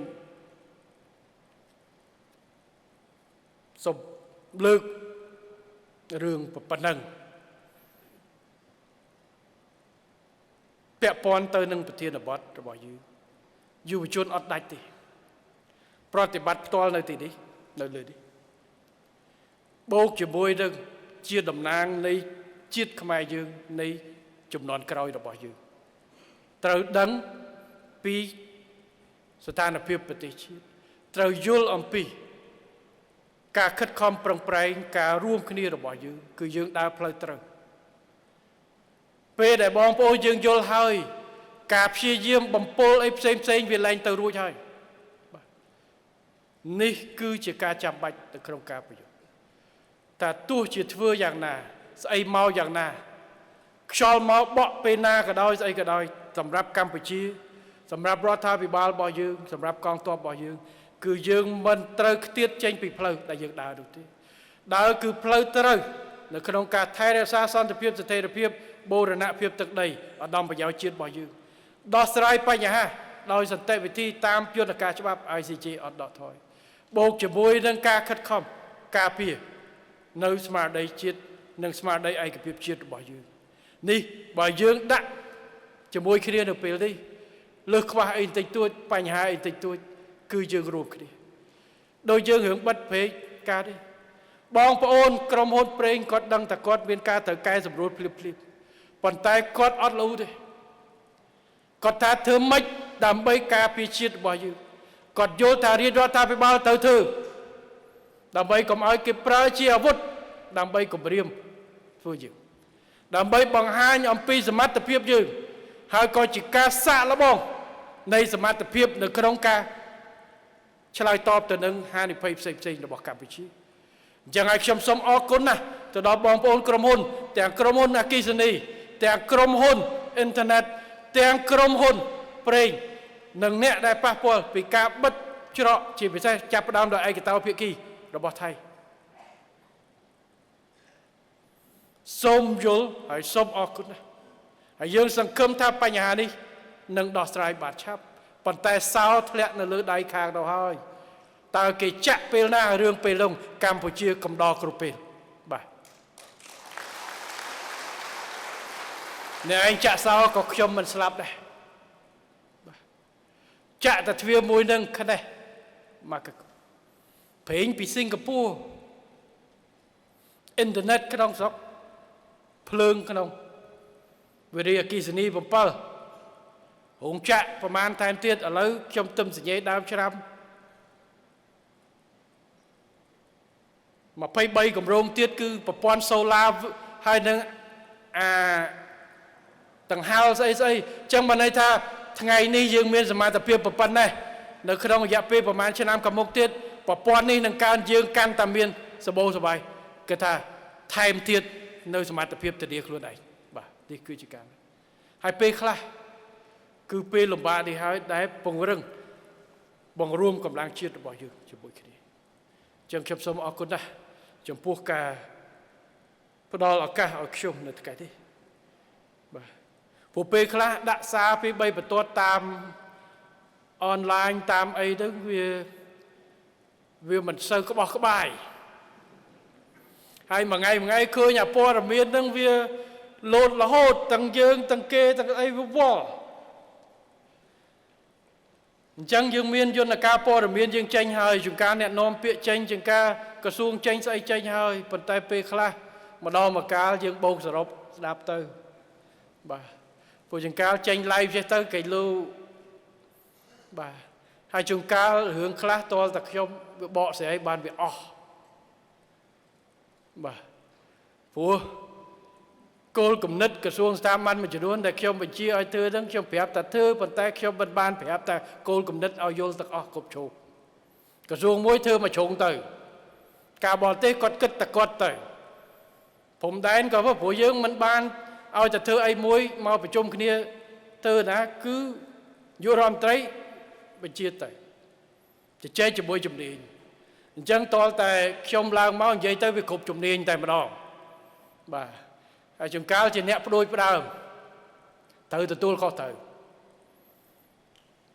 សូមលើករឿងប៉ុណ្ណឹងពាក់ព័ន្ធទៅនឹងប្រធានបទរបស់យើងយុវជនអត់ដាច់ទេប្រតិបត្តិផ្ទាល់នៅទីនេះនៅលើនេះបូកជាមួយនឹងជាតំណាងនៃជាតិខ្មែរយើងនៃចំនួនក្រោយរបស់យើងត្រូវដឹងពីស្ថានភាពប្រទេសជាតិត្រូវយល់អំពីការខិតខំប្រឹងប្រែងការរួមគ្នារបស់យើងគឺយើងដើរផ្លូវត្រូវពេលដែលបងប្អូនយើងយល់ហើយការព្យាយាមបំពុលអីផ្សេងផ្សេងវាលែងទៅរួចហើយបាទនេះគឺជាការចាំបាច់នៅក្នុងការប្រយុទ្ធតែទោះជាធ្វើយ៉ាងណាស្អីមកយ៉ាងណាខ្យល់មកបក់ពេលណាក៏ដោយស្អីក៏ដោយសម្រាប់កម្ពុជាសម្រាប់រដ្ឋាភិបាលរបស់យើងសម្រាប់កងទ័ពរបស់យើងគឺយើងមិនត្រូវខ្ទាតចេញពីផ្លូវដែលយើងដើរនោះទេ ដើរគឺផ្លូវត្រូវនៅក្នុងការថែរក្សាសន្តិភាពស្ថិរភាពបូរណភាពទឹកដីឧត្តមប្រយោជន៍ជាតិរបស់យើងដោះស្រាយបញ្ហាដោយសន្តិវិធីតាមយន្តការច្បាប់ ICJ អត់ដកថយបូកជាមួយនឹងការខិតខំការពារនៅស្មារតីជាតិនិងស្មារតីឯកភាពជាតិរបស់យើងនេះបើយើងដាក់ជាមួយគ្នានៅពេលនេះលើសខ្វះអីបន្តិចតួចបញ្ហាអីបន្តិចតួចគឺយើងរួមគ្នាដោយយើងរឿងបិទព្រែកការនេះបងប្អូនក្រុមហ៊ុនប្រេងគាត់ដឹងតែគាត់មានការត្រូវកែសម្រួលភ្លាមភ្លាមប៉ុន្តែគាត់អត់លូទេគាត់ថាធ្វើម៉េចដើម្បីការពារជាតិរបស់យើងគាត់យល់ថារាជរដ្ឋាភិបាលត្រូវធ្វើដើម្បីកុំឲ្យគេប្រើជាអាវុធដើម្បីគំរាមធ្វើយើងដើម្បីបង្ហាញអំពីសមត្ថភាពយើងហើយក៏ជាការសាកល្បងនៃសមត្ថភាពនៅក្នុងការឆ្លើយតបទៅនឹងហានិភ័យផ្សេងៗរបស់កម្ពុជាអញ្ចឹងហើយខ្ញុំសូមអរគុណណាស់ទៅដល់បងប្អូនក្រុមហ៊ុនទាំងក្រុមហ៊ុនអគ្គិសនីទាំងក្រុមហ៊ុនអ៊ីនធឺណិតទាំងក្រុមហ៊ុនប្រេងនិងអ្នកដែលប៉ះពាល់ពីការបិទច្រកជាពិសេសចាប់ផ្ដើមដោយឯកតោភាគីរបស់ថៃសូមយល់ហើយសូមអរគុណណាស់ហើយយើងសង្ឃឹមថាបញ្ហានេះនឹងដោះស្រាយបានឆាប់ប៉ុន្តែសោធ្លាក់នៅលើដៃខាងទៅហើយតើគេចាក់ពេលណារឿងពេលនោះកម្ពុជាកំដរគ្រប់ពេលបាទអ្នកឯងចាក់សោក៏ខ្ញុំមិនស្លាប់ដែរបាទចាក់តែទ្វារមួយនឹងខ្នេះមកប្រេងពីសិង្ហបុរីអ៊ីនធឺណិតក្នុងស្រុកភ្លើងក្នុងវិរិយអគ្គិសនី7រោងចក្រប្រមាណថែមទៀតឥឡូវខ្ញុំទឹមសញ្ញាដើមឆ្នាំ23គម្រោងទៀតគឺប្រព័ន្ធសូឡាហើយនឹងអាដង្ហែលស្អីស្អីចឹងបានន័យថាថ្ងៃនេះយើងមានសមត្ថភាពប៉ុណ្ណេះនៅក្នុងរយៈពេលប្រមាណឆ្នាំខាងមុខទៀតប្រព័ន្ធនេះនឹងកើនយើងកាន់តែមានសម្បូរសប្បាយគេថាថែមទៀតនៅសមត្ថភាពធានាខ្លួនឯងបាទនេះគឺជាការហើយពេលខ្លះគឺពេលលំបាកនេះហើយដែលពង្រឹងបង្រួមកម្លាំងជាតិរបស់យើងជាមួយគ្នាចឹងខ្ញុំសូមអរគុណណាស់ចំពោះការផ្ដល់ឱកាសឲ្យខ្ញុំនៅថ្ងៃនេះបាទព្រោះពេលខ្លះដាក់សារពី3បន្ទាត់តាមអនឡាញតាមអីទៅវាមិនសូវក្បោះក្បាយហើយមួយថ្ងៃមួយថ្ងៃឃើញអាព័ត៌មានហ្នឹងវាលោតរហូតទាំងយើងទាំងគេទាំងអីវាវល់អញ្ចឹងយើងមានយន្តការព័ត៌មានយើងចេញហើយជួនកាលអ្នកនាំពាក្យចេញជួនកាលក្រសួងចេញស្អីចេញហើយប៉ុន្តែពេលខ្លះម្ដងម្កាលយើងបូកសរុបស្ដាប់ទៅបាទព្រោះជួនកាលចេញ live ចេះទៅគេលូបាទហើយជួនកាលរឿងខ្លះតលតែខ្ញុំវាបកស្រាយបានវាអស់បាទព្រោះគោលគំនិតក្រសួងស្ថាប័នមួយចំនួនដែលខ្ញុំបញ្ជាឲ្យធ្វើហ្នឹងខ្ញុំប្រាប់តែធ្វើប៉ុន្តែខ្ញុំមិនបានប្រាប់តែគោលគំនិតឲ្យយល់ទាំងអស់គ្រប់ជ្រុងក្រសួងមួយធ្វើមួយជ្រុងទៅការបរទេសគាត់គិតតែគាត់ទៅព្រំដែនក៏ព្រោះយើងមិនបានឲ្យតែធ្វើអីមួយមកប្រជុំគ្នាធ្វើណាគឺយុរដ្ឋមន្ត្រីបញ្ជាទៅជជែកជាមួយជំនាញអញ្ចឹងតលតែខ្ញុំឡើងមកនិយាយទៅវាគ្រប់ជំនាញតែម្ដងបាទហើយជួនកាលជាអ្នកផ្ដួចផ្ដើមត្រូវទទួលខុសត្រូវ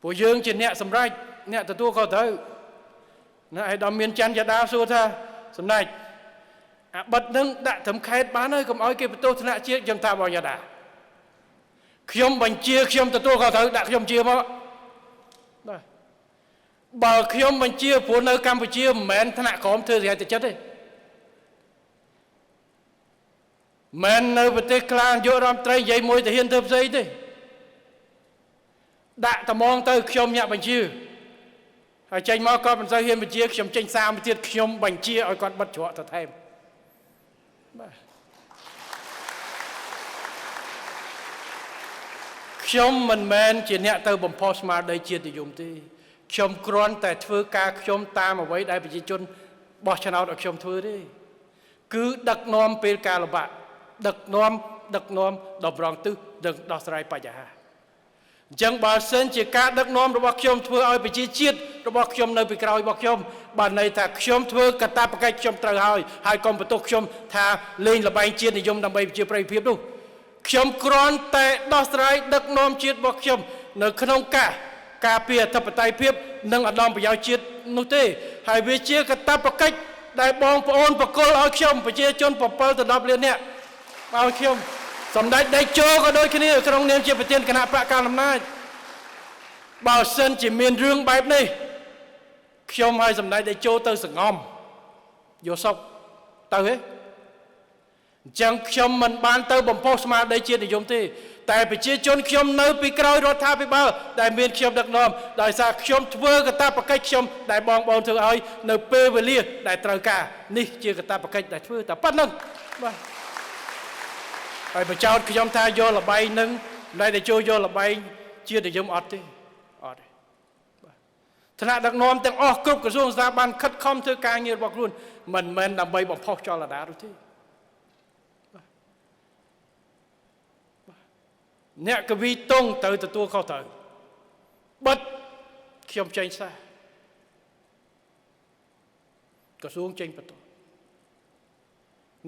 ព្រោះយើងជាអ្នកសម្រេចអ្នកទទួលខុសត្រូវណាឲ្យដល់មានច័ន្ទយ៉ាដាសួរថាសម្ដេចអាបិទនឹងដាក់ត្រឹមខេតបានហើយកុំឲ្យគេបន្ទោសថ្នាក់ជាតិខ្ញុំថាបងយ៉ាដាខ្ញុំបញ្ជាខ្ញុំទទួលខុសត្រូវដាក់ខ្ញុំជាមកបាទបើខ្ញុំបញ្ជាព្រោះនៅកម្ពុជាមិនមែនថ្នាក់ក្រោមធ្វើស្រីតែចិត្តទេមិននៅប្រទេសខ្លះយករដ្ឋមន្ត្រីនិយាយមួយទៅហ៊ានធ្វើផ្សេងទេដាក់ត្មងទៅខ្ញុំញាក់បញ្ជាហើយចេញមកគាត់មិនសូវហ៊ានបញ្ជាខ្ញុំចេញសារមួយទៀតខ្ញុំបញ្ជាឲ្យគាត់បិទច្រកទៅថែមបាទខ្ញុំមិនមែនជាអ្នកទៅបំផុសស្មារតីជាតិនិយមទេខ្ញុំគ្រាន់តែធ្វើការខ្ញុំតាមអ្វីដែលប្រជាជនបោះឆ្នោតឲ្យខ្ញុំធ្វើទេគឺដឹកនាំពេលការលំបាកដឹកនាំតម្រង់ទិសនិងដោះស្រាយបញ្ហា អញ្ចឹងបើសិនជាការដឹកនាំរបស់ខ្ញុំធ្វើឲ្យប្រជាជាតិរបស់ខ្ញុំនៅពីក្រោយរបស់ខ្ញុំបានន័យថាខ្ញុំធ្វើកាតព្វកិច្ចខ្ញុំត្រូវហើយហើយកុំបន្ទោសខ្ញុំថាលេងល្បែងជាតិនិយមដើម្បីប្រជាប្រិយភាពនោះខ្ញុំគ្រាន់តែដោះស្រាយដឹកនាំជាតិរបស់ខ្ញុំនៅក្នុងការការពារអធិបតេយ្យភាពនិងឧត្តមប្រយោជន៍ជាតិនោះទេហើយវាជាកាតព្វកិច្ចដែលបងប្អូនប្រគល់ឲ្យខ្ញុំប្រជាជន7ទៅ10លាននាក់ឲ្យខ្ញុំសម្ដេចតេជោក៏ដូចគ្នាក្នុងនាមជាប្រធានគណៈបកកណ្ដាលអំណាចបើសិនជាមានរឿងបែបនេះខ្ញុំឲ្យសម្ដេចតេជោទៅសងំយកសុកទៅហេអញ្ចឹងខ្ញុំមិនបានទៅបំផុសស្មារតីជាតិនិយមទេតែប្រជាជនខ្ញុំនៅពីក្រោយរដ្ឋាភិបាលដែលមានខ្ញុំដឹកនាំដោយសារខ្ញុំធ្វើកាតព្វកិច្ចខ្ញុំដែលបងប្អូនធ្វើឲ្យនៅពេលវេលាដែលត្រូវការនេះជាកាតព្វកិច្ចដែលធ្វើតែប៉ុណ្្នឹងបាទហើយបញ្ចោតខ្ញុំថាយកល្បែងនឹងដែលតែចូលយកល្បែងជាតិនិយមអត់ទេអត់ទេបាទថ្នាក់ដឹកនាំទាំងអស់គ្រប់ក្រសួងស្ថាប័នខិតខំធ្វើការងាររបស់ខ្លួនមិនមែនដើម្បីបំផុសចលនានោះទេអ្នកកវីតុងត្រូវទទួលខុសត្រូវបិទខ្ញុំចេញសារក្រសួងចេញបន្ត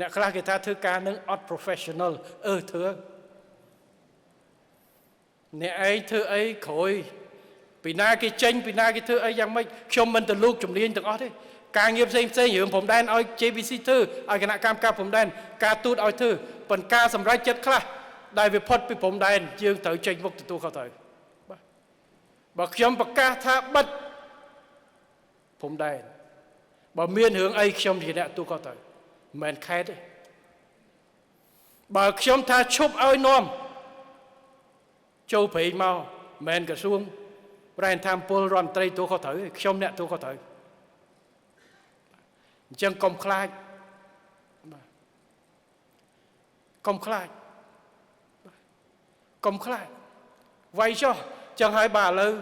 អ្នកខ្លះគេថាធ្វើការនឹងអត់ professional ធ្វើអ្នកឯងធ្វើអីក្រោយពីណាគេចេញពីណាគេធ្វើអីយ៉ាងម៉េចខ្ញុំមិនទៅលូកជំនាញទាំងអស់ទេការងារផ្សេងផ្សេងរឿងព្រំដែនឲ្យ JBC ធ្វើឲ្យគណៈកម្មការព្រំដែនការទូតឲ្យធ្វើប៉ុន្តែការសម្រេចចិត្តខ្លះដែលវាផុតពីព្រំដែនយើងត្រូវចេញមុខទទួលខុសត្រូវបាទបើខ្ញុំប្រកាសថាបិទព្រំដែនបើមានរឿងអីខ្ញុំជាអ្នកទទួលខុសត្រូវមិនមែនខេតទេបើខ្ញុំថាឈប់ឲ្យនាំចូលព្រៃមកមិនមែនក្រសួងប្រែនធម្មពលរដ្ឋមន្ត្រីទទួលខុសត្រូវទេខ្ញុំអ្នកទទួលខុសត្រូវអញ្ចឹងកុំខ្លាចបាទកុំខ្លាចកុំខ្លាចវាយចុះចឹងហើយបាទឥឡូវ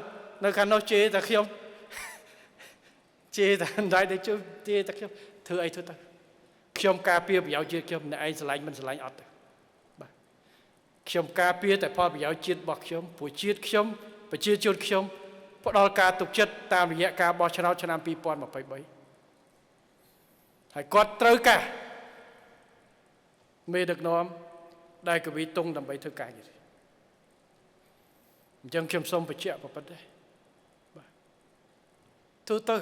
នៅខាងនោះជេរតែខ្ញុំជេរតែមិនដែរជេរតែខ្ញុំធ្វើអីធ្វើទៅខ្ញុំការពារប្រយោជន៍ជាតិខ្ញុំអ្នកឯងស្រឡាញ់មិនស្រឡាញ់អត់ទេបាទខ្ញុំការពារតែផលប្រយោជន៍ជាតិរបស់ខ្ញុំព្រោះជាតិខ្ញុំប្រជាជនខ្ញុំផ្ដល់ការទុកចិត្តតាមរយៈការបោះឆ្នោតឆ្នាំ2023ហើយគាត់ត្រូវការមេដឹកនាំដែលកវីតុងដើម្បីធ្វើការងារអញ្ចឹងខ្ញុំសូមបញ្ជាក់ប៉ុណ្ណេះបាទធ្វើទៅ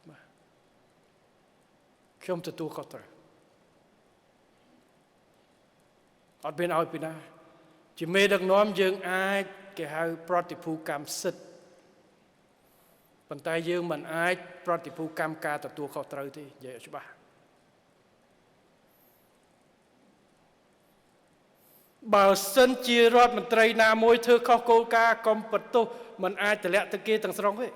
បាទខ្ញុំទទួលខុសត្រូវអត់មានឲ្យពីណាជាមេដឹកនាំយើងអាចគេហៅប្រតិភូកម្មសិទ្ធិប៉ុន្តែយើងមិនអាចប្រតិភូកម្មការទទួលខុសត្រូវទេនិយាយឲ្យច្បាស់បើសិនជារដ្ឋមន្ត្រីណាមួយធ្វើខុសគោលការណ៍កុំបន្ទោសមិនអាចតម្លាក់ទៅគេទាំងស្រុងទេ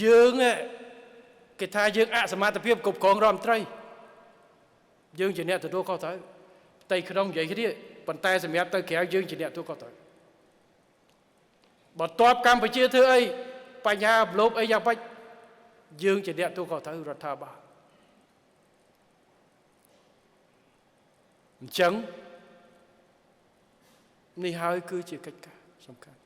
យើងគេថាយើងអសមត្ថភាពគ្រប់គ្រងរដ្ឋមន្ត្រីយើងជាអ្នកទទួលខុសត្រូវផ្ទៃក្នុងនិយាយគ្នាប៉ុន្តែសម្រាប់ទៅក្រៅយើងជាអ្នកទទួលខុសត្រូវបន្ទាប់កម្ពុជាធ្វើអីបញ្ហារំលោភអីយ៉ាងម៉េចយើងជាអ្នកទទួលខុសត្រូវរដ្ឋាភិបាលអញ្ចឹងនេះហើយគឺជាកិច្ចការសំខាន់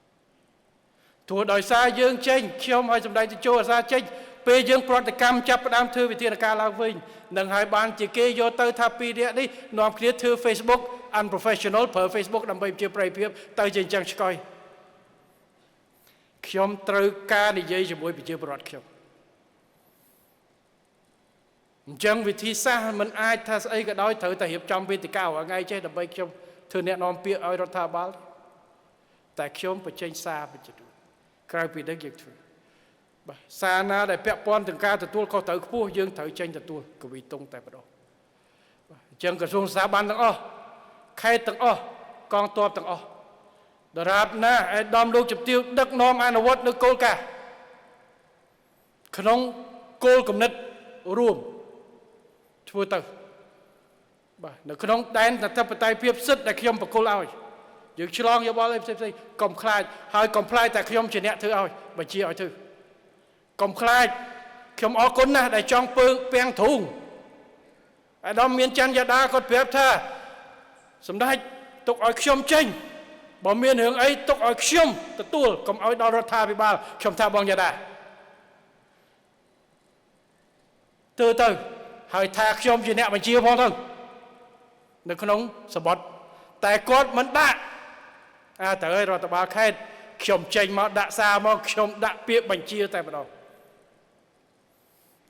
ទោះដោយសារយើងចេញខ្ញុំឲ្យសម្ដេចតេជោអាសាចេញពេលយើងប្រតិកម្មចាប់ផ្ដើមធ្វើវិធានការឡើងវិញនឹងហើយបានជាគេយកទៅថាពីរនាក់នេះនាំគ្នាធ្វើ Facebook unprofessional ប្រើ Facebook ដើម្បីជាប្រិយភាពទៅជាអញ្ចឹងឆ្កយខ្ញុំត្រូវការនិយាយជាមួយប្រជាពលរដ្ឋខ្ញុំអញ្ចឹងវិធីសាស្ត្រមិនអាចថាស្អីក៏ដោយត្រូវតែរៀបចំវេទិការាល់ថ្ងៃចេះដើម្បីខ្ញុំធ្វើអ្នកនាំពាក្យឲ្យរដ្ឋាភិបាលតែខ្ញុំបញ្ចេញសារបញ្ជូនក្រៅពីនេះយើងធ្វើបាទសារណាដែលពាក់ព័ន្ធនឹងការទទួលខុសត្រូវខ្ពស់យើងត្រូវចេញទទួលកវីតុងតែម្ដងបាទអញ្ចឹងក្រសួងស្ថាប័នទាំងអស់ខេត្តទាំងអស់កងទ័ពទាំងអស់ដរាបណាឯកឧត្តមលោកជំទាវដឹកនាំអនុវត្តនៅគោលការណ៍ក្នុងគោលគំនិតរួមធ្វើទៅបាទនៅក្នុងដែនអធិបតេយ្យភាពសិទ្ធិដែលខ្ញុំប្រគល់ឲ្យយើងឆ្លងយោបល់អីផ្សេងៗកុំខ្លាចហើយកុំខ្លាចតែខ្ញុំជាអ្នកធ្វើឲ្យបញ្ជាឲ្យធ្វើកុំខ្លាចខ្ញុំអរគុណណាស់ដែលចង់ពើពាំងទ្រូងឯកឧត្តមមានច័ន្ទយ៉ាដាគាត់ប្រាប់ថាសម្ដេច ទុកឲ្យខ្ញុំចេញបើមានរឿងអីទុកឲ្យខ្ញុំទទួលកុំឲ្យដល់រដ្ឋាភិបាលខ្ញុំថាបងយ៉ាដាធ្វើទៅហើយថាខ្ញុំជាអ្នកបញ្ជាផងទៅនៅក្នុងសម្បត្តិតែគាត់មិនដាក់អាត្រូវឲ្យរដ្ឋបាលខេត្តខ្ញុំចេញមកដាក់សារមកខ្ញុំដាក់ពាក្យបញ្ជាតែម្ដង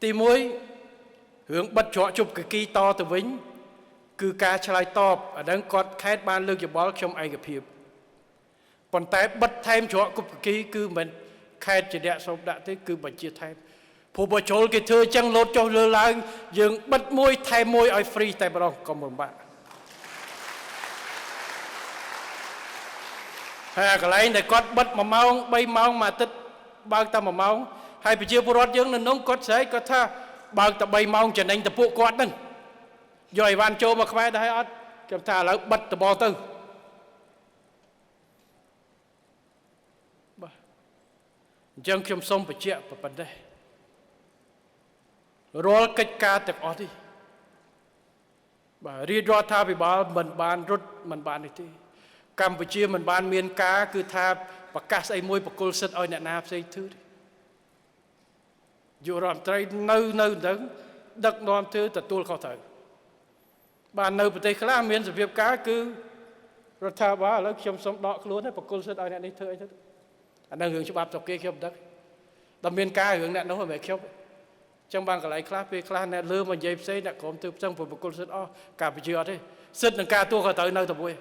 ទី1រឿងបិទច្រកជប់កគីតទៅវិញគឺការឆ្លើយតបអានឹងគាត់ខេត្តបានលើកយោបល់ខ្ញុំឯកភាពប៉ុន្តែបិទថែមច្រកគប់កគីគឺមិនខេត្តជាអ្នកសូមដាក់ទេគឺបញ្ជាថែមព្រោះបើចូលគេធ្វើអញ្ចឹងលោតចុះលើឡើងយើងបិទមួយថែមមួយឲ្យ free តែម្ដងកុំលំបាកហើយកន្លែងដែលគាត់បិទ1ម៉ោង3ម៉ោងមួយអាទិត្យបើកតែ1ម៉ោងហើយប្រជាពលរដ្ឋយើងនៅនោះគាត់ស្រែកគាត់ថាបើកតែ3ម៉ោងចំណេញតែពួកគាត់ហ្នឹងយកអីវ៉ាន់ចូលមកខ្មែរដែរអត់ខ្ញុំថាឥឡូវបិទតបទៅបាទអញ្ចឹងខ្ញុំសូមបញ្ជាក់ប៉ុណ្ណេះរាល់កិច្ចការទាំងអស់នេះបាទរាជរដ្ឋាភិបាលមិនបានរត់មិនបាននេះទេកម្ពុជាមិនបានមានការគឺថាប្រកាសស្អីមួយបកគលសិទ្ធឲ្យអ្នកណាផ្សេងធ្វើទេយុរដ្ឋមន្ត្រីនៅនឹងដឹកនាំធ្វើទទួលខុសត្រូវបាននៅប្រទេសខ្លះមានសភាពការគឺរដ្ឋាភិបាលឥឡូវខ្ញុំសូមដកខ្លួនហើយបកគលសិទ្ធឲ្យអ្នកនេះធ្វើអីទៅអានឹងរឿងច្បាប់ស្រុកគេខ្ញុំមិនដឹងដល់មានការរឿងអ្នកនោះមិនមែនខ្ញុំចឹងបានកន្លែងខ្លះពេលខ្លះអ្នកលើមកនិយាយផ្សេងអ្នកក្រុមធ្វើផ្សេងព្រោះបកគលសិទ្ធអស់កម្ពុជាអត់ទេសិទ្ធនឹងការទទួលខុសត្រូវនៅតែមួយ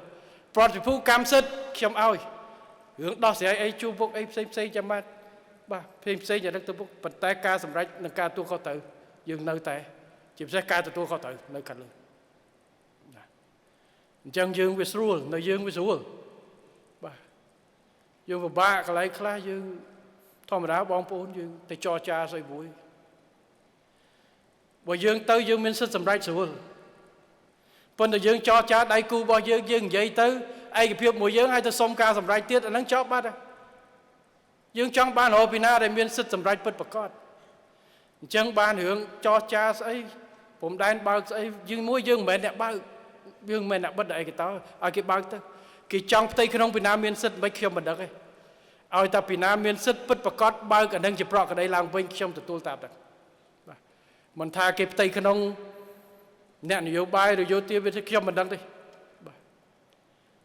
ប្រតិភូកម្មសិទ្ធខ្ញុំឲ្យរឿងដោះស្រាយអីជួបពុកអីផ្សេងផ្សេងចាំបាទបាទផ្សេងផ្សេងយ៉ាងទៅពុកប៉ុន្តែការសម្រេចនឹងការទទួលខុសត្រូវយើងនៅតែជាពិសេសការទទួលខុសត្រូវនៅខាងលើអញ្ចឹងយើងវាស្រួលនៅយើងវាស្រួលបាទយើងពិបាកកន្លែងខ្លះយើងធម្មតាបងប្អូនយើងទៅចរចាស្អីមួយបើយើងទៅយើងមានសិទ្ធិសម្រេចស្រួលប៉ុន្តែយើងចរចាដៃគូរបស់យើងយើងនិយាយទៅឯកភាពមួយយើងឲ្យទៅសុំការសម្រេចទៀតអាហ្នឹងចប់បាត់ហើយយើងចង់បានរកពីណាដែលមានសិទ្ធិសម្រេចពិតប្រាកដអញ្ចឹងបានរឿងចរចាស្អីព្រំដែនបើកស្អីយើងមួយយើងមិនមែនអ្នកបើកយើងមិនមែនអ្នកបិទឯកតោឲ្យគេបើកទៅគេចង់ផ្ទៃក្នុងពីណាមានសិទ្ធិមិនខ្ញុំមិនដឹងទេឲ្យតែពីណាមានសិទ្ធិពិតប្រាកដបើកអានឹងជាប្រកក្តីឡើងវិញខ្ញុំទទួលតាមហ្នឹងបាទមិនថាគេផ្ទៃក្នុងអ្នកនយោបាយឬយោធាវិទ្យាខ្ញុំមិនដឹងទេបាទ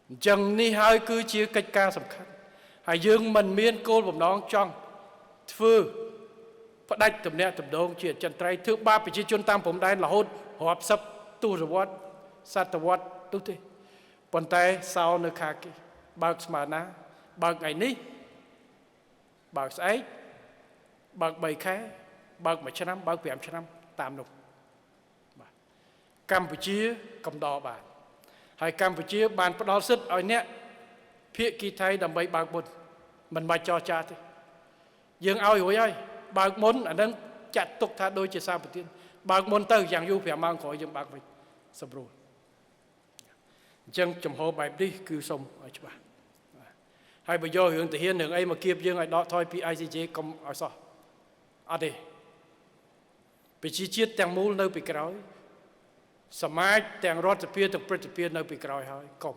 អញ្ចឹងនេះហើយគឺជាកិច្ចការសំខាន់ហើយយើងមិនមានគោលបំណងចង់ធ្វើផ្ដាច់ទំនាក់ទំនងជាអចិន្ត្រៃយ៍ធ្វើបាបប្រជាជនតាមព្រំដែនរហូតរាប់សិបទសវត្សសតវត្សនោះទេប៉ុន្តែសោនៅខាងគេបើកស្មើណាបើកថ្ងៃនេះបើកស្អែកបើក3ខែបើក1ឆ្នាំបើក5ឆ្នាំតាមនោះបាទកម្ពុជាកំដរបានហើយកម្ពុជាបានផ្ដល់សិទ្ធិឲ្យអ្នកភាគីថៃដើម្បីបើកមុនមិនបាច់ចរចាទេយើងឲ្យរួចហើយបើកមុនអានឹងចាត់ទុកថាដូចជាសម្បទានបើកមុនទៅយ៉ាងយូរ5ម៉ោងក្រោយយើងបើកវិញសម្រួលអញ្ចឹងចំហបែបនេះគឺសូមឲ្យច្បាស់ហើយបើយករឿងទាហានរឿងអីមកគៀបយើងឲ្យដកថយពី ICJ កុំឲ្យសោះអត់ទេប្រជាជាតិទាំងមូលនៅពីក្រោយសមាជទាំងរដ្ឋសភាទាំងព្រឹទ្ធសភានៅពីក្រោយហើយកុំ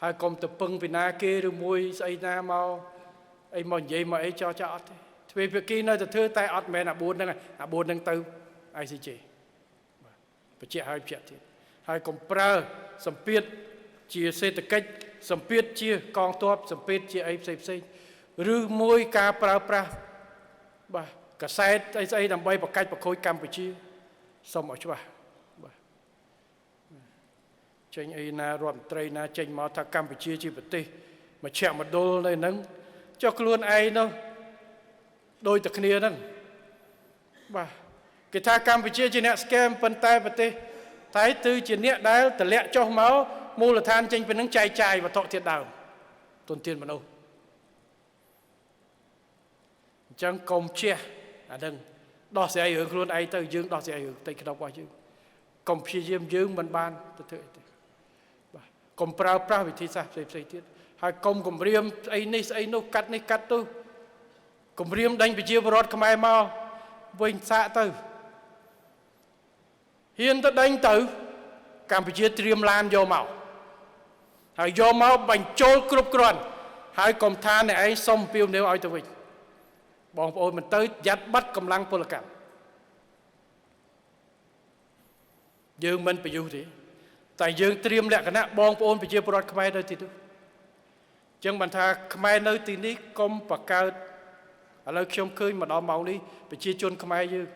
ហើយកុំទៅពឹងពីណាគេឬមួយស្អីណាមកអីមកនិយាយមកអីចោចអត់ទេទ្វេភាគីនៅតែធ្វើតែអត់មែនអា4ហ្នឹងអា4ហ្នឹងទៅ ICJ បាទបញ្ជាក់ហើយបញ្ជាក់ទៀតហើយកុំប្រើសម្ពាធជាសេដ្ឋកិច្ចសម្ពាធជាកងទ័ពសម្ពាធជាអីផ្សេងផ្សេងឬមួយការប្រើប្រាស់បាទកាសែតអីស្អីដើម្បីប្រកាច់ប្រខូចកម្ពុជាសូមឲ្យច្បាស់បាទចេញអីណារដ្ឋមន្ត្រីណាចេញមកថាកម្ពុជាជាប្រទេសមជ្ឈមណ្ឌលនៅហ្នឹងចុះខ្លួនឯងនោះដូចតែគ្នាហ្នឹងបាទគេថាកម្ពុជាជាអ្នកស្កែមប៉ុន្តែប្រទេសថៃគឺជាអ្នកដែលតម្លាក់ចុះមកមូលដ្ឋានចេញពីនឹងចែកចាយវត្ថុធាតុដើមទុនធានមនុស្សអញ្ចឹងកុំជះអានឹងដោះស្រាយរឿងខ្លួនឯងទៅយើងដោះស្រាយរឿងផ្ទៃក្នុងរបស់យើងកុំព្យាយាមយើងមិនបានទៅធ្វើអីទេបាទកុំប្រើប្រាស់វិធីសាស្ត្រផ្សេងផ្សេងទៀតហើយកុំគំរាមស្អីនេះស្អីនោះកាត់នេះកាត់ទៅគំរាមដេញប្រជាពលរដ្ឋខ្មែរមកវិញសាកទៅហ៊ានទៅដេញទៅកម្ពុជាត្រៀមឡានយកមក ហើយយកមកបញ្ចូលគ្រប់គ្រាន់ហើយកុំថាអ្នកឯងសុំពីវនាវឲ្យទៅវិញបងប្អូនមិនទៅយ៉ាត់បាត់កម្លាំងពលកម្មយើងមិនប្រយុទ្ធទេតែយើងត្រៀមលក្ខណៈបងប្អូនប្រជាពលរដ្ឋខ្មែរនៅទីនោះចឹងបានថាខ្មែរនៅទីនេះកុំបង្កើតឥឡូវខ្ញុំឃើញមកដល់ម៉ោងនេះប្រជាជនខ្មែរយើង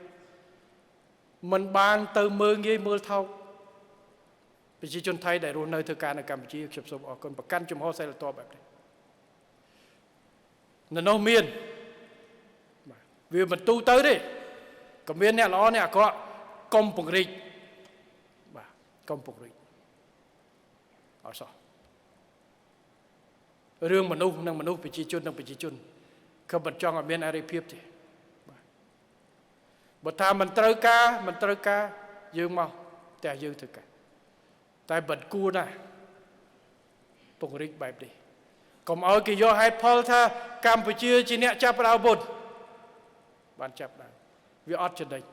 មិនបានទៅមើលងាយមើលថោកប្រជាជនថៃដែលរស់នៅធ្វើការនៅកម្ពុជាខ្ញុំសូមអរគុណប្រកាន់ជំហរសីលធម៌បែបនេះនៅនោះមានវាមិនទូទៅទេក៏មានអ្នកល្អអ្នកអាក្រក់កុំពង្រីកបាទកុំពង្រីកអត់សោះរឿងមនុស្សនិងមនុស្សប្រជាជននិងប្រជាជនក៏មិនចង់ឲ្យមានអរិភាពទេបាទបើថាមិនត្រូវការមិនត្រូវការយើងមកតែយើងធ្វើការតែមិនគួរណាស់ពង្រីកបែបនេះកុំឲ្យគេយកហេតុផលថាកម្ពុជាជាអ្នកចាប់ផ្ដើមមុនបានចាប់ដើមវាអត់ចំណេញ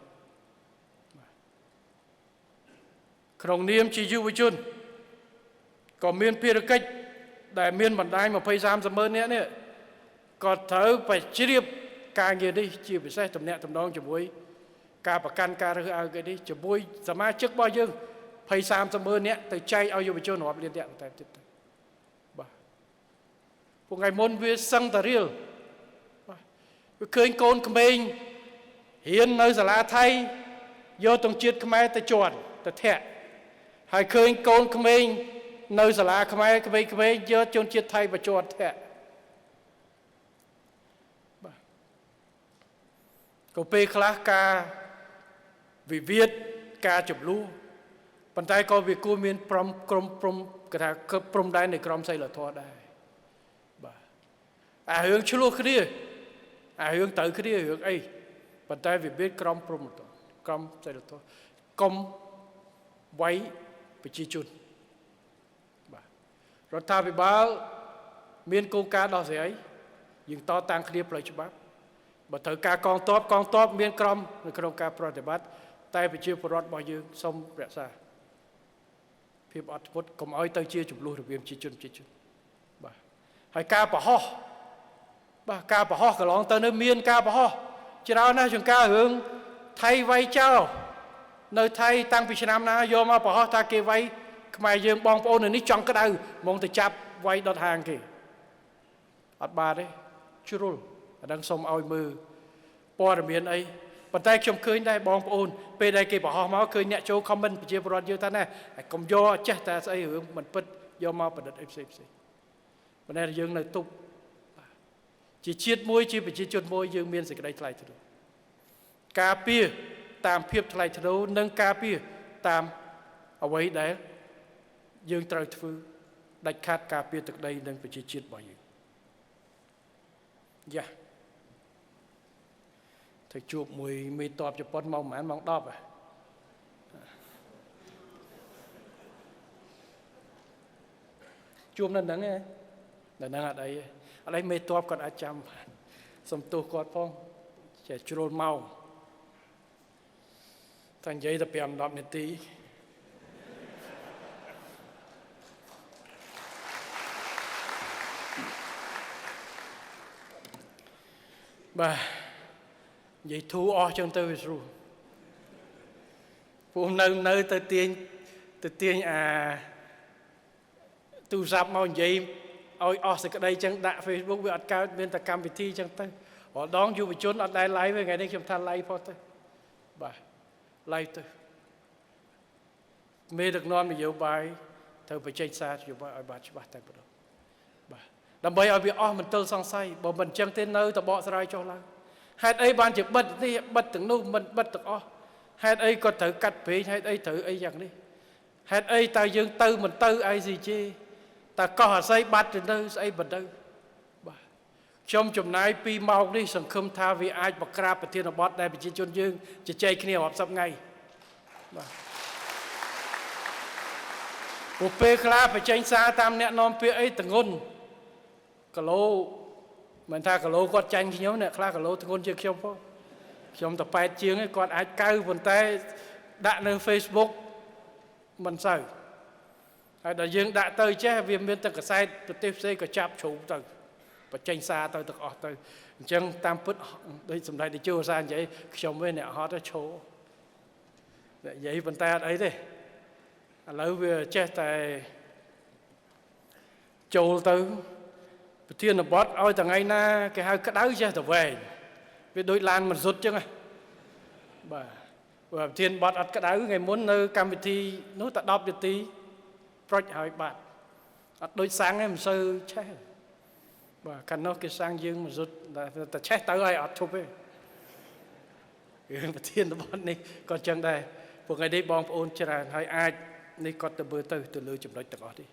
ក្នុងនាមជាយុវជនក៏មានភារកិច្ចដែលមានបណ្ដាញ20 30ម៉ឺននាក់នេះក៏ត្រូវប្រជ្រាបការងារនេះជាពិសេសតំណាក់តំណងជាមួយការប្រកាន់ការរើសអើងគេនេះជាមួយសមាជិករបស់យើង20 30ម៉ឺននាក់ទៅចែកឲ្យយុវជនរាប់លាននាក់តែទៀតទៅបាទពួកថ្ងៃមុនវាសឹងតារៀលបាទវាឃើញកូនក្មេងរៀននៅសាលាថៃយកទង់ជាតិខ្មែរទៅជន់ទៅធាក់ហើយឃើញកូនក្មេងនៅសាលាខ្មែរក្មេងៗយកជនជាតិថៃមកជន់ធាក់បាទក៏ពេលខ្លះការវិវាទការចំនួនប៉ុន្តែក៏វាគួរមានព្រំក្រុមព្រំគេថាព្រំដែននៃក្រមសីលធម៌ដែរបាទអារឿងឆ្លោះគ្នាអារឿងត្រូវគ្នារឿងអីប៉ុន្តែវាមានក្រមព្រំក្រមសីលធម៌កុំវាយប្រជាជនបាទរដ្ឋាភិបាលមានគោលការណ៍ដោះស្រាយយើងតតាំងគ្នាផ្លូវច្បាប់បើត្រូវការកងទ័ពកងទ័ពមានក្រមនៅក្នុងការប្រតិបត្តិតែប្រជាពលរដ្ឋរបស់យើងសូមរក្សាភាពអត់ធ្មត់កុំឲ្យទៅជាចំនួនរវាងប្រជាជនប្រជាជនបាទហើយការប្រហោះបាទការប្រហោះកន្លងទៅនៅមានការប្រហោះច្រើនណាស់ជាងការរឿងថៃវាយចោលនៅថៃតាំងពីឆ្នាំណាយកមកប្រហោះថាគេវាយខ្មែរយើងបងប្អូននៅនេះចង់ក្តៅហ្មងទៅចាប់វាយដុតហាងគេអត់បាទទេជ្រុលអានឹងសូមឲ្យមើលព័ត៌មានអីប៉ុន្តែខ្ញុំឃើញដែរបងប្អូនពេលដែលគេបង្ហោះមកឃើញអ្នកចូល comment ប្រជាពលរដ្ឋយើងថាណែកុំយកចេះតែស្អីរឿងមិនពិតយកមកប្រឌិតអីផ្សេងផ្សេងប៉ុន្តែយើងនៅទប់ជាជាតិមួយជាប្រជាជនមួយយើងមានសេចក្តីថ្លៃថ្នូរការពារតាមភាពថ្លៃថ្នូរនិងការពារតាមអ្វីដែលយើងត្រូវធ្វើដាច់ខាតការពារទឹកដីនិងប្រជាជាតិរបស់យើងយ៉ាទៅជួបមួយមេតបជប៉ុនម៉ោងប្រហែលម៉ោង10ហ៎ជួបនៅហ្នឹងឯងនៅហ្នឹងអត់អីទេអត់អីមេតបគាត់អាចចាំបានសុំទោសគាត់ផងចេះជ្រុលម៉ោងតែនិយាយតែ5 10នាទីបាទនិយាយធូរអស់ចឹងទៅវាស្រួលពួកនៅទៅទាញអាទូរស័ព្ទមកនិយាយឲ្យអស់សេចក្តីចឹងដាក់ Facebook វាអត់កើតមានតែកម្មវិធីចឹងទៅរាល់ដងយុវជនអត់ដែល live ទេថ្ងៃនេះខ្ញុំថា live ផុសទៅបាទ live ទៅមេដឹកនាំនយោបាយត្រូវបញ្ចេញសារនយោបាយឲ្យបានច្បាស់តែប៉ុណ្ណោះបាទដើម្បីឲ្យវាអស់មន្ទិលសង្ស័យបើមិនចឹងទេនៅតែបកស្រាយចុះឡើងហេតុអីបានជាបិទនេះបិទទាំងនោះមិនបិទទាំងអស់ហេតុអីក៏ត្រូវកាត់ប្រេងហេតុអីត្រូវអីយ៉ាងនេះហេតុអីតើយើងទៅមិនទៅ ICJ តើកោះអាស័យបាត់ទៅនៅស្អីមិនទៅបាទខ្ញុំចំណាយ2ម៉ោងនេះសង្ឃឹមថាវាអាចបង្ក្រាបប្រធានបទដែលប្រជាជនយើងជជែកគ្នារាប់សិបថ្ងៃបាទពួកពេលខ្លះបញ្ចេញសារតាមអ្នកនាំពាក្យអីតងន់គីឡូមិនថាគីឡូគាត់ចាញ់ខ្ញុំអ្នកខ្លះគីឡូធ្ងន់ជាងខ្ញុំផងខ្ញុំតែ8ជាងឯងគាត់អាចកៅប៉ុន្តែដាក់នៅ Facebook មិនសូវ ហើយដល់យើងដាក់ទៅចេះវាមានតែកសែតប្រទេសផ្សេងក៏ចាប់ជ្រុំទៅបញ្ចេញសារទៅទាំងអស់ទៅអញ្ចឹងតាមពិតដូចសម្ដេចតេជោឧស្សាហ៍និយាយខ្ញុំវិញអ្នកហត់ទៅឈោនិយាយប៉ុន្តែអត់អីទេឥឡូវវាចេះតែចូលទៅប្រធានបទឲ្យថ្ងៃណាគេហៅក្តៅចេះតែវែងវាដូចឡានមិនសុទ្ធចឹងបាទប្រធានបទអត់ក្តៅថ្ងៃមុននៅកម្មវិធីនោះតែ10នាទីប្រុចហើយបាត់អត់ដូចសាំងទេមិនសូវឆេះបាទកាលនោះគេសាំងយើងមិនសុទ្ធតែឆេះទៅហើយអត់ឈប់ទេរឿងប្រធានបទនេះក៏ចឹងដែរពួកថ្ងៃនេះបងប្អូនច្រើនហើយអាចនេះគាត់ទៅមើលទៅលើចំណុចទាំងអស់នេះ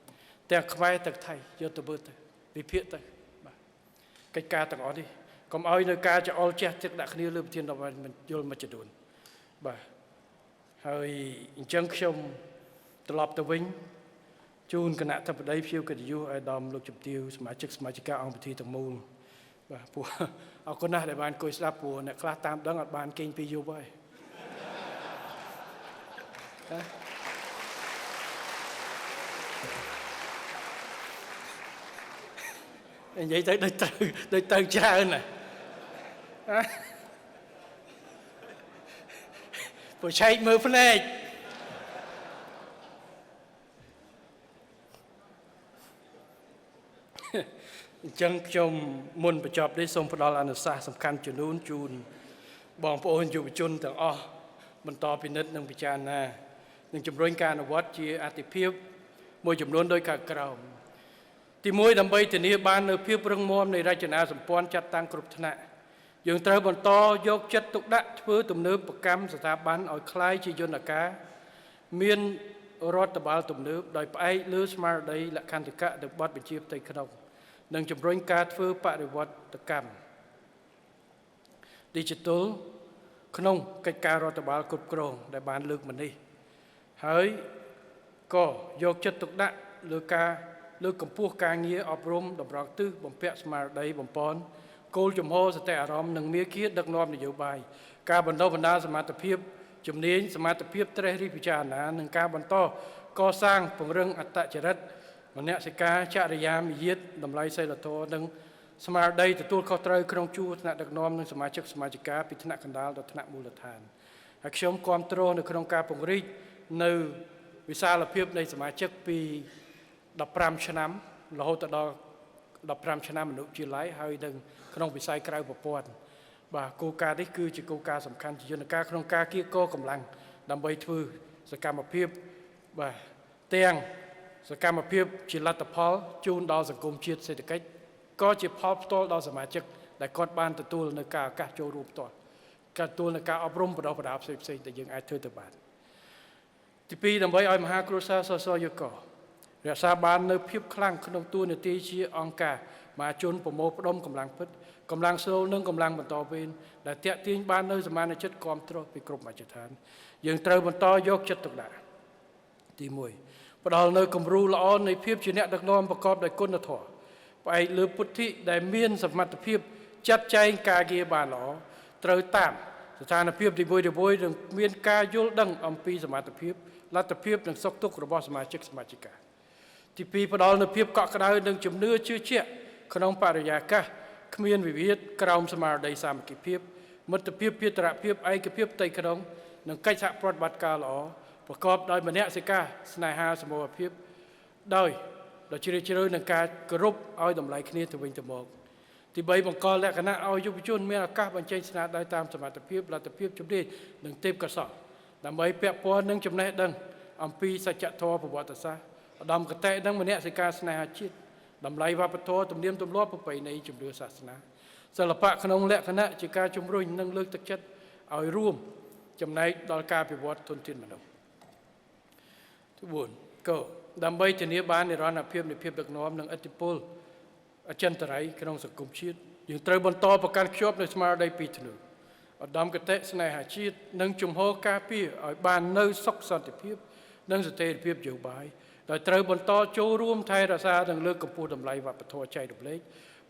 ទាំងខ្មែរទាំងថៃយកទៅមើលទៅវិភាគទៅបាទកិច្ចការទាំងអស់នេះកុំឲ្យនៅការចោលជះទឹកដាក់គ្នាលើប្រធានបទមិនយល់មួយចំនួនបាទហើយអញ្ចឹងខ្ញុំត្រឡប់ទៅវិញជូនគណៈធិបតីភ្ញៀវកិត្តិយសអាយដាមលោកជំទាវសមាជិកសមាជិកាអង្គពិធីទាំងមូលបាទពួកអរគុណណាស់ដែលបានអង្គុយស្ដាប់ព្រោះអ្នកខ្លះតាមដឹងអត់បានគេងពីយប់ហើយនិយាយទៅដូចទៅដូចទៅច្រើនណាព្រោះឆែកមើលភ្នែកអញ្ចឹងខ្ញុំមុនបញ្ចប់នេះសូមផ្ដល់អនុសាសន៍សំខាន់ចំនួនជូនបងប្អូនយុវជនទាំងអស់បន្តពិនិត្យនិងពិចារណានិងជំរុញការអនុវត្តជាអតិភិបមួយចំនួនដោយខាងក្រោមទី1ដើម្បីធានាបាននូវភាពរឹងមាំនៃរចនាសម្ព័ន្ធចាត់តាំងគ្រប់ថ្នាក់យើងត្រូវបន្តយកចិត្តទុកដាក់ធ្វើទំនើបកម្មស្ថាប័នឲ្យคล้ายជាយន្តការមានរដ្ឋបាលទំនើបដោយផ្អែកលើស្មារតីលក្ខន្តិកៈនិងបទបញ្ជាផ្ទៃក្នុងនិងជំរុញការធ្វើបរិវត្តកម្ម Digital ក្នុងកិច្ចការរដ្ឋបាលគ្រប់គ្រងដែលបានលើកមកនេះហើយក៏យកចិត្តទុកដាក់លើការលើកកម្ពស់ការងារអប់រំតម្រង់ទិសបំពាក់ស្មារតីបំពន់គោលជំហរសតិអារម្មណ៍និងមាគ៌ាដឹកនាំនយោបាយការបណ្ដុះបណ្ដាលសមត្ថភាពជំនាញសមត្ថភាពត្រេះរិះពិចារណានិងការបន្តកសាងពង្រឹងអត្តចរិតមនសិការចរិយាមាយាទតម្លៃសីលធម៌និងស្មារតីទទួលខុសត្រូវក្នុងជួរថ្នាក់ដឹកនាំនិងសមាជិកសមាជិកាពីថ្នាក់កណ្ដាលដល់ថ្នាក់មូលដ្ឋានហើយខ្ញុំគាំទ្រនៅក្នុងការពង្រីកនៅវិសាលភាពនៃសមាជិកពី15ឆ្នាំរហូតដល់15ឆ្នាំអនុជាល័យហើយនឹងក្នុងវិស័យក្រៅប្រព័ន្ធបាទគោលការណ៍នេះគឺជាគោលការណ៍សំខាន់ជាយន្តការក្នុងការគៀកកម្លាំងដើម្បីធ្វើសកម្មភាពបាទទាំងសកម្មភាពជាលទ្ធផលជូនដល់សង្គមជាតិសេដ្ឋកិច្ចក៏ជាផលផ្ទាល់ដល់សមាជិកដែលគាត់បានទទួលនៅការឱកាសចូលរួមផ្ទាល់ការទទួលនៅការអប់រំបណ្ដុះបណ្ដាលផ្សេងៗដែលយើងអាចធ្វើទៅបានទី2ដើម្បីឲ្យមហាគ្រួសារសសយករក្សាបាននៅភាពខ្លាំងក្នុងតួនាទីជាអង្គការមហាជនប្រមូលផ្ដុំកម្លាំងពិតកម្លាំងស្រូវនិងកម្លាំងបន្តវេនដែលតាក់ទាញបាននៅសមាជិកគាំទ្រពីគ្រប់មជ្ឈដ្ឋានយើងត្រូវបន្តយកចិត្តទុកដាក់ទី1ផ្ដល់នៅគំរូល្អនៃភាពជាអ្នកដឹកនាំប្រកបដោយគុណធម៌ផ្អែកលើពុទ្ធិដែលមានសមត្ថភាពចាត់ចែងការងារបានល្អត្រូវតាមស្ថានភាពនីមួយៗនឹងមានការយល់ដឹងអំពីសមត្ថភាពលទ្ធភាពនិងសុខទុក្ខរបស់សមាជិកសមាជិកាទី2ផ្ដល់នូវភាពកក់ក្ដៅនិងជំនឿជឿជាក់ក្នុងបរិយាកាសគ្មានវិវាទក្រោមស្មារតីសាមគ្គីភាពមិត្តភាពភាតរភាពឯកភាពផ្ទៃក្នុងនិងកិច្ចសហប្រតិបត្តិការល្អប្រកបដោយមនសិការស្នេហាសមូហភាពដោយជ្រាលជ្រៅនឹងការគោរពឲ្យតម្លៃគ្នាទៅវិញទៅមកទី3បង្កលក្ខណៈឲ្យយុវជនមានឱកាសបញ្ចេញស្នាដៃតាមសមត្ថភាពលទ្ធភាពជំនាញនិងទេពកោសល្យដើម្បីពាក់ព័ន្ធនឹងចំណេះដឹងអំពីសច្ចធម៌ប្រវត្តិសាស្ត្រឧត្តមគតិនិងមនសិការស្នេហាជាតិតម្លៃវប្បធម៌ទំនៀមទម្លាប់ប្រពៃណីជំនឿសាសនាសិល្បៈក្នុងលក្ខណៈជាការជំរុញនិងលើកទឹកចិត្តឲ្យរួមចំណែកដល់ការពិវត្តធនធានមនុស្សទី4ក៏ដើម្បីធានាបាននិរន្តរភាពនៃភាពដឹកនាំនិងឥទ្ធិពលអចិន្ត្រៃយ៍ក្នុងសង្គមជាតិយើងត្រូវបន្តប្រកាន់ខ្ជាប់នូវស្មារតីពីរធ្នូឧត្តមគតិស្នេហាជាតិនិងជំហរការពារឲ្យបាននៅសុខសន្តិភាពនិងស្ថិរភាពនយោបាយដោយត្រូវបន្តចូលរួមថែរក្សានិងលើកកម្ពស់តម្លៃវប្បធម៌ចែករំលែក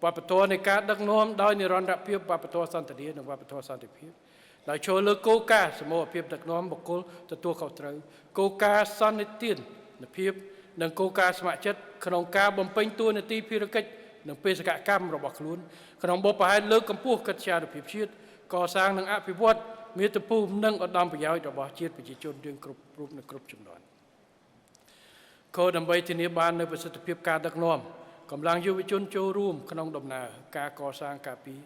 វប្បធម៌នៃការដឹកនាំដោយនិរន្តរភាពវប្បធម៌សន្តិនិងវប្បធម៌សន្តិភាពដោយចូលលើគោលការណ៍សមូហភាពដឹកនាំបុគ្គលទទួលខុសត្រូវគោលការណ៍សន្និទានភាព និងគោលការណ៍ស្ម័គ្រចិត្តក្នុងការបំពេញតួនាទីភារកិច្ចនិងបេសកកម្មរបស់ខ្លួនក្នុងបុព្វហេតុលើកកម្ពស់កិត្យានុភាពជាតិកសាងនិងអភិវឌ្ឍមាតុភូមិនិងឧត្តមប្រយោជន៍របស់ជាតិប្រជាជនយើងគ្រប់រូបនៅគ្រប់ចំនួនខដើម្បីធានាបាននូវប្រសិទ្ធភាពការដឹកនាំកម្លាំងយុវជនចូលរួមក្នុងដំណើរការកសាងការពារ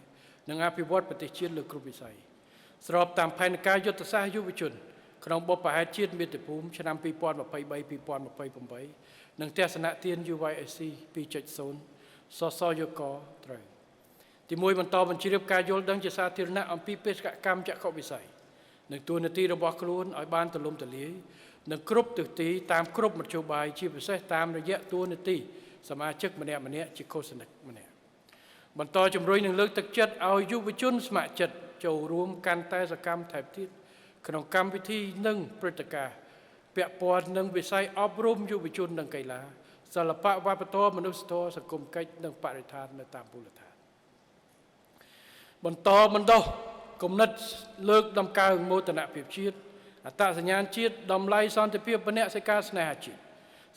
និងអភិវឌ្ឍប្រទេសជាតិលើគ្រប់វិស័យស្របតាមផែនការយុទ្ធសាស្ត្រយុវជនក្នុងបុព្វហេតុជាតិមាតុភូមិឆ្នាំ2023-2028និងទស្សនទាន UYSC 2.0សសយកត្រូវទី1បន្តបញ្ជ្រាបការយល់ដឹងជាសាធារណៈអំពីបេសកកម្មចក្ខុវិស័យនិងតួនាទីរបស់ខ្លួនឲ្យបានទូលំទូលាយនិងគ្រប់ទិសទីតាមគ្រប់មធ្យោបាយជាពិសេសតាមរយៈតួនាទីសមាជិកម្នាក់ម្នាក់ជាឃោសនិកម្នាក់បន្តជំរុញនិងលើកទឹកចិត្តឲ្យយុវជនស្ម័គ្រចិត្តចូលរួមកាន់តែសកម្មថែមទៀតក្នុងកម្មវិធីនិងព្រឹត្តិការណ៍ពាក់ព័ន្ធនឹងវិស័យអប់រំយុវជននិងកីឡាសិល្បៈវប្បធម៌មនុស្សធម៌សង្គមកិច្ចនិងបរិស្ថាននៅតាមមូលដ្ឋានបន្តបណ្ដុះគំនិតលើកតម្កើងមោទនភាពជាតិអត្តសញ្ញាណជាតិតម្លៃសន្តិភាពមនសិការស្នេហាជាតិ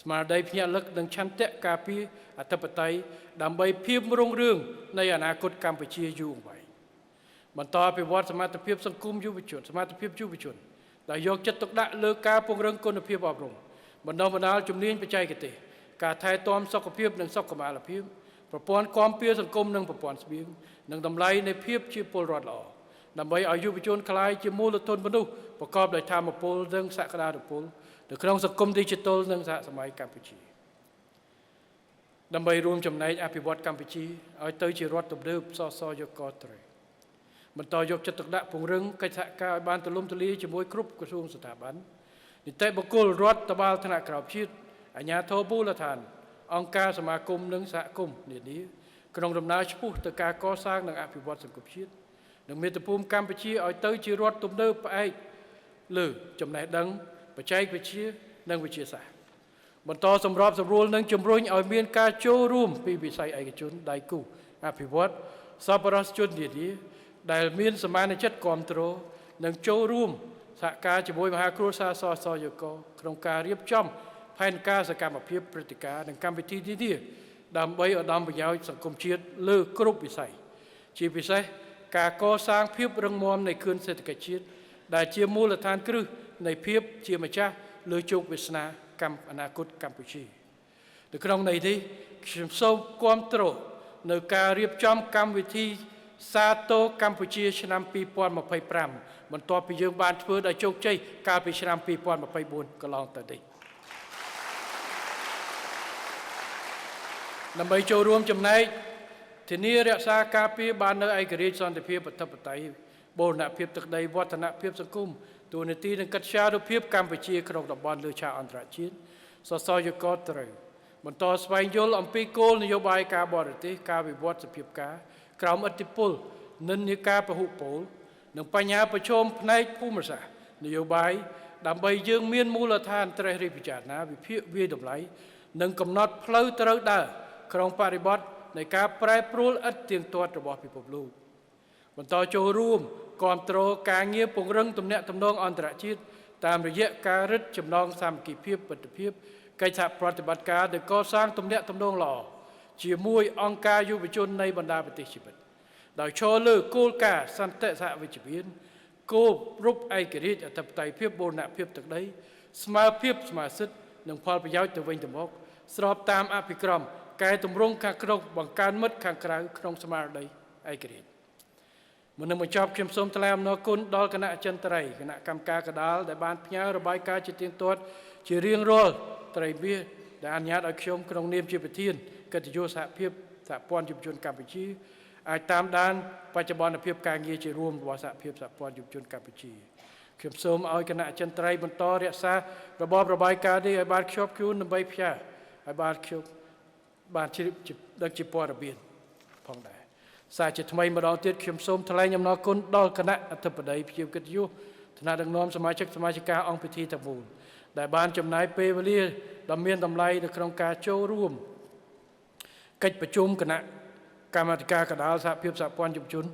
ស្មារតីភ្ញាក់លឹកនិងឆន្ទៈការពារអធិបតេយ្យដើម្បីភាពរុងរឿងនៃអនាគតកម្ពុជាយូរអង្វែងបន្តអភិវឌ្ឍសមត្ថភាពសង្គមយុវជនសមត្ថភាពយុវជនដែលយកចិត្តទុកដាក់លើការពង្រឹងគុណភាពអប់រំបណ្ដុះបណ្ដាលជំនាញបច្ចេកទេសការថែទាំសុខភាពនិងសុខុមាលភាពប្រព័ន្ធគាំពារសង្គមនិងប្រព័ន្ធស្បៀងនិងតម្លៃនៃភាពជាពលរដ្ឋល្អដើម្បីឲ្យយុវជនក្លាយជាមូលធនមនុស្សប្រកបដោយធម៌ពលនិងសក្តានុពលនៅក្នុងសង្គមឌីជីថលនិងសហសម័យកម្ពុជាដើម្បីរួមចំណែកអភិវឌ្ឍកម្ពុជាឲ្យទៅជារដ្ឋទំនើបសសយកត្រូវបន្តយកចិត្តទុកដាក់ពង្រឹងកិច្ចសហការឲ្យបានទូលំទូលាយជាមួយគ្រប់ក្រសួងស្ថាប័ននីតិបុគ្គលរដ្ឋបាលថ្នាក់ក្រោមជាតិអាជ្ញាធរមូលដ្ឋានអង្គការសមាគមនិងសហគមន៍នានាក្នុងដំណើរឆ្ពោះទៅការកសាងនិងអភិវឌ្ឍសង្គមជាតិនិងមាតុភូមិកម្ពុជាឲ្យទៅជារដ្ឋទំនើបផ្អែកលើចំណេះដឹងបច្ចេកវិទ្យានិងវិទ្យាសាស្ត្របន្តសម្របសម្រួលនិងជំរុញឲ្យមានការចូលរួមពីវិស័យឯកជនដៃគូអភិវឌ្ឍសប្បុរសជននានាដែលមានសមានចិត្តគាំទ្រនិងចូលរួមសហការជាមួយមហាគ្រួសារសសយកក្នុងការរៀបចំផែនការសកម្មភាពព្រឹត្តិការណ៍និងកម្មវិធីនានាដើម្បីឧត្តមប្រយោជន៍សង្គមជាតិលើគ្រប់វិស័យជាពិសេសការកសាងភាពរឹងមាំនៃខឿនសេដ្ឋកិច្ចជាតិដែលជាមូលដ្ឋានគ្រឹះនៃភាពជាម្ចាស់លើជោគវាសនាកម្មអនាគតកម្ពុជានៅក្នុងន័យនេះខ្ញុំសូមគាំទ្រនៅការរៀបចំកម្មវិធីសាទរកម្ពុជាឆ្នាំ2025បន្ទាប់ពីយើងបានធ្វើដោយជោគជ័យកាលពីឆ្នាំ2024កន្លងទៅនេះដើម្បីចូលរួមចំណែកធានារក្សាការពារបាននៅឯករាជ្យសន្តិភាពអធិបតេយ្យបូរណភាពទឹកដីវឌ្ឍនភាពសង្គមតួនាទីនិងកិត្យានុភាពកម្ពុជាក្នុងតំបន់លើឆាកអន្តរជាតិសសយកត្រូវបន្តស្វែងយល់អំពីគោលនយោបាយការបរទេសការវិវត្តសភាពការក្រោមឥទ្ធិពលនិន្នាការពហុពលនិងបញ្ហាប្រឈមផ្នែកភូមិសាស្ត្រនយោបាយដើម្បីយើងមានមូលដ្ឋានត្រេះរិះពិចារណាវិភាគវាយតម្លៃនិងកំណត់ផ្លូវត្រូវដើរក្នុងបរិបទនៃការប្រែប្រួលឥតទៀងទាត់របស់ពិភពលោកបន្តចូលរួមគាំទ្រការងារពង្រឹងទំនាក់ទំនងអន្តរជាតិតាមរយៈការរឹតចំណងសាមគ្គីភាពមិត្តភាពកិច្ចសហប្រតិបត្តិការដែលកសាងទំនាក់ទំនងល្អជាមួយអង្គការយុវជននៃបណ្ដាប្រទេសជីវិតដោយឈរលើគោលការណ៍សន្តិសហវិជ្ជមានគោរពឯករាជ្យអធិបតេយ្យភាពបូរណភាពទឹកដីស្មើភាពស្មើសិទ្ធិនិងផលប្រយោជន៍ទៅវិញទៅមកស្របតាមអភិក្រមកែតម្រង់ខាងក្នុងបង្កើនមិត្តខាងក្រៅក្នុងស្មារតីឯករាជ្យមុននឹងបញ្ចប់ខ្ញុំសូមថ្លែងអំណរគុណដល់គណៈអចិន្ត្រៃយ៍គណៈកម្មការកណ្ដាលដែលបានផ្ញើរបាយការណ៍ជាទៀងទាត់ជារៀងរាល់ត្រីមាសដែលអនុញ្ញាតឲ្យខ្ញុំក្នុងនាមជាប្រធានកិត្តិយសសហភាពសហព័ន្ធយុវជនកម្ពុជាអាចតាមដានបច្ចុប្បន្នភាពការងារជារួមរបស់សហភាពសហព័ន្ធយុវជនកម្ពុជាខ្ញុំសូមឲ្យគណៈអចិន្ត្រៃយ៍បន្តរក្សារបបរបាយការណ៍នេះឲ្យបានខ្ជាប់ខ្ជួនដើម្បីផ្ញើឲ្យបានខ្ញុំបានជ្រាបដឹកជាព័ត៌មានផងដែរសារជាថ្មីម្ដងទៀតខ្ញុំសូមថ្លែងអំណរគុណដល់គណៈអធិបតីភ្ញៀវកិត្តិយសថ្នាក់ដឹកនាំសមាជិកសមាជិកាអង្គពិធីទាំងមូលដែលបានចំណាយពេលវេលាដ៏មានតម្លៃនៅក្នុងការចូលរួមកិច្ចប្រជុំគណៈកម្មាធិការកណ្ដាលសហភាពសហព័ន្ធយុវជន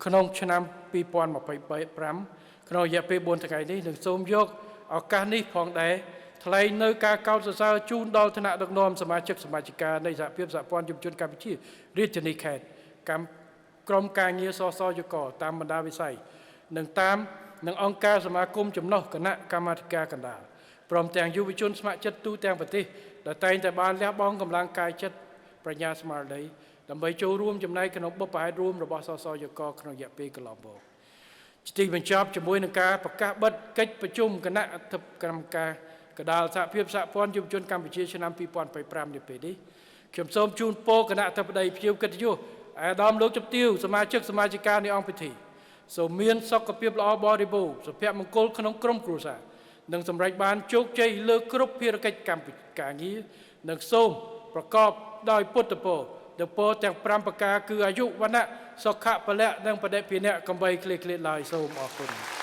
ក្នុងឆ្នាំ2025ក្នុងរយៈពេល4ថ្ងៃនេះនឹងសូមយកឱកាសនេះផងដែរ ថ្លែងនៅការកោតសរសើរជូនដល់ថ្នាក់ដឹកនាំសមាជិកសមាជិកានៃសហភាពសហព័ន្ធយុវជនកម្ពុជារាជធានីខេត្តកម្មក្រុមការងារសសយកតាមបណ្ដាវិស័យនិងតាមនិងអង្គការសមាគមចំណុះគណៈកម្មាធិការកណ្ដាលព្រមទាំងយុវជនស្ម័គ្រចិត្តទូទាំងប្រទេសដែលតែងតែបានលះបង់កម្លាំងកាយចិត្តប្រាជ្ញាស្មារតីដើម្បីចូលរួមចំណែកក្នុងបុព្វហេតុរួមរបស់សសយកក្នុងរយៈពេលកន្លងមកជាទីបញ្ចប់ជាមួយនឹងការប្រកាសបិទកិច្ចប្រជុំគណៈអធិកម្មការកណ្ដាលសហភាពសហព័ន្ធយុវជនកម្ពុជាឆ្នាំ2025នេះពេលនេះខ្ញុំសូមជូនពរគណៈអធិបតីភ្ញៀវកិត្តិយសអាដាមលោកជំទាវសមាជិកសមាជិកានៃអង្គពិធីសូមមានសុខភាពល្អបរិបូរណ៍សុភមង្គលក្នុងក្រុមគ្រួសារនិងសម្រេចបានជោគជ័យលើគ្រប់ភារកិច្ចកម្មការងារនិងសូមប្រកបដោយពុទ្ធពរដែលពរទាំង5ប្រការគឺអាយុវណ្ណៈសុខៈពលៈនិងបដិភិនៈកំបីគ្លៀកគ្លាតឡើយសូមអរគុណ។